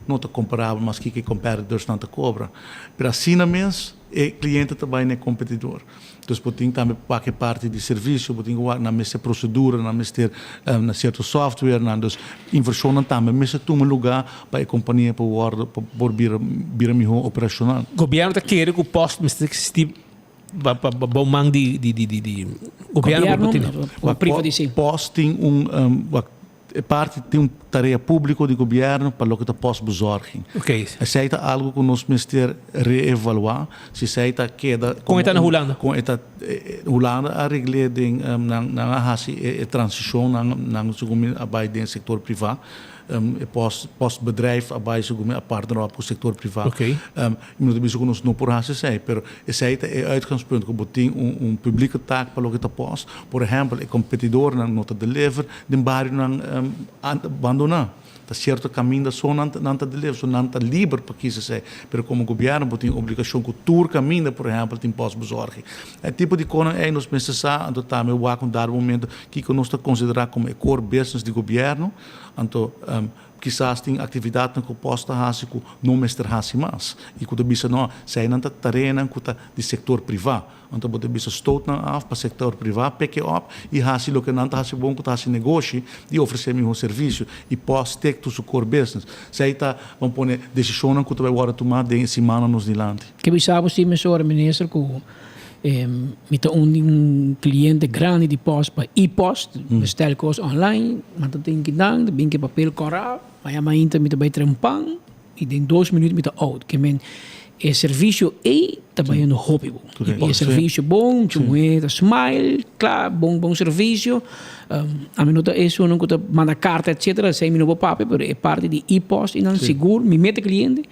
no ta komparabel mas kiko e kompetitorsnan ta kobra. Pero asina mes e kliente ta bai na e kompetidor. Dus bo tin tambe wak e parti di servisio, bo tin ku wak nan mester prosedura, nan mester na sierto softwarenan. Dus invershonnan tambe mester tuma lugá pa e kompania por wòrdu, pa por bira bira mihó operashonal. Gobièrnu ta kere ku pòst mester eksistí pa pa bou man di di di di gobièrnu por tene. Pòst tin un wak E parti tin un tarea públiko di gobièrnu pa loke ta postbezorging. Esei ta algu ku nos mester reevaluá, si esei ta keda Kon e ta na Hulanda? Kon e ta Hulanda a regl'é den nan nan a hasi e transishon nan nan segun mi a bai den sektor privá. E post postbedrijf a bai segun mi a partner op ku sektor privá. Mi no ta bisa ku nos no por hasi esei, pero esei ta e uitgangspunt ku bo tin un un publike taak pa loke ta post. Por ehèmpel e kompetidornan no ta deliver den barionan bandoná. Ta sierto kaminda so nan nan ta deliver, so nan ta liber pa kisa esei. Pero komo gobièrnu bo tin obligashon ku tur kaminda por ehèmpel tin postbezorging. E tipo di konan ei nos mester sa, anto tambe wak un dado momento kiko nos ta konsiderá komo e core business di gobièrnu. Anto kisas tin aktividatnan ku post ta hasi ku no mester hasi mas i ku ta bisa no, eseinan ta tareanan ku ta di sektor privá. Anto bo ta bisa stoot nan af pa sektor privá peke op i hasi loke nan ta hasi bon ku ta hasi negoshi i ofresé mihó servisio i post stick to su core business. Esei ta, ban pone, desishonnan ku ta bai wòrdu tumá den e simannan nos dilanti. Ke bisa bo si mesora, Minister, ku. Mi ta un di un cliente grandi di post pa e-post, bestel cos online, nan ta tin kinan, ta bin ke papel kora, mañana mainta mi ta bai trae un pan y den dos minuut mi ta out. Ke men e servicio ey ta bayendo hopi bon. Y e servicio bon, mucha muhe ta smile, kla, bon bon servicio. Ami no ta esunnan ku ta manda karta etcetera, esei mi no por papia, pero e parti di e-post y nan sigur mi mete cliente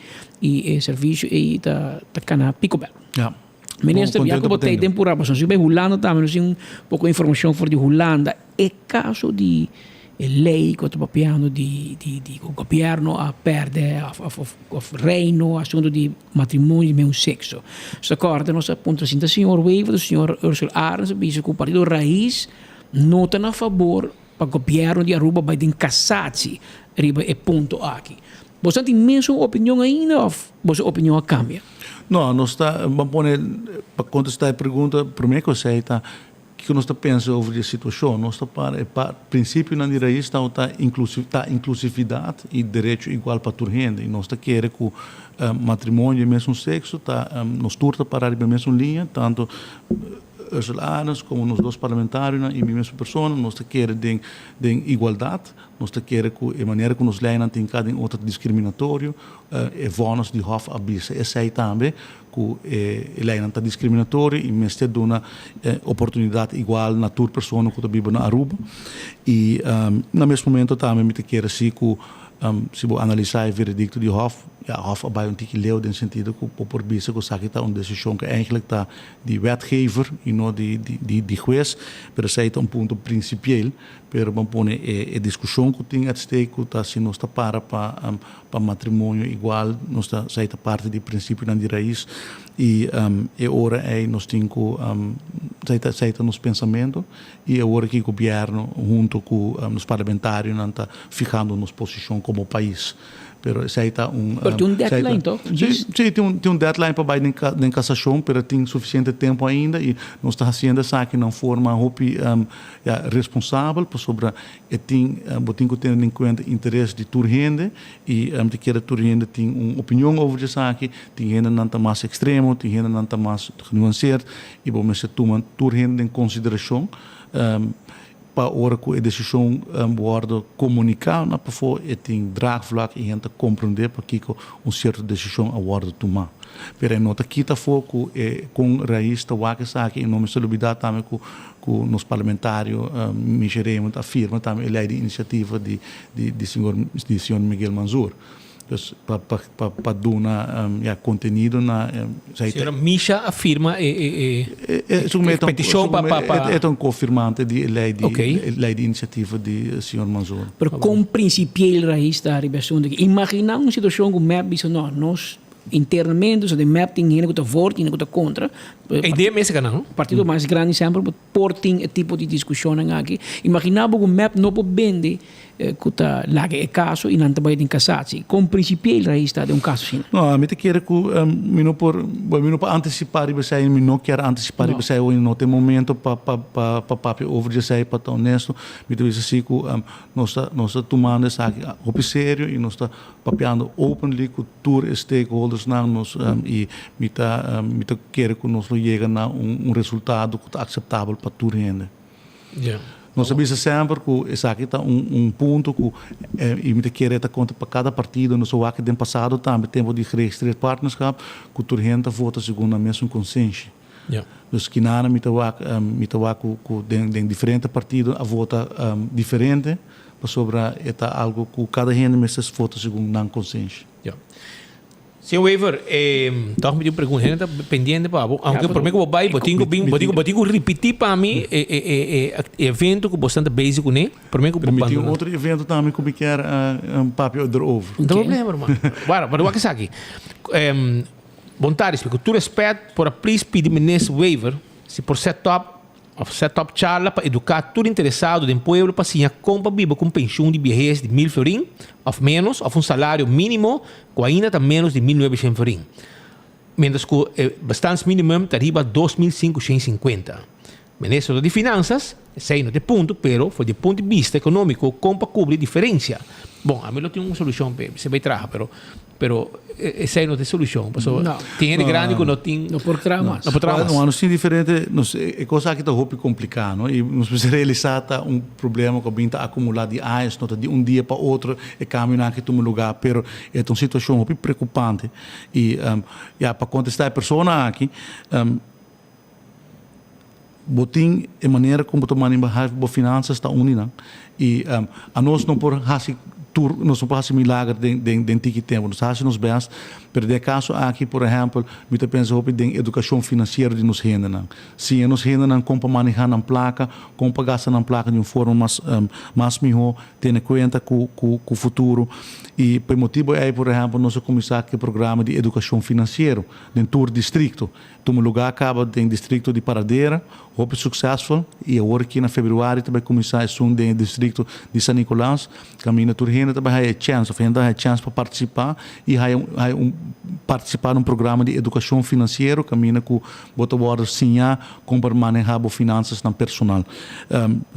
y e servicio ey ta kana picobel. Minister, ya ku bo ta den pura pasobra si bo bai Hulanda tambe nos tin un poko informashon for di Hulanda. E kaso di e lei ku ta papiando di di di ku gobièrnu a pèrdè òf òf òf reino asuntu di matrimonio di mesun sekso. Nos ta kòrda nos a puntra sinta señor Wever, señor Ursula Arends a bisa ku Partido Raiz no ta na fabor pa gobièrnu di Aruba bai den kasatsi riba e punto aki. Boso tin mesun opinion ainda òf boso opinion a kambia? No, nos ta, ban pone, pa kontestá e pregunta, promé kos ei ta, kiko nos ta pensa over di e situashon? Nos ta para e pa prinsipionan di rais ta ta ta inklusividat i derecho igual pa tur hende. I nos ta kere ku matrimonio di e mesun sekso ta, nos tur ta para riba e mesun liña, tantu Ursula Arends komo nos dos parlamentarionan i mi mesun persona, nos ta kere den den igualdat. Nos ta kere ku e manera ku nos leinan tin ka den otro ta diskriminatorio. E vònes di hòf a bisa esei tambe, ku e leinan ta diskriminatorio i mester duna oportunidat igual na tur persona ku ta biba na Aruba. I na mes momento tambe mi ta kere si ku si bo analisá e veredikto di hòf, ya hòf a bai un tiki leu den sentido ku bo por bisa ku esaki ta un desishon ku eigentlik ta di wetgever i no di di hues, pero esei ta un punto prinsipiel. Pero ban pone e diskushon ku tin at stake ku ta si nos ta para pa pa matrimonio igual, nos ta esei ta parti di prinsipionan di rais i e ora ei nos tin ku esei ta esei ta nos pensamentu i awor aki gobièrnu hunto ku nos parlamentarionan ta fihando nos posishon komo pais. Pero esei ta un. Pero tin un deadline toch? Si, si, tin un, tin un deadline pa bai den, den kasashon, pero tin sufisiente tempu ainda i nos ta hasiendo esaki na un forma hopi ya, responsabel, pasobra e tin, bo tin ku tene den kuenta interes di tur hende i mi ta kere tur hende tin un opinion over di esaki, tin hendenan ta mas ekstremo, tin hendenan ta mas genuanseerd i bo mester tuma tur hende den konsiderashon. Pa ora ku e desishon wòrdu komuniká na pafó e tin draagvlak i hende ta komprondé pakiko un sierto desishon a wòrdu tumá. Pero e no ta kita afó ku e kon Rais ta wak esaki i no mester lubidá tambe ku ku nos parlamentario Misha Raymond a firma tambe e lei di inisiativa di di señor di señor Miguel Manzoor. Dus pa pa pa pa duna ya contenido na esei ta. Señora Misha a firma e e e e peticion pa pa pa. E ta un cofirmante di e ley di e ley di iniciativa di señor Manzoor. Pero con principieel Rais ta riba e asunto aki? Imagina un situacion cu mep bisa no, nos internamente, so den mep tin hende cu ta voor, tin hende cu ta contra. E idea mester gana, no? Partido mas grandi semper por tin e tipo di discusionnan aki. Imagina bo cu mep no por bende Ku ta laga e kaso i nan ta bai den kasatsi. Kon prinsipiel Rais ta den un kaso asina? No, ami ta kere ku mi no por, bueno, mi no por antisipá riba esei, mi no kier antisipá riba esei hoy, no ta e momento pa pa pa pa papia over di esei, pa ta honesto. Mi ta bisa si ku nos ta nos ta tumando esaki hopi serio i nos ta papiando openly ku tur e stakeholdersnan nos i mi ta mi ta kere ku nos lo yega na un un resultado ku ta akseptabel pa tur hende. Nos a bisa semper ku esaki ta un un punto ku i mi ta kere ta konta pa kada partido, nos a wak den pasado tambe tempo di geregistreerd partnerschap ku tur hende ta vota segun nan mesun konsenshi. Dus kinana mi ta wak mi ta wak ku ku den den diferente partido a vota diferente pasobra e ta algo ku kada hende mester vota segun nan konsenshi. Señor Wever, toch mi tin un pregunta. Hende ta pendiente pa bo. Aunke prome ku bo bai, bo tin ku bin, bo tin ku, bo tin ku ripití pa mi e, e, e, e evento ku bo esnan ta bezig kuné. Prome ku bo Pero mi tin otro evento tambe ku mi kier papia erover. No problema, ruman. Wara, pero wak esaki. Bon tardi, ku tur respet, por a please pidi Minister Wever si por set up Of set up charla pa eduká tur interesado den pueblo pa siña kon pa biba ku un penshun di biehes di mil florin òf ménos òf un salario mínimo ku ainda ta ménos di 1900 florin, miéntras ku e bestaansminimum ta riba 2550. Minister di Finanzas, esei no ta e punto, pero for di e punto di bista economico con pa cubri e diferencia. Bon, ami lo tin un solucion p'e, mi bay traha, pero pero esei no ta e solucion, pasobra tin hende grandi cu no tin, No por traha mas. No por traha mas. No, nos tin diferente, nos e cos aki ta hopi complica, no, y nos mester realisa ta un problema cu a bin ta acumula di años, no ta di un dia pa otro e cambionan aki tuma lugar, pero e ta un situacion hopi preocupante y ya pa contesta e persona aki, Bo tin e manera kon bo ta maneha bo finansas ta uni nan i anos no por hasi tur nos no por hasi milager den den den tiki tempu nos ta hasi nos best pero den e kaso aki por ehèmpel mi ta pensa hopi den edukashon finansiero di nos hendenan siña nos hendenan kon pa maneha nan plaka kon pa gasta nan plaka di un forma mas mas mihó tene kuenta ku ku ku futuro i pa e motibu ei por ehèmpel nos a kuminsá ku e programa di edukashon finansiero den tur distrikto. Tuma lugá kaba den distrikto di Paradera, hopi suksesful i awor aki na februari ta bai kuminsá esun den e distrikto di San Nicolas, kaminda tur hende ta bai haya e chèns òf hende ta haya chèns pa partisipá i haya un haya un partisipá na un programa di edukashon finansiero kaminda ku bo ta wòrdu siñá kon pa manehá bo finansasnan personal.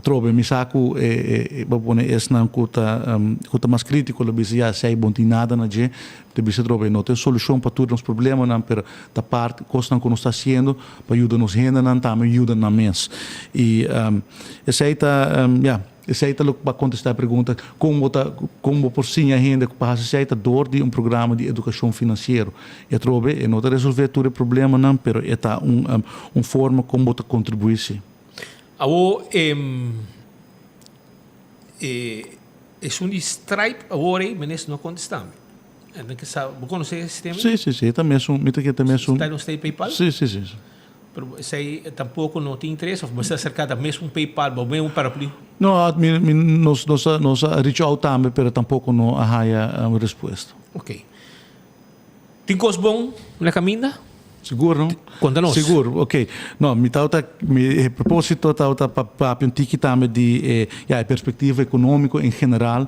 Trobe mi sa ku e e bo pone esnan ku ta ku ta mas krítiko lo bisa ya esei bo no tin nada na dje, Ta bisa trobe no ta e solucion pa tur nos problemanan pero ta parti cosnan cu nos ta haciendo pa yuda nos hendenan tambe yuda nan mes. Y esey ta ya esey ta loke pa contesta e pregunta con bo ta con bo por siña hende pa haci esey ta door di un programa di educacion financiero. Y atrobe e no ta resolve tur e problemanan pero e ta un un forma con bo ta contribui si. Awo e Esun di Stripe awor ei minister no a contesta mi. En dan ke sa, bo conoce e sistema? Si, si, si, e ta mesun, mi ta kere ta mesun. Sta nos ta PayPal? Si, si, si. Pero esei tampoco no tin interes of bo sta acerca ta mesun PayPal, bo mesun paraplu? No, mi, mi, nos, nos a, nos a reach out tambe, pero tampoco no a haya respuesta. Ok. Tin kos bon na kaminda? Sigur no? Konta nos. Sigur, ok. No, mi tabata, mi e propósito tabata pa papia un tiki tambe di e, ya, e perspektiva ekonómiko en general.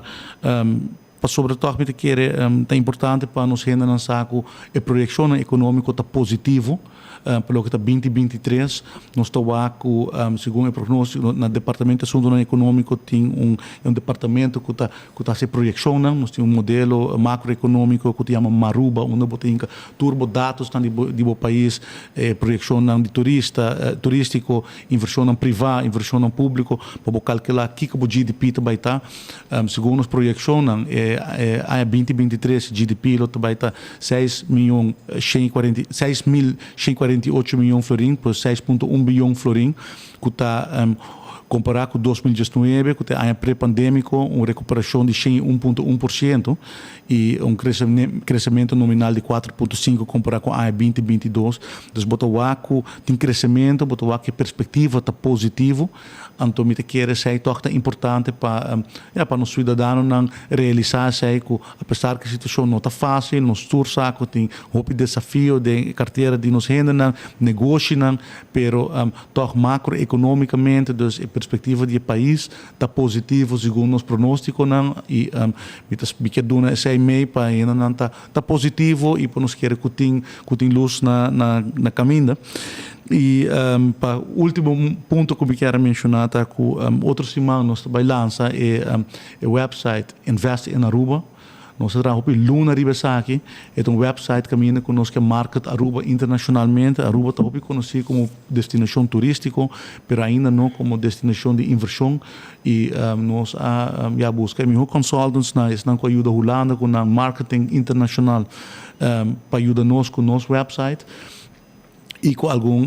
Pasobra tòg mi ta kere ta importante pa nos hendenan sa ku e proyekshonnan ekonómiko ta positivo. Pa loke ta binti binti tres, nos ta wak ku segun e prognóstiko na Departamento di Asuntunan Ekonómiko tin un un departamento ku ta ku ta hasi proyekshonnan. Nos tin un modelo makroekonómiko ku ta yama Maruba unda bo ta hinka tur bo datosnan di bo di bo pais, e proyekshonnan di turista turístiko, invershonnan privá, invershonnan públiko pa bo kalkulá kiko bo GDP ta bai ta. Segun nos proyekshonnan e aña binti binti tres GDP lo ta bai ta seis miyon shen i kuarenta i seis mil shen i kuarenta i ocho miyon florin, pues seis punto un biyon florin, ku ta kompará ku 2019, ku ta e aña prepandémiko, un rekuperashon di 101.1% i un kresementu nominal di 4.5 kompará ku aña 2022. Dus bo ta wak ku tin kresementu, bo ta wak ku e perspektiva ta positivo. Anto mi ta kere esei tòg ta importante pa ya pa nos suidadanonan realisá esei ku apesar ku e situashon no ta fásil, nos tur sa ku tin hopi desafio den e kartera di nos hendenan, negoshinan, pero tòg makroekonomikamente, dus e perspektiva di e pais ta positivo segun nos pronóstikonan i mi ta mi kier duna esei mei pa e hendenan ta ta positivo i pa nos kere ku tin ku tin lus na na na kaminda. I pa ultimo punto ku mi kier a menshoná ta ku otro siman nos ta bai lansa e e website Invest in Aruba. Nos a traha hopi luna riba esaki. E ta un website kaminda ku nos ke market Aruba internashonalmente. Aruba ta hopi konosí komo destinashon turístiko, pero ainda no komo destinashon di invershon. I nos a ya buska e mihó consultants nan, esnan ku a yuda Hulanda ku nan marketing internashonal pa yuda nos ku nos website i ku algun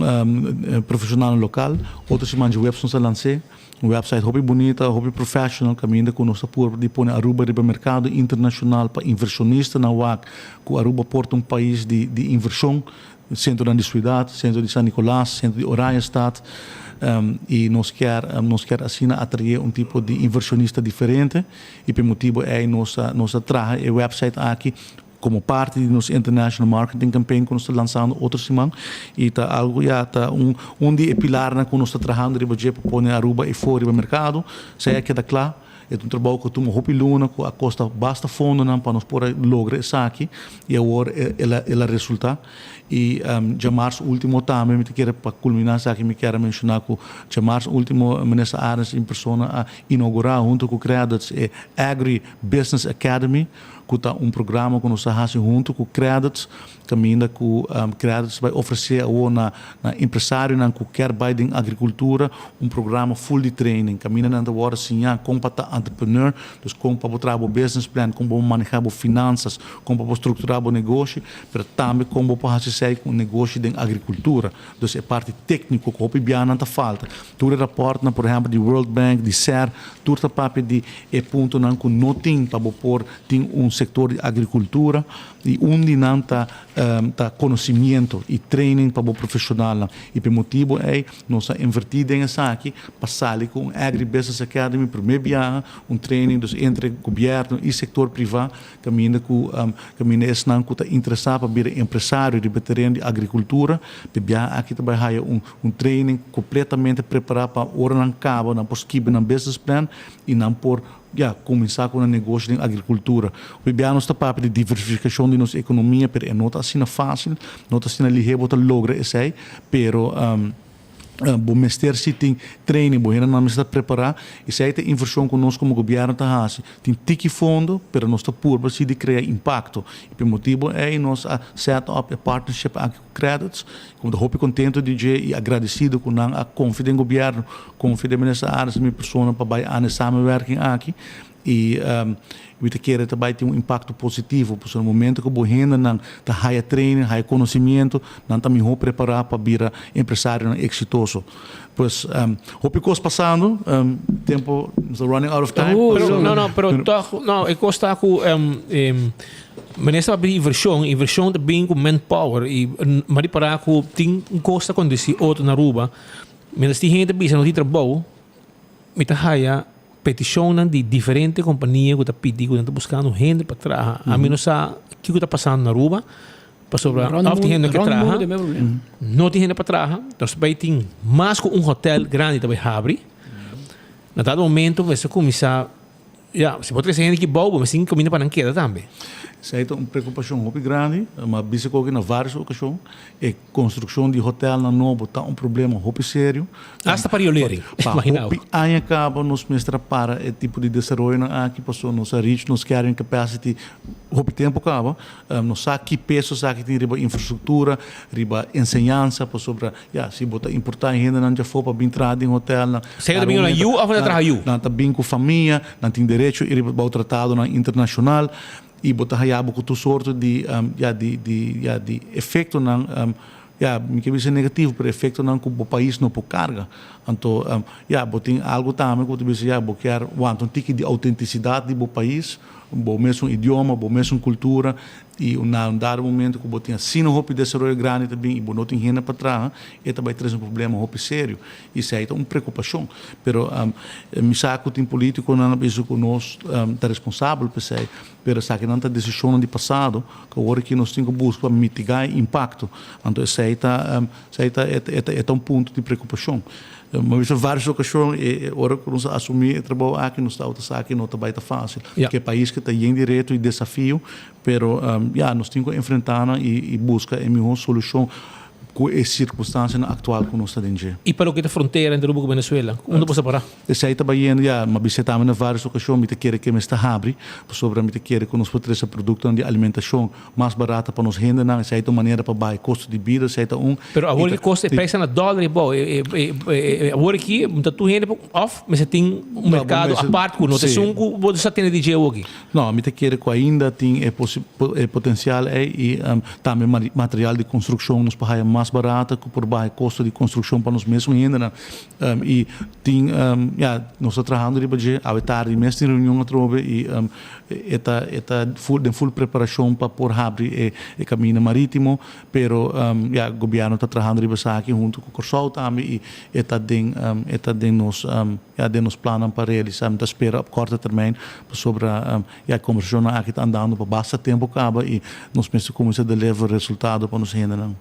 profeshonalnan lokal. Otro siman dje webs nos a lans'é, un website hopi bunita, hopi professional kaminda ku nos ta purba di pone Aruba riba merkado internashonal pa invershonistanan wak ku Aruba por ta un pais di di invershon. Centronan di Ciudad, centro di San Nicolas, centro di Oranjestad y nos kier nos kier asina atrae un tipo di inversionista diferente y p'e motibo ey nos a nos a traha e website aki como parti di nos international marketing campaign cu nos ta lanzando otro siman y ta algo ya ta un un di e pilarnan cu nos ta trahando riba dje pa pone Aruba efo riba mercado. Esey a keda cla. E ta un trabou ku a tuma hopi luna, ku a kosta basta fondonan pa nos por a logra esaki i awor el a el a resultá. I djamars último tambe mi ta kere pa kulminá esaki mi kier a menshoná ku djamars último Minister Arends in persona a inougurá huntu ku Qredits e Agri Business Academy ku ta un programa ku nos ta hasi huntu ku Qredits Kaminda ku Qredits bai ofresé awor na na empresarionan ku kier bai den agrikultura un programa full di training. Kaminda nan ta wòrdu siñá kon pa ta entrepreneur, dus kon pa bo traha bo business plan, kon pa bo manehá bo finansas, kon pa bo strukturá bo negoshi, pero tambe kon bo por hasi esei ku un negoshi den agrikultura. Dus e parti tékniko ku hopi biaha nan ta falta. Tur e rapòrtnan por ehèmpel di World Bank, di ser, tur ta papia di e puntonan ku no tin pa bo por tin un sektor di agrikultura. I un di nan ta ta konosimiento i training pa bo profeshonalnan. I pa e motibu ei nos a invertí den esaki pa sali ku un Agri Business Academy promé biaha, un training dus entre gobièrnu i sektor privá kaminda ku kaminda esnan ku ta interesá pa bira empresario riba e tereno di agrikultura pa e biaha aki ta bai haya un un training kompletamente prepará pa ora nan kaba nan por skibi nan business plan i nan por Ya, kuminsá ku nan negoshi den agrikultura. Hopi bia nos ta papia di diversifikashon di nos ekonomia, pero e no ta asina fásil, no ta asina lihé bo ta logra esei, pero bo mester si tin training, bo hendenan mester ta prepará. Esei ta e invershon ku nos komo gobièrnu ta hasi. Tin tiki fondo, pero nos ta purba si di krea impakto. I pa e motibu ei nos a set up e partnership aki ku Qredits. Ku mi ta hopi kontentu di dje i agradesido ku nan a konfia den gobièrnu, konfia den Minister Arends i mi persona pa bai an e samenwerking aki. I mi ta kere ta bai tin un impakto positivo, pasobra na momento ku bo hendenan ta haya training, haya konosimiento, nan ta mihó prepará pa bira empresarionan eksitoso. Pues hopi kos pasando, tempo, nos ta running out of time. Pero no, no, pero tòg, no, e kos ta ku Minister a pidi inversion, inversion ta bin cu manpower y m'a ripara cu tin un cos ta conduci otro na Aruba, mientras tin hende ta bisa no tin trabou, mi ta haya peticionnan di diferente compania cu ta pidi cu nan ta buscando hende pa traha. Ami no sa kico ta pasando na Aruba, pasobra of tin hende no ke traha, no tin hende pa traha, nos bay tin mas cu un hotel grandi ta bay habri, na dado momento mester cuminsa. Ya, si bo trese hende ki bou, bo mester tin kaminda pa nan keda tambe. Esei ta un preokupashon hopi grandi, ma bisa ku na vários okashon e konstrukshon di hotelnan nobo ta un problema hopi serio. Asta pa Rio Leri, Pa hopi aña kaba nos mester a para e tipo di desaroyonan aki pasobra nos a reach nos carrying capacity hopi tempu kaba. Nos sa ki peso esaki tin riba infrastruktura, riba enseñansa, pasobra ya, si bo ta importá e hendenan djafó pa bin traha den hotelnan, Sea ta bin na yu òf nan ta traha yu? Nan ta bin ku famia, nan tin derecho i riba bou tratadonan internashonal i bo ta haya bo ku tur sorto di, ya, di, di, ya, di efektonan, ya, mi ke bisa negativo, pero efektonan ku bo pais no por karga. Anto, ya, bo tin algu tambe ku bo ta bisa, ya, bo kier wanta un tiki di outentisidat di bo pais, Bo mesun idioma, bo mesun kultura i na un dado momento ku bo tin asina hopi desaroyo grandi ta bin i bo no tin hende pa traha, e ta bai trese un problema hopi serio. I esei ta un preokupashon. Pero mi sa ku tin politikonan a bisa ku nos ta responsabel pa esei, pero esakinan ta desishonnan di pasado ku awor aki nos tin ku buska pa mitigá e impakto. Anto esei ta esei ta e ta un punto di preokupashon. Mi a bisa varios ocasion e ora cu nos a asumi e trabou aki nos tabata sa cu no ta bay ta facil. Cu e pais cu ta yen di reto y desafio, pero ya nos tin cu enfrenta nan y busca e miho solucion cu e circunstancianan actual cu nos ta den dje. Y pa loke ta frontera entre Aruba cu Venezuela, unda bo sa para? Esey ta bayendo ya, mi a bisa tambe na varios ocasion mi ta kere cu e mes ta habri, pasobra mi ta kere cu nos por trece productonan di alimentacion Mas barata pa nos hendenan, esei ta un manera pa baha e kosto di bida, esei ta un. Pero awor ki kosto e prijs na dòler e bou, awor aki ta tur hende por òf mester tin un merkado apart ku no ta esun ku bo sa tene di dje awoki? No, mi ta kere ku ainda tin e e potensial ei i tambe material di konstrukshon nos por haya mas barata ku por baha e kosto di konstrukshon pa nos mesun hendenan. I tin, ya, nos ta trahando riba dje, awe tardi mes tin reunion atrobe i e ta e ta full den full preparashon pa por habri e e kaminda maritimo, pero ya, gobièrnu ta trahando riba esaki huntu ku Kòrsou tambe i e ta den e ta den nos ya den nos plannan pa realisá. Mi ta spera op korte termijn pasobra ya e kombersashonnan aki ta andando pa basta tempu kaba i nos mester kuminsá deliver resultado pa nos hendenan.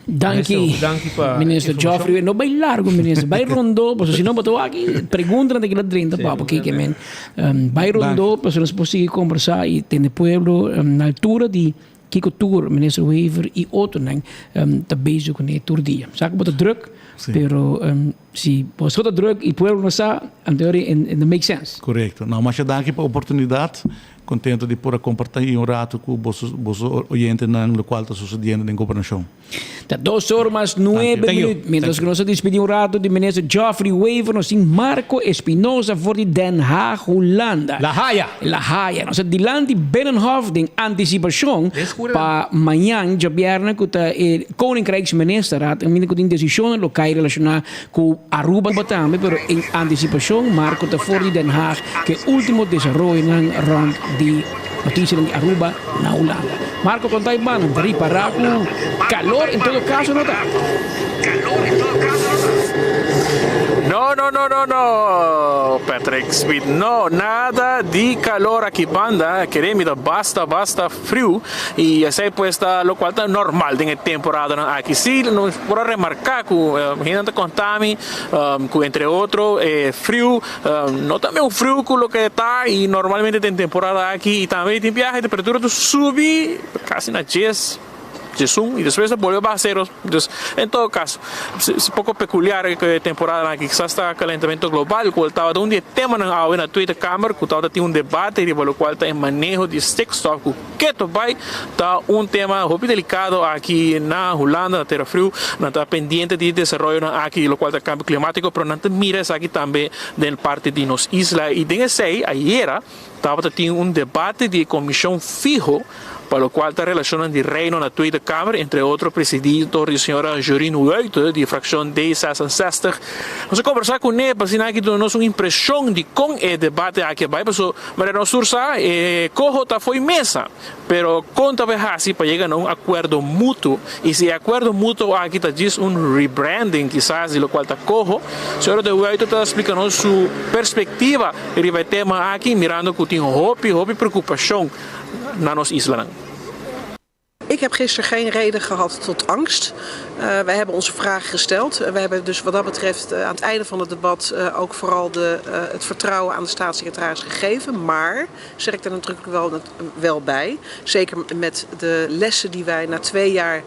Danki, Danki pa Minister informacion. Geoffrey. No bai largo, minister. Bai rondó, pasobra si no bo ta wak aki preguntanan ta keda drenta pa bo kiko men. Bai rondó pasobra nos por sigui kombersá i tene pueblo na altura di kiko tur minister Wever i otronan ta bezig kuné tur dia. Sa ku bo ta drùk, pero si bo so ta drùk i pueblo no sa, anto e no make sense. Korekto. No, masha danki pa oportunidat. Contento di por a comparti un rato cu boso boso oyentenan locual ta sucediendo den gobernacion. Ta dos or mas nuebe minuut. Mientras cu nos a despedi un rato di Minister Geoffrey Wever, nos tin Marco Espinosa for di Den Haag, Hulanda. La Haya! La Haya. Nos ta dilanti Binnenhof den anticipacion pa mañan djabièrnè cu ta e Koninkrijksministerraad, caminda cu tin decisionnan lo cay relaciona Ku Aruba tambe, pero en antisipashon Marco ta for di Den Haag ku e ultimo desaroyonan rònt di notisianan di Aruba na Hulanda. Marco konta e banda ta ripará ku kalor en todo kaso no ta. No, no, no, no, no, Patrick Smith, no, nada di calor aki banda, kere mi ta basta, basta friu y esey pues ta locual ta normal den e temporadanan aki. Si, nos por a remarca cu hendenan ta conta mi cu entre otro e friu no ta meun friu cu loke ta y normalmente den temporada aki y tambe tin biaha e temperatura ta subi casi na dies, diesun y despues ta bolbe baha cero. Dus en todo caso es poco peculiar e temporadanan aki kisas ta calentamiento global cual tabata un di e temanan awe na Tweede Kamer cu tabata tin un debate riba locual ta e maneho di stikstof cu Keto bai ta un tema hopi delicado aki na Hulanda, na Tera Friu. Nan ta pendiente di desaroyonan aki di locual ta cambio climatico, pero nan ta mira esaki tambe den parti di nos isla. Y den esey ayera tabata tin un debate di e comision fiho pa locual ta relacionnan di Reino na Tweede Kamer, entre otro presidi door di señora Jorien Wuite di fraccion D66. Nos a conversa cune pa asina aki duna nos un impresion di con e debate aki a bai, paso Manera nos tur sa, e koho ta fo'i mesa, pero kon ta bai hasi pa yega na un akuerdo mutuo? I si e akuerdo mutuo aki ta djis un rebranding kisas di lokual ta koho? Señora De Wuijter ta splika nos su perspektiva riba e tema aki, mirando ku tin hopi, hopi preokupashon na nos islanan. Ik heb gisteren geen reden gehad tot angst. Uh, wij hebben onze vragen gesteld. We hebben dus wat dat betreft uh, aan het einde van het debat uh, ook vooral de, het vertrouwen aan de staatssecretaris gegeven. Maar, zeg ik daar natuurlijk wel, wel bij, zeker met de lessen die wij na twee jaar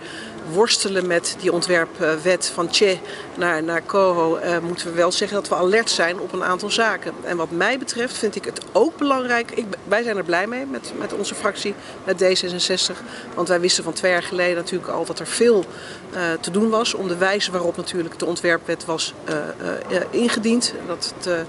worstelen met die ontwerpwet van Che naar, naar Coho, uh, moeten we wel zeggen dat we alert zijn op een aantal zaken. En wat mij betreft vind ik het ook belangrijk. Ik, wij zijn er blij mee met, met onze fractie, met D66. Want wij wisten van twee jaar geleden natuurlijk al dat er veel uh, te doen was. Om de wijze waarop natuurlijk de ontwerpwet was uh, uh, ingediend. Dat het,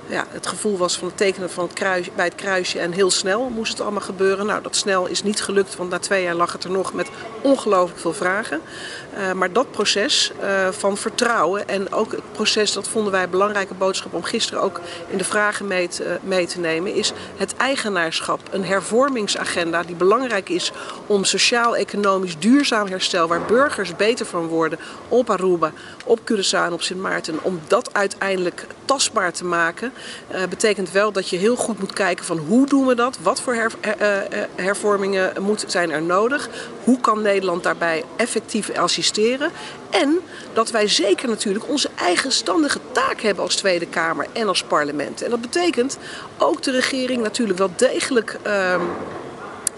ja, het gevoel was van het tekenen van het kruis, bij het kruisje en heel snel moest het allemaal gebeuren. Nou, dat snel is niet gelukt, want na twee jaar lag het er nog met ongelooflijk veel vragen. Uh, maar dat proces uh, van vertrouwen en ook het proces, dat vonden wij een belangrijke boodschap om gisteren ook in de vragen mee te, uh, mee te nemen, is het eigenaarschap. Een hervormingsagenda die belangrijk is om sociaal-economisch duurzaam herstel, waar burgers beter van worden op Aruba, op Curaçao en op Sint Maarten, om dat uiteindelijk tastbaar te maken, uh, betekent wel dat je heel goed moet kijken van hoe doen we dat, wat voor her, uh, hervormingen moet, zijn er nodig, hoe kan Nederland daarbij effectief assisteren en dat wij zeker natuurlijk onze eigenstandige taak hebben als Tweede Kamer en als parlement. En dat betekent ook de regering natuurlijk wel degelijk. Uh,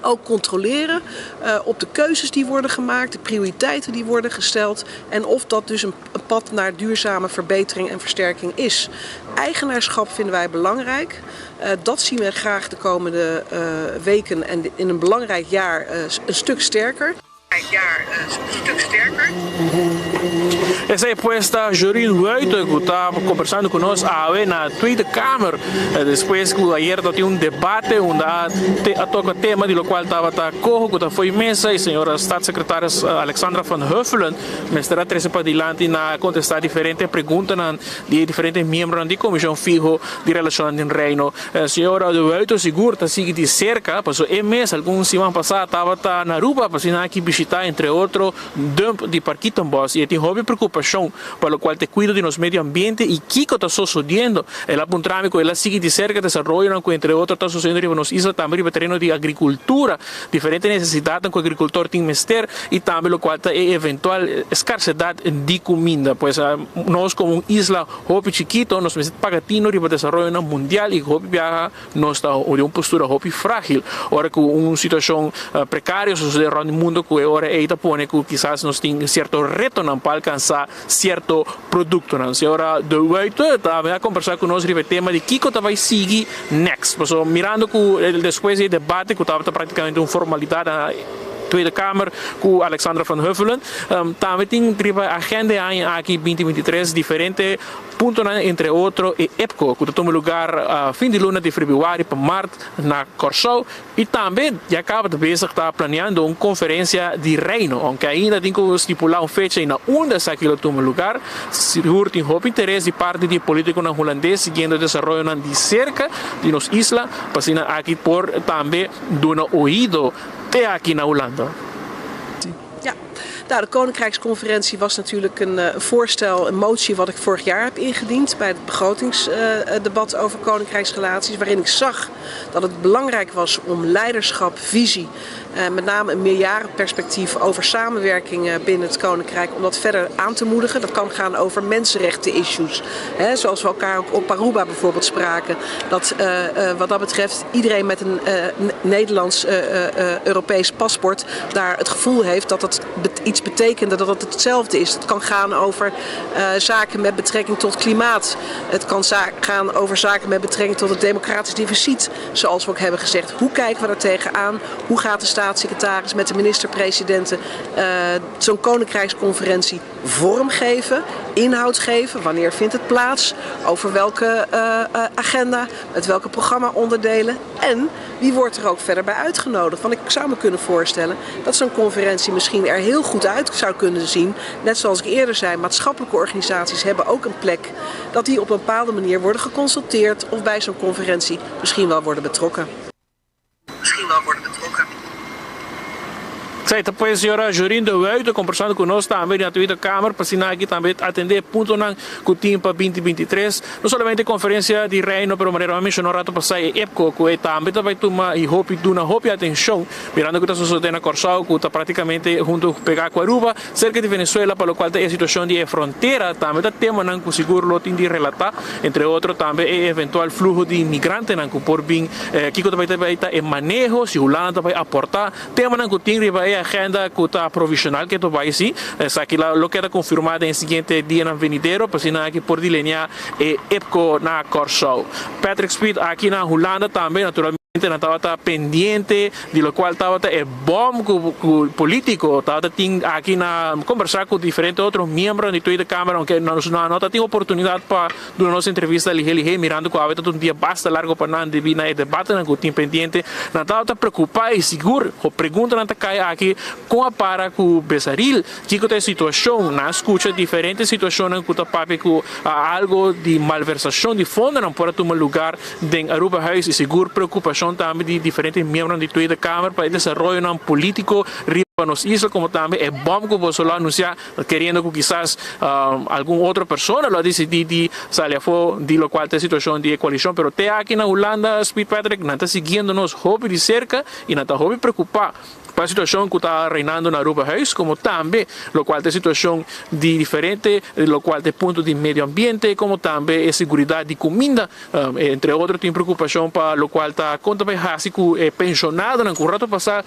ook controleren uh, op de keuzes die worden gemaakt, de prioriteiten die worden gesteld en of dat dus een, een pad naar duurzame verbetering en versterking is. Eigenaarschap vinden wij belangrijk. Uh, dat zien we graag de komende uh, weken en in een belangrijk jaar uh, een stuk sterker. Jaar een stuk sterker. Esei pues ta Jorien Wuite ku ta kombersando ku nos awe na Tweede Kamer despues ku ayer ta tin un debate unda a a toka tema di lokual tabata koho ku ta fo'i mesa i señora Staatssecretaris Alexandra van Huffelen mester a trese padilanti na kontestá diferente preguntanan di e diferente miembronan di Komishon Fiho di Relashonnan den Reino. Señora de Wuite sigur ta sigui di serka pasobra e mes algun siman pasá tabata na Aruba pa asina aki bishitá. bishita entre otro dump di Parkietenbos y e tin hopi preocupacion pa locual ta e cuido di nos medio ambiente y kico ta sosodiendo. El a puntra mi cu el a sigui di cerca desaroyonan cu entre otro ta sosodiendo riba nos isla tambe riba tereno di agricultura, diferente necesidadnan cu agricultor tin mester y tambe locual ta e eventual escarsedad di cuminda. Pues nos como un isla hopi chikito nos mester paga tino riba desaroyonan mundial y hopi biaha Nos ta den un postura hopi frágil ora ku un situashon prekario sosodé rònt di mundu ku e ora ei ta pone ku kisas nos tin sierto retonan pa alkansá sierto produktonan. Señora De Wuite ta a kombersá ku nos riba e tema di kiko ta bai sigui next. Pasobra mirando ku despues di e debate ku tabata praktikamente un formalidat na Tweede Kamer ku Alexandra van Huffelen, tambe tin riba e agenda e aña aki binti 23 diferente Puntonan entre otro e EPCO ku ta tuma lugar fin di luna di febrüari pa mart na Kòrsou i tambe ya kaba ta bezig ta planeando un konferensia di Reino ounke ainda tin ku stipulá un fecha i na unda esaki lo tuma lugar. Sigur tin hopi interes di parti di e politikonan hulandes siguiendo e desaroyonan di serka di nos isla pa asina aki por tambe duna oido te aki na Hulanda. Ja, nou, de Koninkrijksconferentie was natuurlijk een eh, voorstel, een motie wat ik vorig jaar heb ingediend bij het begrotingsdebat over koninkrijksrelaties, waarin ik zag dat het belangrijk was om leiderschap, visie, eh, met name een meerjarenperspectief over samenwerking eh, binnen het Koninkrijk, om dat verder aan te moedigen. Dat kan gaan over mensenrechten-issues, zoals we elkaar ook op Aruba bijvoorbeeld spraken. Dat wat dat betreft iedereen met een Nederlands Europees paspoort daar het gevoel heeft dat dat iets betekent, dat het hetzelfde is. Het kan gaan over zaken met betrekking tot klimaat. Het kan gaan over zaken met betrekking tot het democratisch deficit, zoals we ook hebben gezegd. Hoe kijken we daar tegenaan? Hoe gaat de staatssecretaris met de minister-presidenten zo'n koninkrijksconferentie vormgeven, inhoud geven? Wanneer vindt het plaats? Over welke agenda? Met welke programma-onderdelen? En wie wordt er ook verder bij uitgenodigd? Want ik zou me kunnen voorstellen dat zo'n conferentie misschien er heel goed uit zou kunnen zien. Net zoals ik eerder zei, maatschappelijke organisaties hebben ook een plek. Dat die op een bepaalde manier worden geconsulteerd of bij zo'n conferentie misschien wel worden betrokken. Misschien wel worden betrokken. Esei ta pues señora Jorien de Wuite kombersando ku nos tambe den Tweede Kamer pa asina aki tambe atendé puntonan ku tin pa binti 23. No solamente konferensia di Reino pero manera mi a menshoná un rato pasá e EPCO ku e tambe ta bai tuma i hopi duna hopi atenshon mirando ku ta sosodé na Kòrsou ku ta praktikamente huntu pegá ku Aruba serka di Venezuela pa lokual ta e situashon di e frontera tambe ta temanan ku sigur lo tin di relatá entre otro tambe e eventual fluho di migrantenan ku por bin kiko ta bai ta bai ta e maneho si Hulanda ta bai aportá Temanan ku tin riba e agenda ku ta provisional ke ta bai si, esaki lo keda konfirmá den e siguiente dianan venidero pa asina aki por dilineá e EPCO na Kòrsou. Patrick Speed aki na Hulanda tambe naturalmente nan tabata pendiente di lokual tabata e bòm ku ku polítiko tabata tin aki na kombersá ku diferente otro miembronan di Tweede Kamer aunke nos no ta tin oportunidat pa Duna nos entrevista lihé lihé mirando ku awe ta un dia basta largo pa nan debí na e debatenan ku tin pendiente. Nan tabata preokupá i sigur ku preguntanan ta kai aki kon a para ku Besaril, kiko ta e situashon. Nan a skucha diferente situashonnan ku ta papia ku algo di malversashon di fondonan por a tuma lugar den Arubahuis i sigur preokupashon tambe di diferente miembronan di Tweede Kamer pa e desaroyonan polítiko riba nos isla komo tambe e bòm ku boso lo anunsiá Keriendo ku kisas algun otro persona lo a disidí di sali afó di lokual ta e situashon di e koalishon, pero te aki na Hulanda, Speed Patrick, nan ta siguiendo nos hopi di serka i nan ta hopi preokupá pa e situashon ku ta reinando na Arubahuis, komo tambe lokual ta e situashon di diferente lokual ta e punto di medio ambiente, komo tambe e seguridat di kuminda. Entre otro tin preokupashon pa lokual ta kon ta bai hasi ku e penshonadonan ku un rato pasá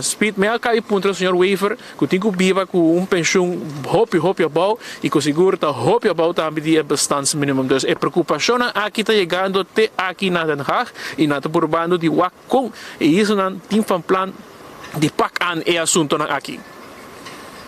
Speed me a kai puntra señor Wever ku tin ku biba ku un penshun hopi hopi abou i ku sigur ta hopi abou tambe di e bestaansminimum. Dus e preokupashonnan aki ta yegando te aki na Den Haag i nan ta purbando di wak kon e islanan tin van plan di pak aan e asuntonan aki.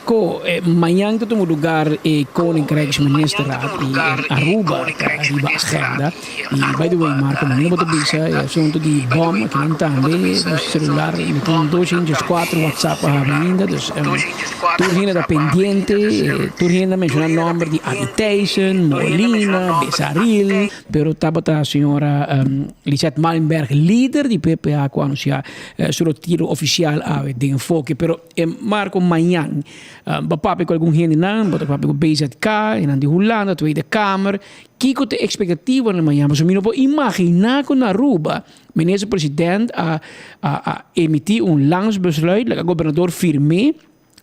Marco, mañan ta tuma lugar e Koninkrijksministerraad y Aruba ta riba agenda. Y by the way Marco, mañana bo ta bisa e asunto di bom akinan tambe, nos celular mi tin dos inches cuatro WhatsApp a habri ainda, dus tur hende ta pendiente, tur hende a menciona nomber di Adi Thijssen, Molina, Besaril, pero tabata señora Lisette Malenberg, lider di PPA cu a anuncia su retiro oficial awe den Enfoke. Pero E Marco mañan bo papia ku algun hendenan, bo ta papia ku BZK, hendenan di Hulanda, Tweede Kamer. Kiko ta e ekspektativanan mañan? Pasobra mi no por imaginá ku na Aruba minister president a a emití un landsbesluit laga gobernador firm'é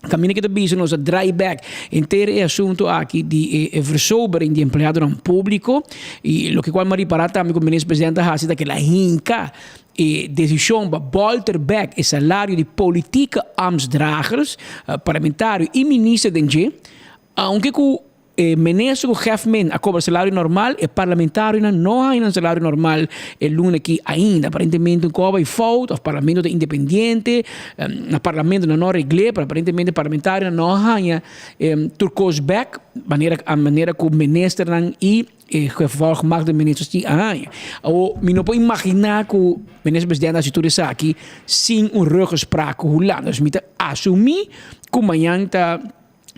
kaminda ke ta bisa nos a draai bèk henter e asuntu aki di e versobering di empleadonan públiko i loke kual mi a ripará tambe ku minister president a hasi ta ke el a hinka E desishon pa bolter bek e salario di politike ambtsdragers, parlamentario i minister den dje, aunke ku e minister ku Geftman a kobra salario normal, e parlamentarionan no haña nan salario normal e luna aki ainda. Aparentemente un koba i fout of parlamento ta independiente, na parlamento nan no a regl'é, pero aparentemente parlamentarionan no a haña tur kos bek manera manera ku ministernan i E gevolgmaakte minister si aña. Awo mi no por imaginá ku minister presidente hasi tur esaki sin un ruggespraak ku Hulanda. Dus mi ta asumí ku mañan ta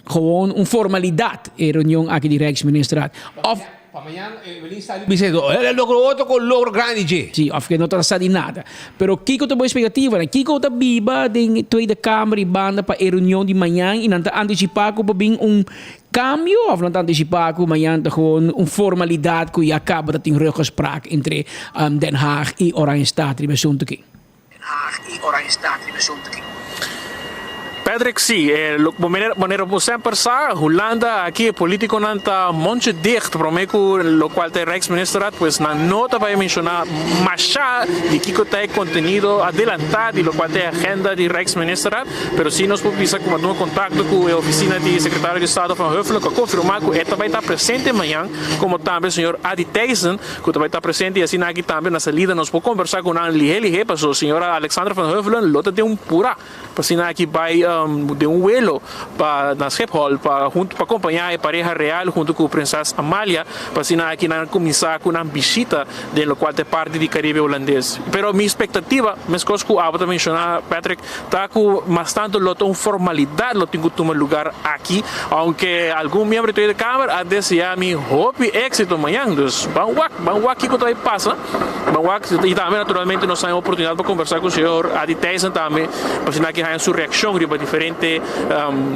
gewoon un formalidat e reunion aki di Rijksministerraad. Of Pa mañan Evelyn sa di bisa el a logra otro ku logro grandi dje. Si, of ke no ta sa di nada. Pero kiko ta bo espektativanan? Kiko ta biba den Tweede Kamer i banda pa e reunion di mañan i nan ta antisipá ku por bin un Cambio of nan ta anticipa cu mañan ta gewoon un formalidad cu ya caba ta tin ruggespraak entre Den Haag y Oranjestad riba e asunto aki? Den Haag y Oranjestad riba e asunto aki. Patrick, Si, manera manera bo semper sa, Hulanda aki e politiconan ta mondje dicht prome cu locual ta e Rijksministerraad, pues nan no ta bay menciona masha di kico ta e contenido adelanta di locual ta e agenda di Rijksministerraad. Pero si nos por bisa ku a tuma kontakto ku e ofisina di Sekretario di Estado Van Huffelen ku a konfirmá ku e ta bai ta presente mañan, komo tambe señor Adi Thijssen ku ta bai ta presente i asina aki tambe na salida nos por kombersá ku nan lihé lihé paso señora Alexandra Van Huffelen lo ta den un purá pa asina aki bai den un welo pa na Schiphol pa huntu pa kompañá e pareha real huntu ku Prinses Amalia pa asina aki nan kuminsá ku nan bishita den lokual ta e parti di Karibe Hulandes. Pero mi spektativa, meskos ku abo ta menshoná Patrick, Ta cu mas tanto lo ta un formalidad lo tin cu tuma lugar aki, aunke algun miembro di Tweede Kamer a desea mi hopi exito mañan. Dus ban wak, ban wak kico ta bay pasa, ban wak y tambe naturalmente nos haña oportunidad pa conversa cu señor Adi Thijssen tambe pa asina ki haña su reaccion riba diferente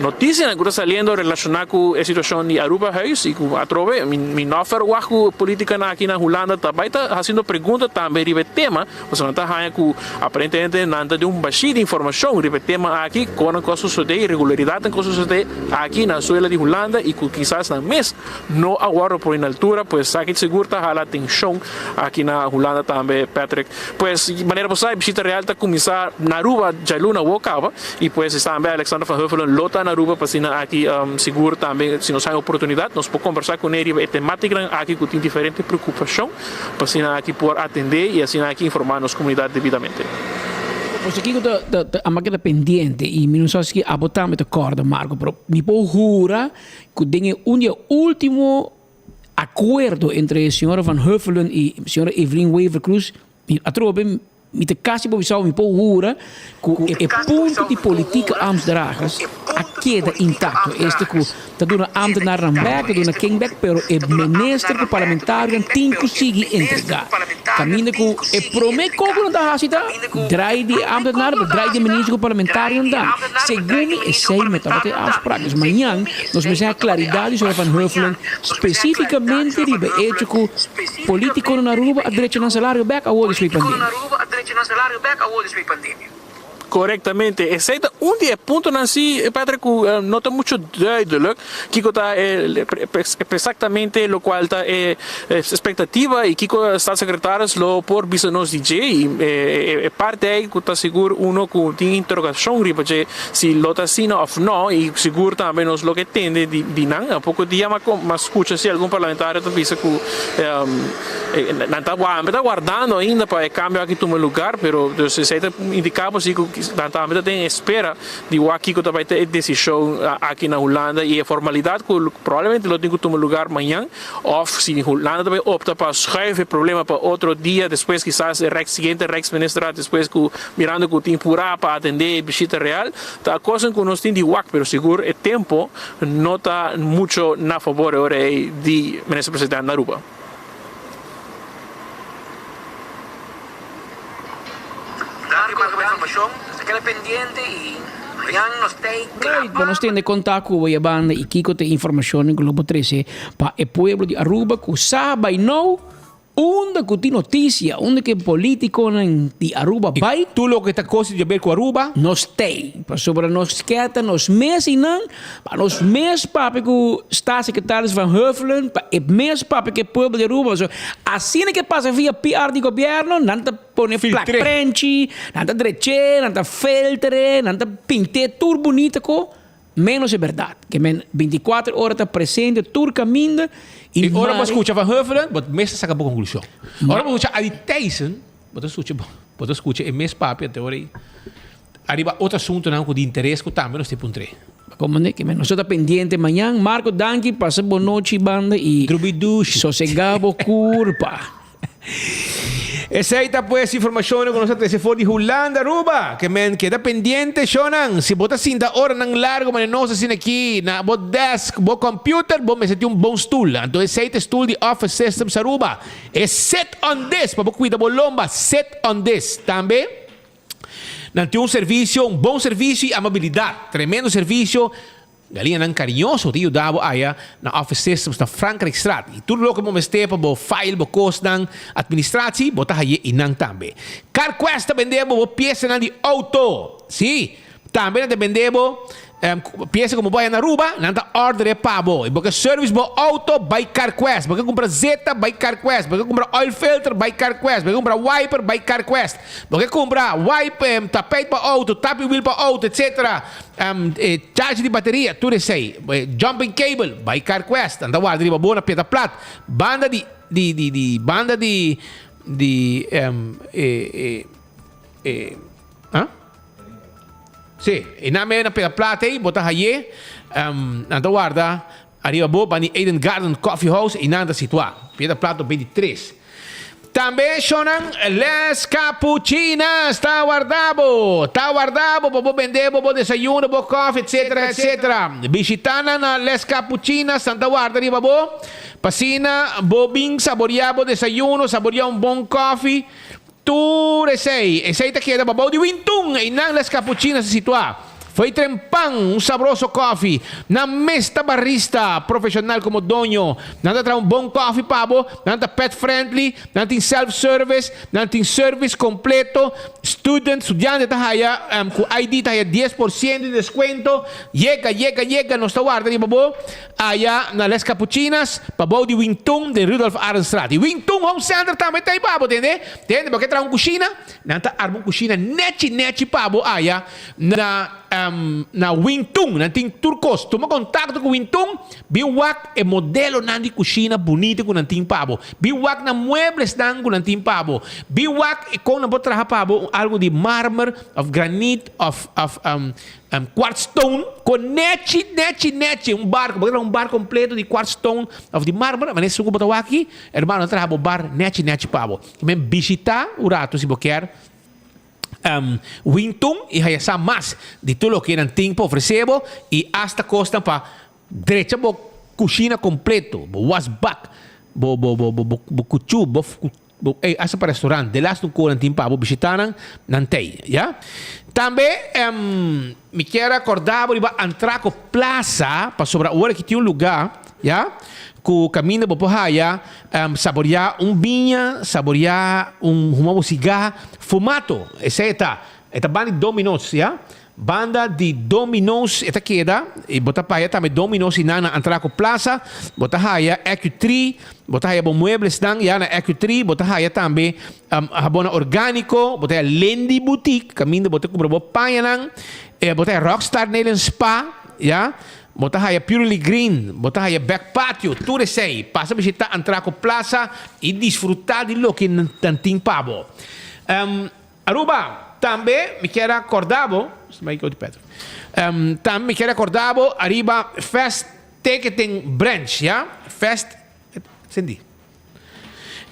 noticianan cu ta saliendo relaciona cu e situacion di Aruba Huis y cu atrobe mi no verwagt cu politicanan aki na Hulanda ta bay ta haciendo pregunta tambe riba e tema. Pasobra nan ta haña ku aparentemente nan ta den un bashí di informashon riba e tema aki, kon ku a sosodé, iregularidatnan ku a sosodé aki na suela di Hulanda i ku kisas nan mes no a wòrdu pone na altura, pues esaki sigur ta hala atenshon aki na Hulanda tambe, Patrick. Pues manera bo sa e bishita real ta kuminsá na Aruba djaluna awor kaba i pues tambe Alexander van Huffelen lo ta na Aruba pa asina aki sigur tambe si nos haña oportunidat nos por kombersá kuné riba e temátiknan aki ku tin diferente preokupashon. Pa asina aki por atendé i asina aki informá nos komunidat debidamente. Pues kiko ta ta ta amba keda pendiente i mi no sa si abo tambe ta kòrda Marco pero mi por hura ku den e un di e ultimo akuerdo entre señora Van Huffelen i señora Evelyn Wever-Croes mi atrobe Mi ta kasi por bisa mi por hura ku e punto di politica ambtsdragers a keda intacto. Esta ku ta duna ambtenarnan bek, ta duna ken bek, pero e minister ku parlamentarionan tin ku sigui entrega. Kaminda ku e prome kos ku nan ta hasi ta drai di e ambtenar, pero drai di e minister ku parlamentarionan ta. Segun mi esei no tabata e afsprak. Dus mañan nos mester haña klaridat di señor Van Huffelen spesifikamente riba e echo ku Politiconan na Aruba a drecha nan salario bek awor despues di pandemia. Corectamente. Esey ta un di e puntonan si, Patrick, cu no ta mucho duidelijk kico ta e exactamente locual ta e expectativa y kico Staatssecretaris lo por bisa nos di dje y e parte ey cu ta sigur uno cu tin interrogacion riba dje si lo ta asina of no y sigur tambe nos lo ke tende di nan. A poco dia m'a scucha si algun parlamentario ta bisa cu nan ta ta wardando ainda pa e cambio aki tuma lugar, pero dus esey ta indica bo si cu. Nan tambe ta den espera di wak kiko ta bai ta e desishon aki na Hulanda i e formalidat ku probablemente lo tin ku tuma lugar mañan òf si Hulanda ta bai opta pa schuif e problema pa otro dia despues kisas e rèks siguiente rèksminister despues ku mirando ku tin purá pa atendé e bishita real ta kosnan ku nos tin di wak pero sigur e tempo no ta mucho na fabor e ora ei di minister presidente na Aruba. Danki pa informacion. Nos ta keda pendiente y mañan nos ta Right, pa nos tende konta ku bo banda i kiko ta e informashonnan ku lo bo trese pa e pueblo di Aruba ku sa bai nou unda ku tin notisia, unda ku e politikonan di Aruba bai. Tur loke ta kos di haber ku Aruba. Nos t'ei, pasobra nos keta nos mes einan, pa nos mes papia ku Staatssecretaris Van Huffelen, pa e mes papia ku e pueblo di Aruba, pasobra asina ke pasa via PR di gobièrnu, nan ta. Pone plak prenchi, nan ta drech'é, nan ta filter'é, nan ta pint'é tur bunita ko, menos e bèrdat. Ke men bintikuater ora ta presente tur kaminda I i ora bo mari. skucha Van Huffelen, bo mes ta saka bo konklushon. Ora bo skucha Adi Thijssen, bo ta skucha bo ta skucha e mes papia te ora ei ariba otro asuntunan ku di interes ku tambe nos tin puntr'é. Komo ne? Ke men nos ta pendiente mañan. Marco danki, pasa bo nochi banda i sosegá bo kurpa. Esey ta pues informacionnan cu nos a trece for di Hulanda, Aruba. Ke men keda pendiente, shownan. Si bo ta sinta oranan largo manera nos asina aki na bo desk, bo computer, bo mester tin un bon stoel. Anto esey ta e stoel di Office Systems Aruba. E sit on this pa bo cuida bo lomba, sit on this. Tambe nan tin un servicio, un bon servicio y amabilidad. Tremendo servicio. Galiñanan kariñoso ta yuda bo aya na Office Systems na Frankrijkstraat. I tur loke bo mester pa bo file bo kosnan administratie, bo ta haye einan tambe. CarQuest ta bende bo bo piesanan di outo. Sí, tambe nan ta bende bo piesa ku bo haya na Aruba, nan ta order e pa bo. I bo ke service bo outo, bai CarQuest. Bo ke kumpra zeta, bai CarQuest. Bo ke kumpra oil filter, bai CarQuest. Bo ke kumpra wiper, bai CarQuest. Bo ke kumpra wipe, tapijt pa outo, tapi wiel pa outo, etcetera. Charge di bateria, tur esei. Jumping cable, bai CarQuest, nan ta warda riba bo na Piedra Plat. Banda di, di, di, di, banda di, di, e, e, e, ah? Sí, e nan na Piedra Plat ei, bo ta haye, nan ta warda ariba bo, banda di Eden Garden Coffee House, ei nan ta situá. Piedra Plat 23. Tambe shownan Les Capuchinas ta warda bo, ta warda bo pa bo bende bo bo desayuno, bo koffie etc. Etc. Bishita nan na Les Capuchinas, nan ta warda riba bo pa asina bo bin saboria bo desayuno, saboria un bon koffie, tur esey. Esey ta keda babou di Wintun, eynan Les Capuchinas ta situa. Foi tren pan, un sabroso kofi. Nan mes ta barista profesional como doño. Nan ta traha un bon kofi pa bo, nan ta pet friendly, nan tin self service, nan tin service completo. Student, studiante ta haya cu ID ta haya 10% di descuento. Yega, yega, yega, nos ta warda riba bo aya na Les Capuchinas, pabou di Wingtun den Rudolf Arendstraat. Y Wingtun Home Center tambe ta ey pa bo, tende? Tende, bo ke traha un cushina? Nan ta arma un cushina nechi nechi pa bo aya na na Wing Tun. Nan tin tur cos. Tuma contacto cu Wing Tun, bin wak e modelonan di cushina bunita cu nan tin pa bo. Bin wak nan mueblesnan cu nan tin pa bo. Bin wak con nan por traha pa bo algo di marmer of granit of of quartz stone con nechi nechi nechi. Un bar, bo ta traha un bar completo di quartz stone of di marmer, manera esun cu bo ta wak aki, hermano, nan ta traha bo bar nechi nechi pa bo. Men bishita un rato si bo kier Wingtun y haya sa mas di tur loke nan tin pa ofrece bo y hasta cosnan pa drecha bo cushina completo, bo wasbak, bo bo bo bo bo cuchu, bo bo ey hasta pa restaurant delaste un cos nan tin pa bo bishita nan, nan t'ey ya. Tambe mi kier a corda bo riba Antraco Plaza pasobra awor aki tin un luga ya cu caminda bo por haya Saboreá un biña, saboreá un huma bo sigá, fumato, esei e ta. E ta banda di Domino's, ya. Banda di Domino's e ta keda, i bo ta paya tambe Domino's i nan na Antraco Plaza, bo ta haya Ecu-Tree, bo ta haya bo mueblesnan, ya, na Ecu-Tree, bo ta haya tambe habonnan orgániko, bo ta haya Lindy Boutique, kaminda bo ta kumpra bo pañanan, bo ta haya Rockstar Nail and Spa, ya. Bo ta haya Purely Green, bo ta haya Back Patio, tur esei. Pasa bishita Antraco Plaza y disfruta di loke nan tin pa bo. Aruba. Tambe mi kier a corda bo, tambe mi kier a corda bo ariba Fast Ticketing Branch, ya, Fast, sindi.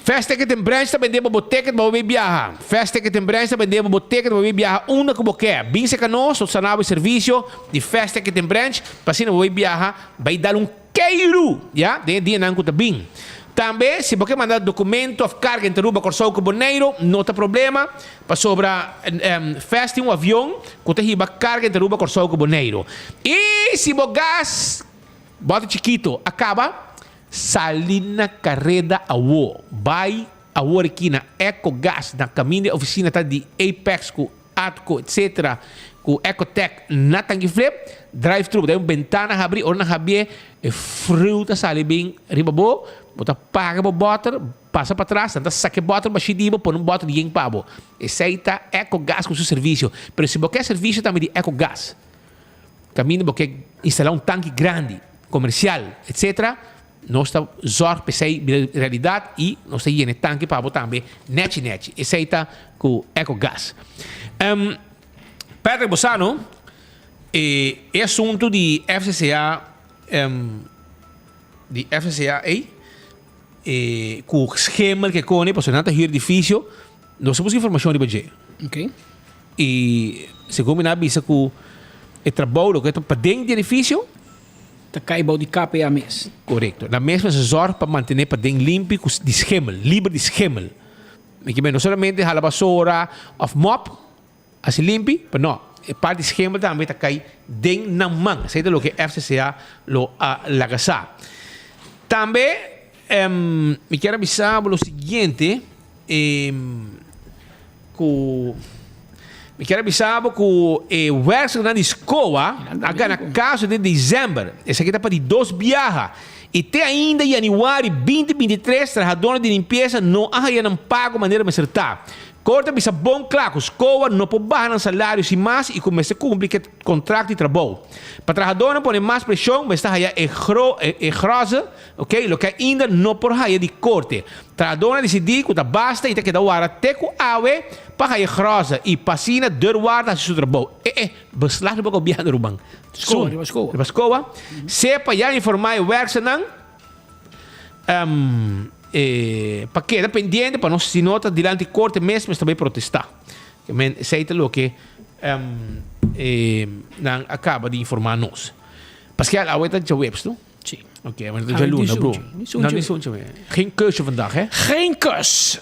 Fast Ticketing Branch ta bende bo bo ticket pa bo bay biaha. Fast Ticketing Branch ta bende bo bo ticket pa bo bay biaha unda ku bo ke. Bin serka nos, nos ta na bo e servisio di Fast Ticketing Branch pa asina bo bay biaha bay dal un keiru, ya, den e dianan ku ta bin. Tambe si bo ke manda dokumento òf karga entre Aruba, Kòrsou ku Boneiru, no ta problema, pasobra Fast tin un avion ku ta hiba karga entre Aruba, Kòrsou ku Boneiru. I si bo gas bòter chikito a kaba, Sali na kareda awo. Bai awor aki na Ecogas na kaminda e ofisina ta di Apex ku Atco etc. Ku Ecotec na Tanki Flip. Drive thru bo ta un bentana habri ora nan habié e friu ta sali bin riba bo. Bo ta paga bo bòter pasa patras nan ta saka e bòter bashí di bo pone un bòter yen pa bo. Esei ta Ecogas ku su servisio. Pero si bo ke servisio tambe di Ecogas. Kaminda bo ke instalá un tanki grandi, komersial, etsetera, nos ta zòrg pa esei bira realidat i nos ta yena e tanki pa bo tambe nèchi nèchi. Esei ta ku Ecogas. Patrick Bosano, e e asuntu di FCCA, di FCCA ei, e ku schemel ke kone pasobra nan ta hür edifisio, nos a buska informashon riba dje. I segun mi nan a bisa ku e trabou loke ta paden di edifisio. Ta kai bou di KPA mes. Korekto. Nan mes mester zòrg pa mantené paden limpi ku di schimmel, liber di schimmel. Mi ke men no solamente hala basora òf mòp hasi limpi, pero no, e parti di schimmel tambe ta kai den nan man. Esei ta loke FCCA lo a laga sa. Tambe mi kier a bisa bo lo siguiente. Ku mi kier a bisa bo ku e werkzaamnan di SCOA a gana kaso den december. Esaki ta pa di dos biaha. I te ainda januari 2023 trahadónan di limpiesa no a haya nan pago manera mester ta. Korte a bisa bon kla ku SCOA no por baha nan salario sin mas i ku mester kumpli ku e kontrakt di trabou. Pa trahadónan pone mas preshon mester haya e e groze Ok, loke ainda no por haya di korte. Trahadónan a disidí ku ta basta i ta keda wara te ku awe pa haya grosa i pa asina deurwaarder hasi su trabou. Eh eh, beslag riba gobièrnu ruman. Skoa, riba skoa. Riba skoa. Sepa ya informá e wèrksenan pa keda pendiente pa nos si no ta dilanti korte mes mester bai protestá. Men esei ta loke nan a kaba di informá nos. Paskel, awe ta djaweps no? Sí. Oké, maar dat is luna, bro. Nou, niet zo'n Geen keusje vandaag, hè? Geen keus.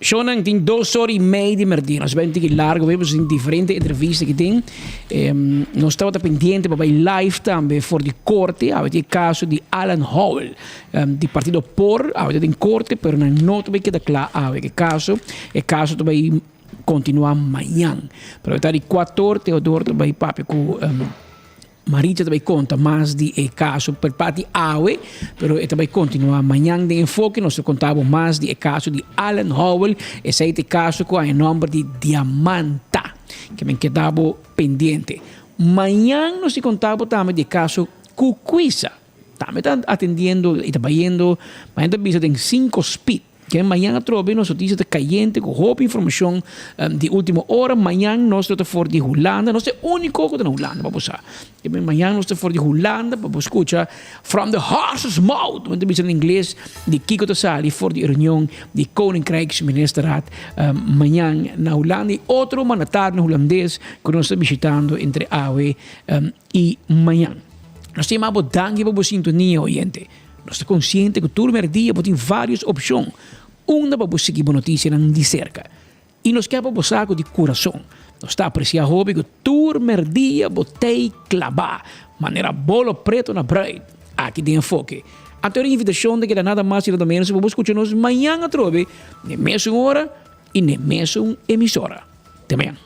Shonan tin dos ora y media di merdien. Nos ben tiki largo, we hebben diferente entrevista que tin. Um, nos tabata pendiente pa bay live tambe voor di corte. Awe tin caso di Alan Howell. Um, di partido por, awe tin corte, pero nan no ta bay keda kla awe ke caso. E caso ta bay continua mañan. Pero ta di 4 Theodor ta bay papia ku um, Maritza ta bai konta mas di e kaso per parti awe, pero e ta bai kontinuá mañan den Enfoke. Nos ta konta bo mas di e kaso di Allen Howell. Esei ta e kaso ku a e nòmber di Diamanta. Ke men keda bo pendiente. Mañan nos ta konta bo tambe di e kaso Kukwisa. Tambe ta atendiendo i ta bayendo, mañan ta bisa den sinku speed. Ke mañan atrobe nos notisia ta kayente ku hopi informashon di ultimo ora. Mañan nos lo ta for di Hulanda. Nos ta e úniko ku ta na Hulanda pa bo sa. Ke men mañan nos ta for di Hulanda pa bo skucha from the horse's mouth, men ta bisa na ingles, di kiko ta sali for di e reunion di Koninkrijksministerraad mañan na Hulanda i otro mandatarionan hulandes ku nos ta bishitando entre awe i mañan. Nos ta yama bo danki pa bo sintonia, oyente. Nos ta konsiente ku tur mèrdia bo tin vários opshon unda pa bo sigui bo notisianan di serka. I nos ke pa bo sa ku di kurason nos ta apresiá hopi ku tur mèrdia bo tei klabá manera bolo preto na bruid aki den Enfoke. Anto e invitashon ta keda nada mas i nada ménos pa bo skucha nos mañan atrobe n'e mesun ora i n'e mesun emisora. Te mañan.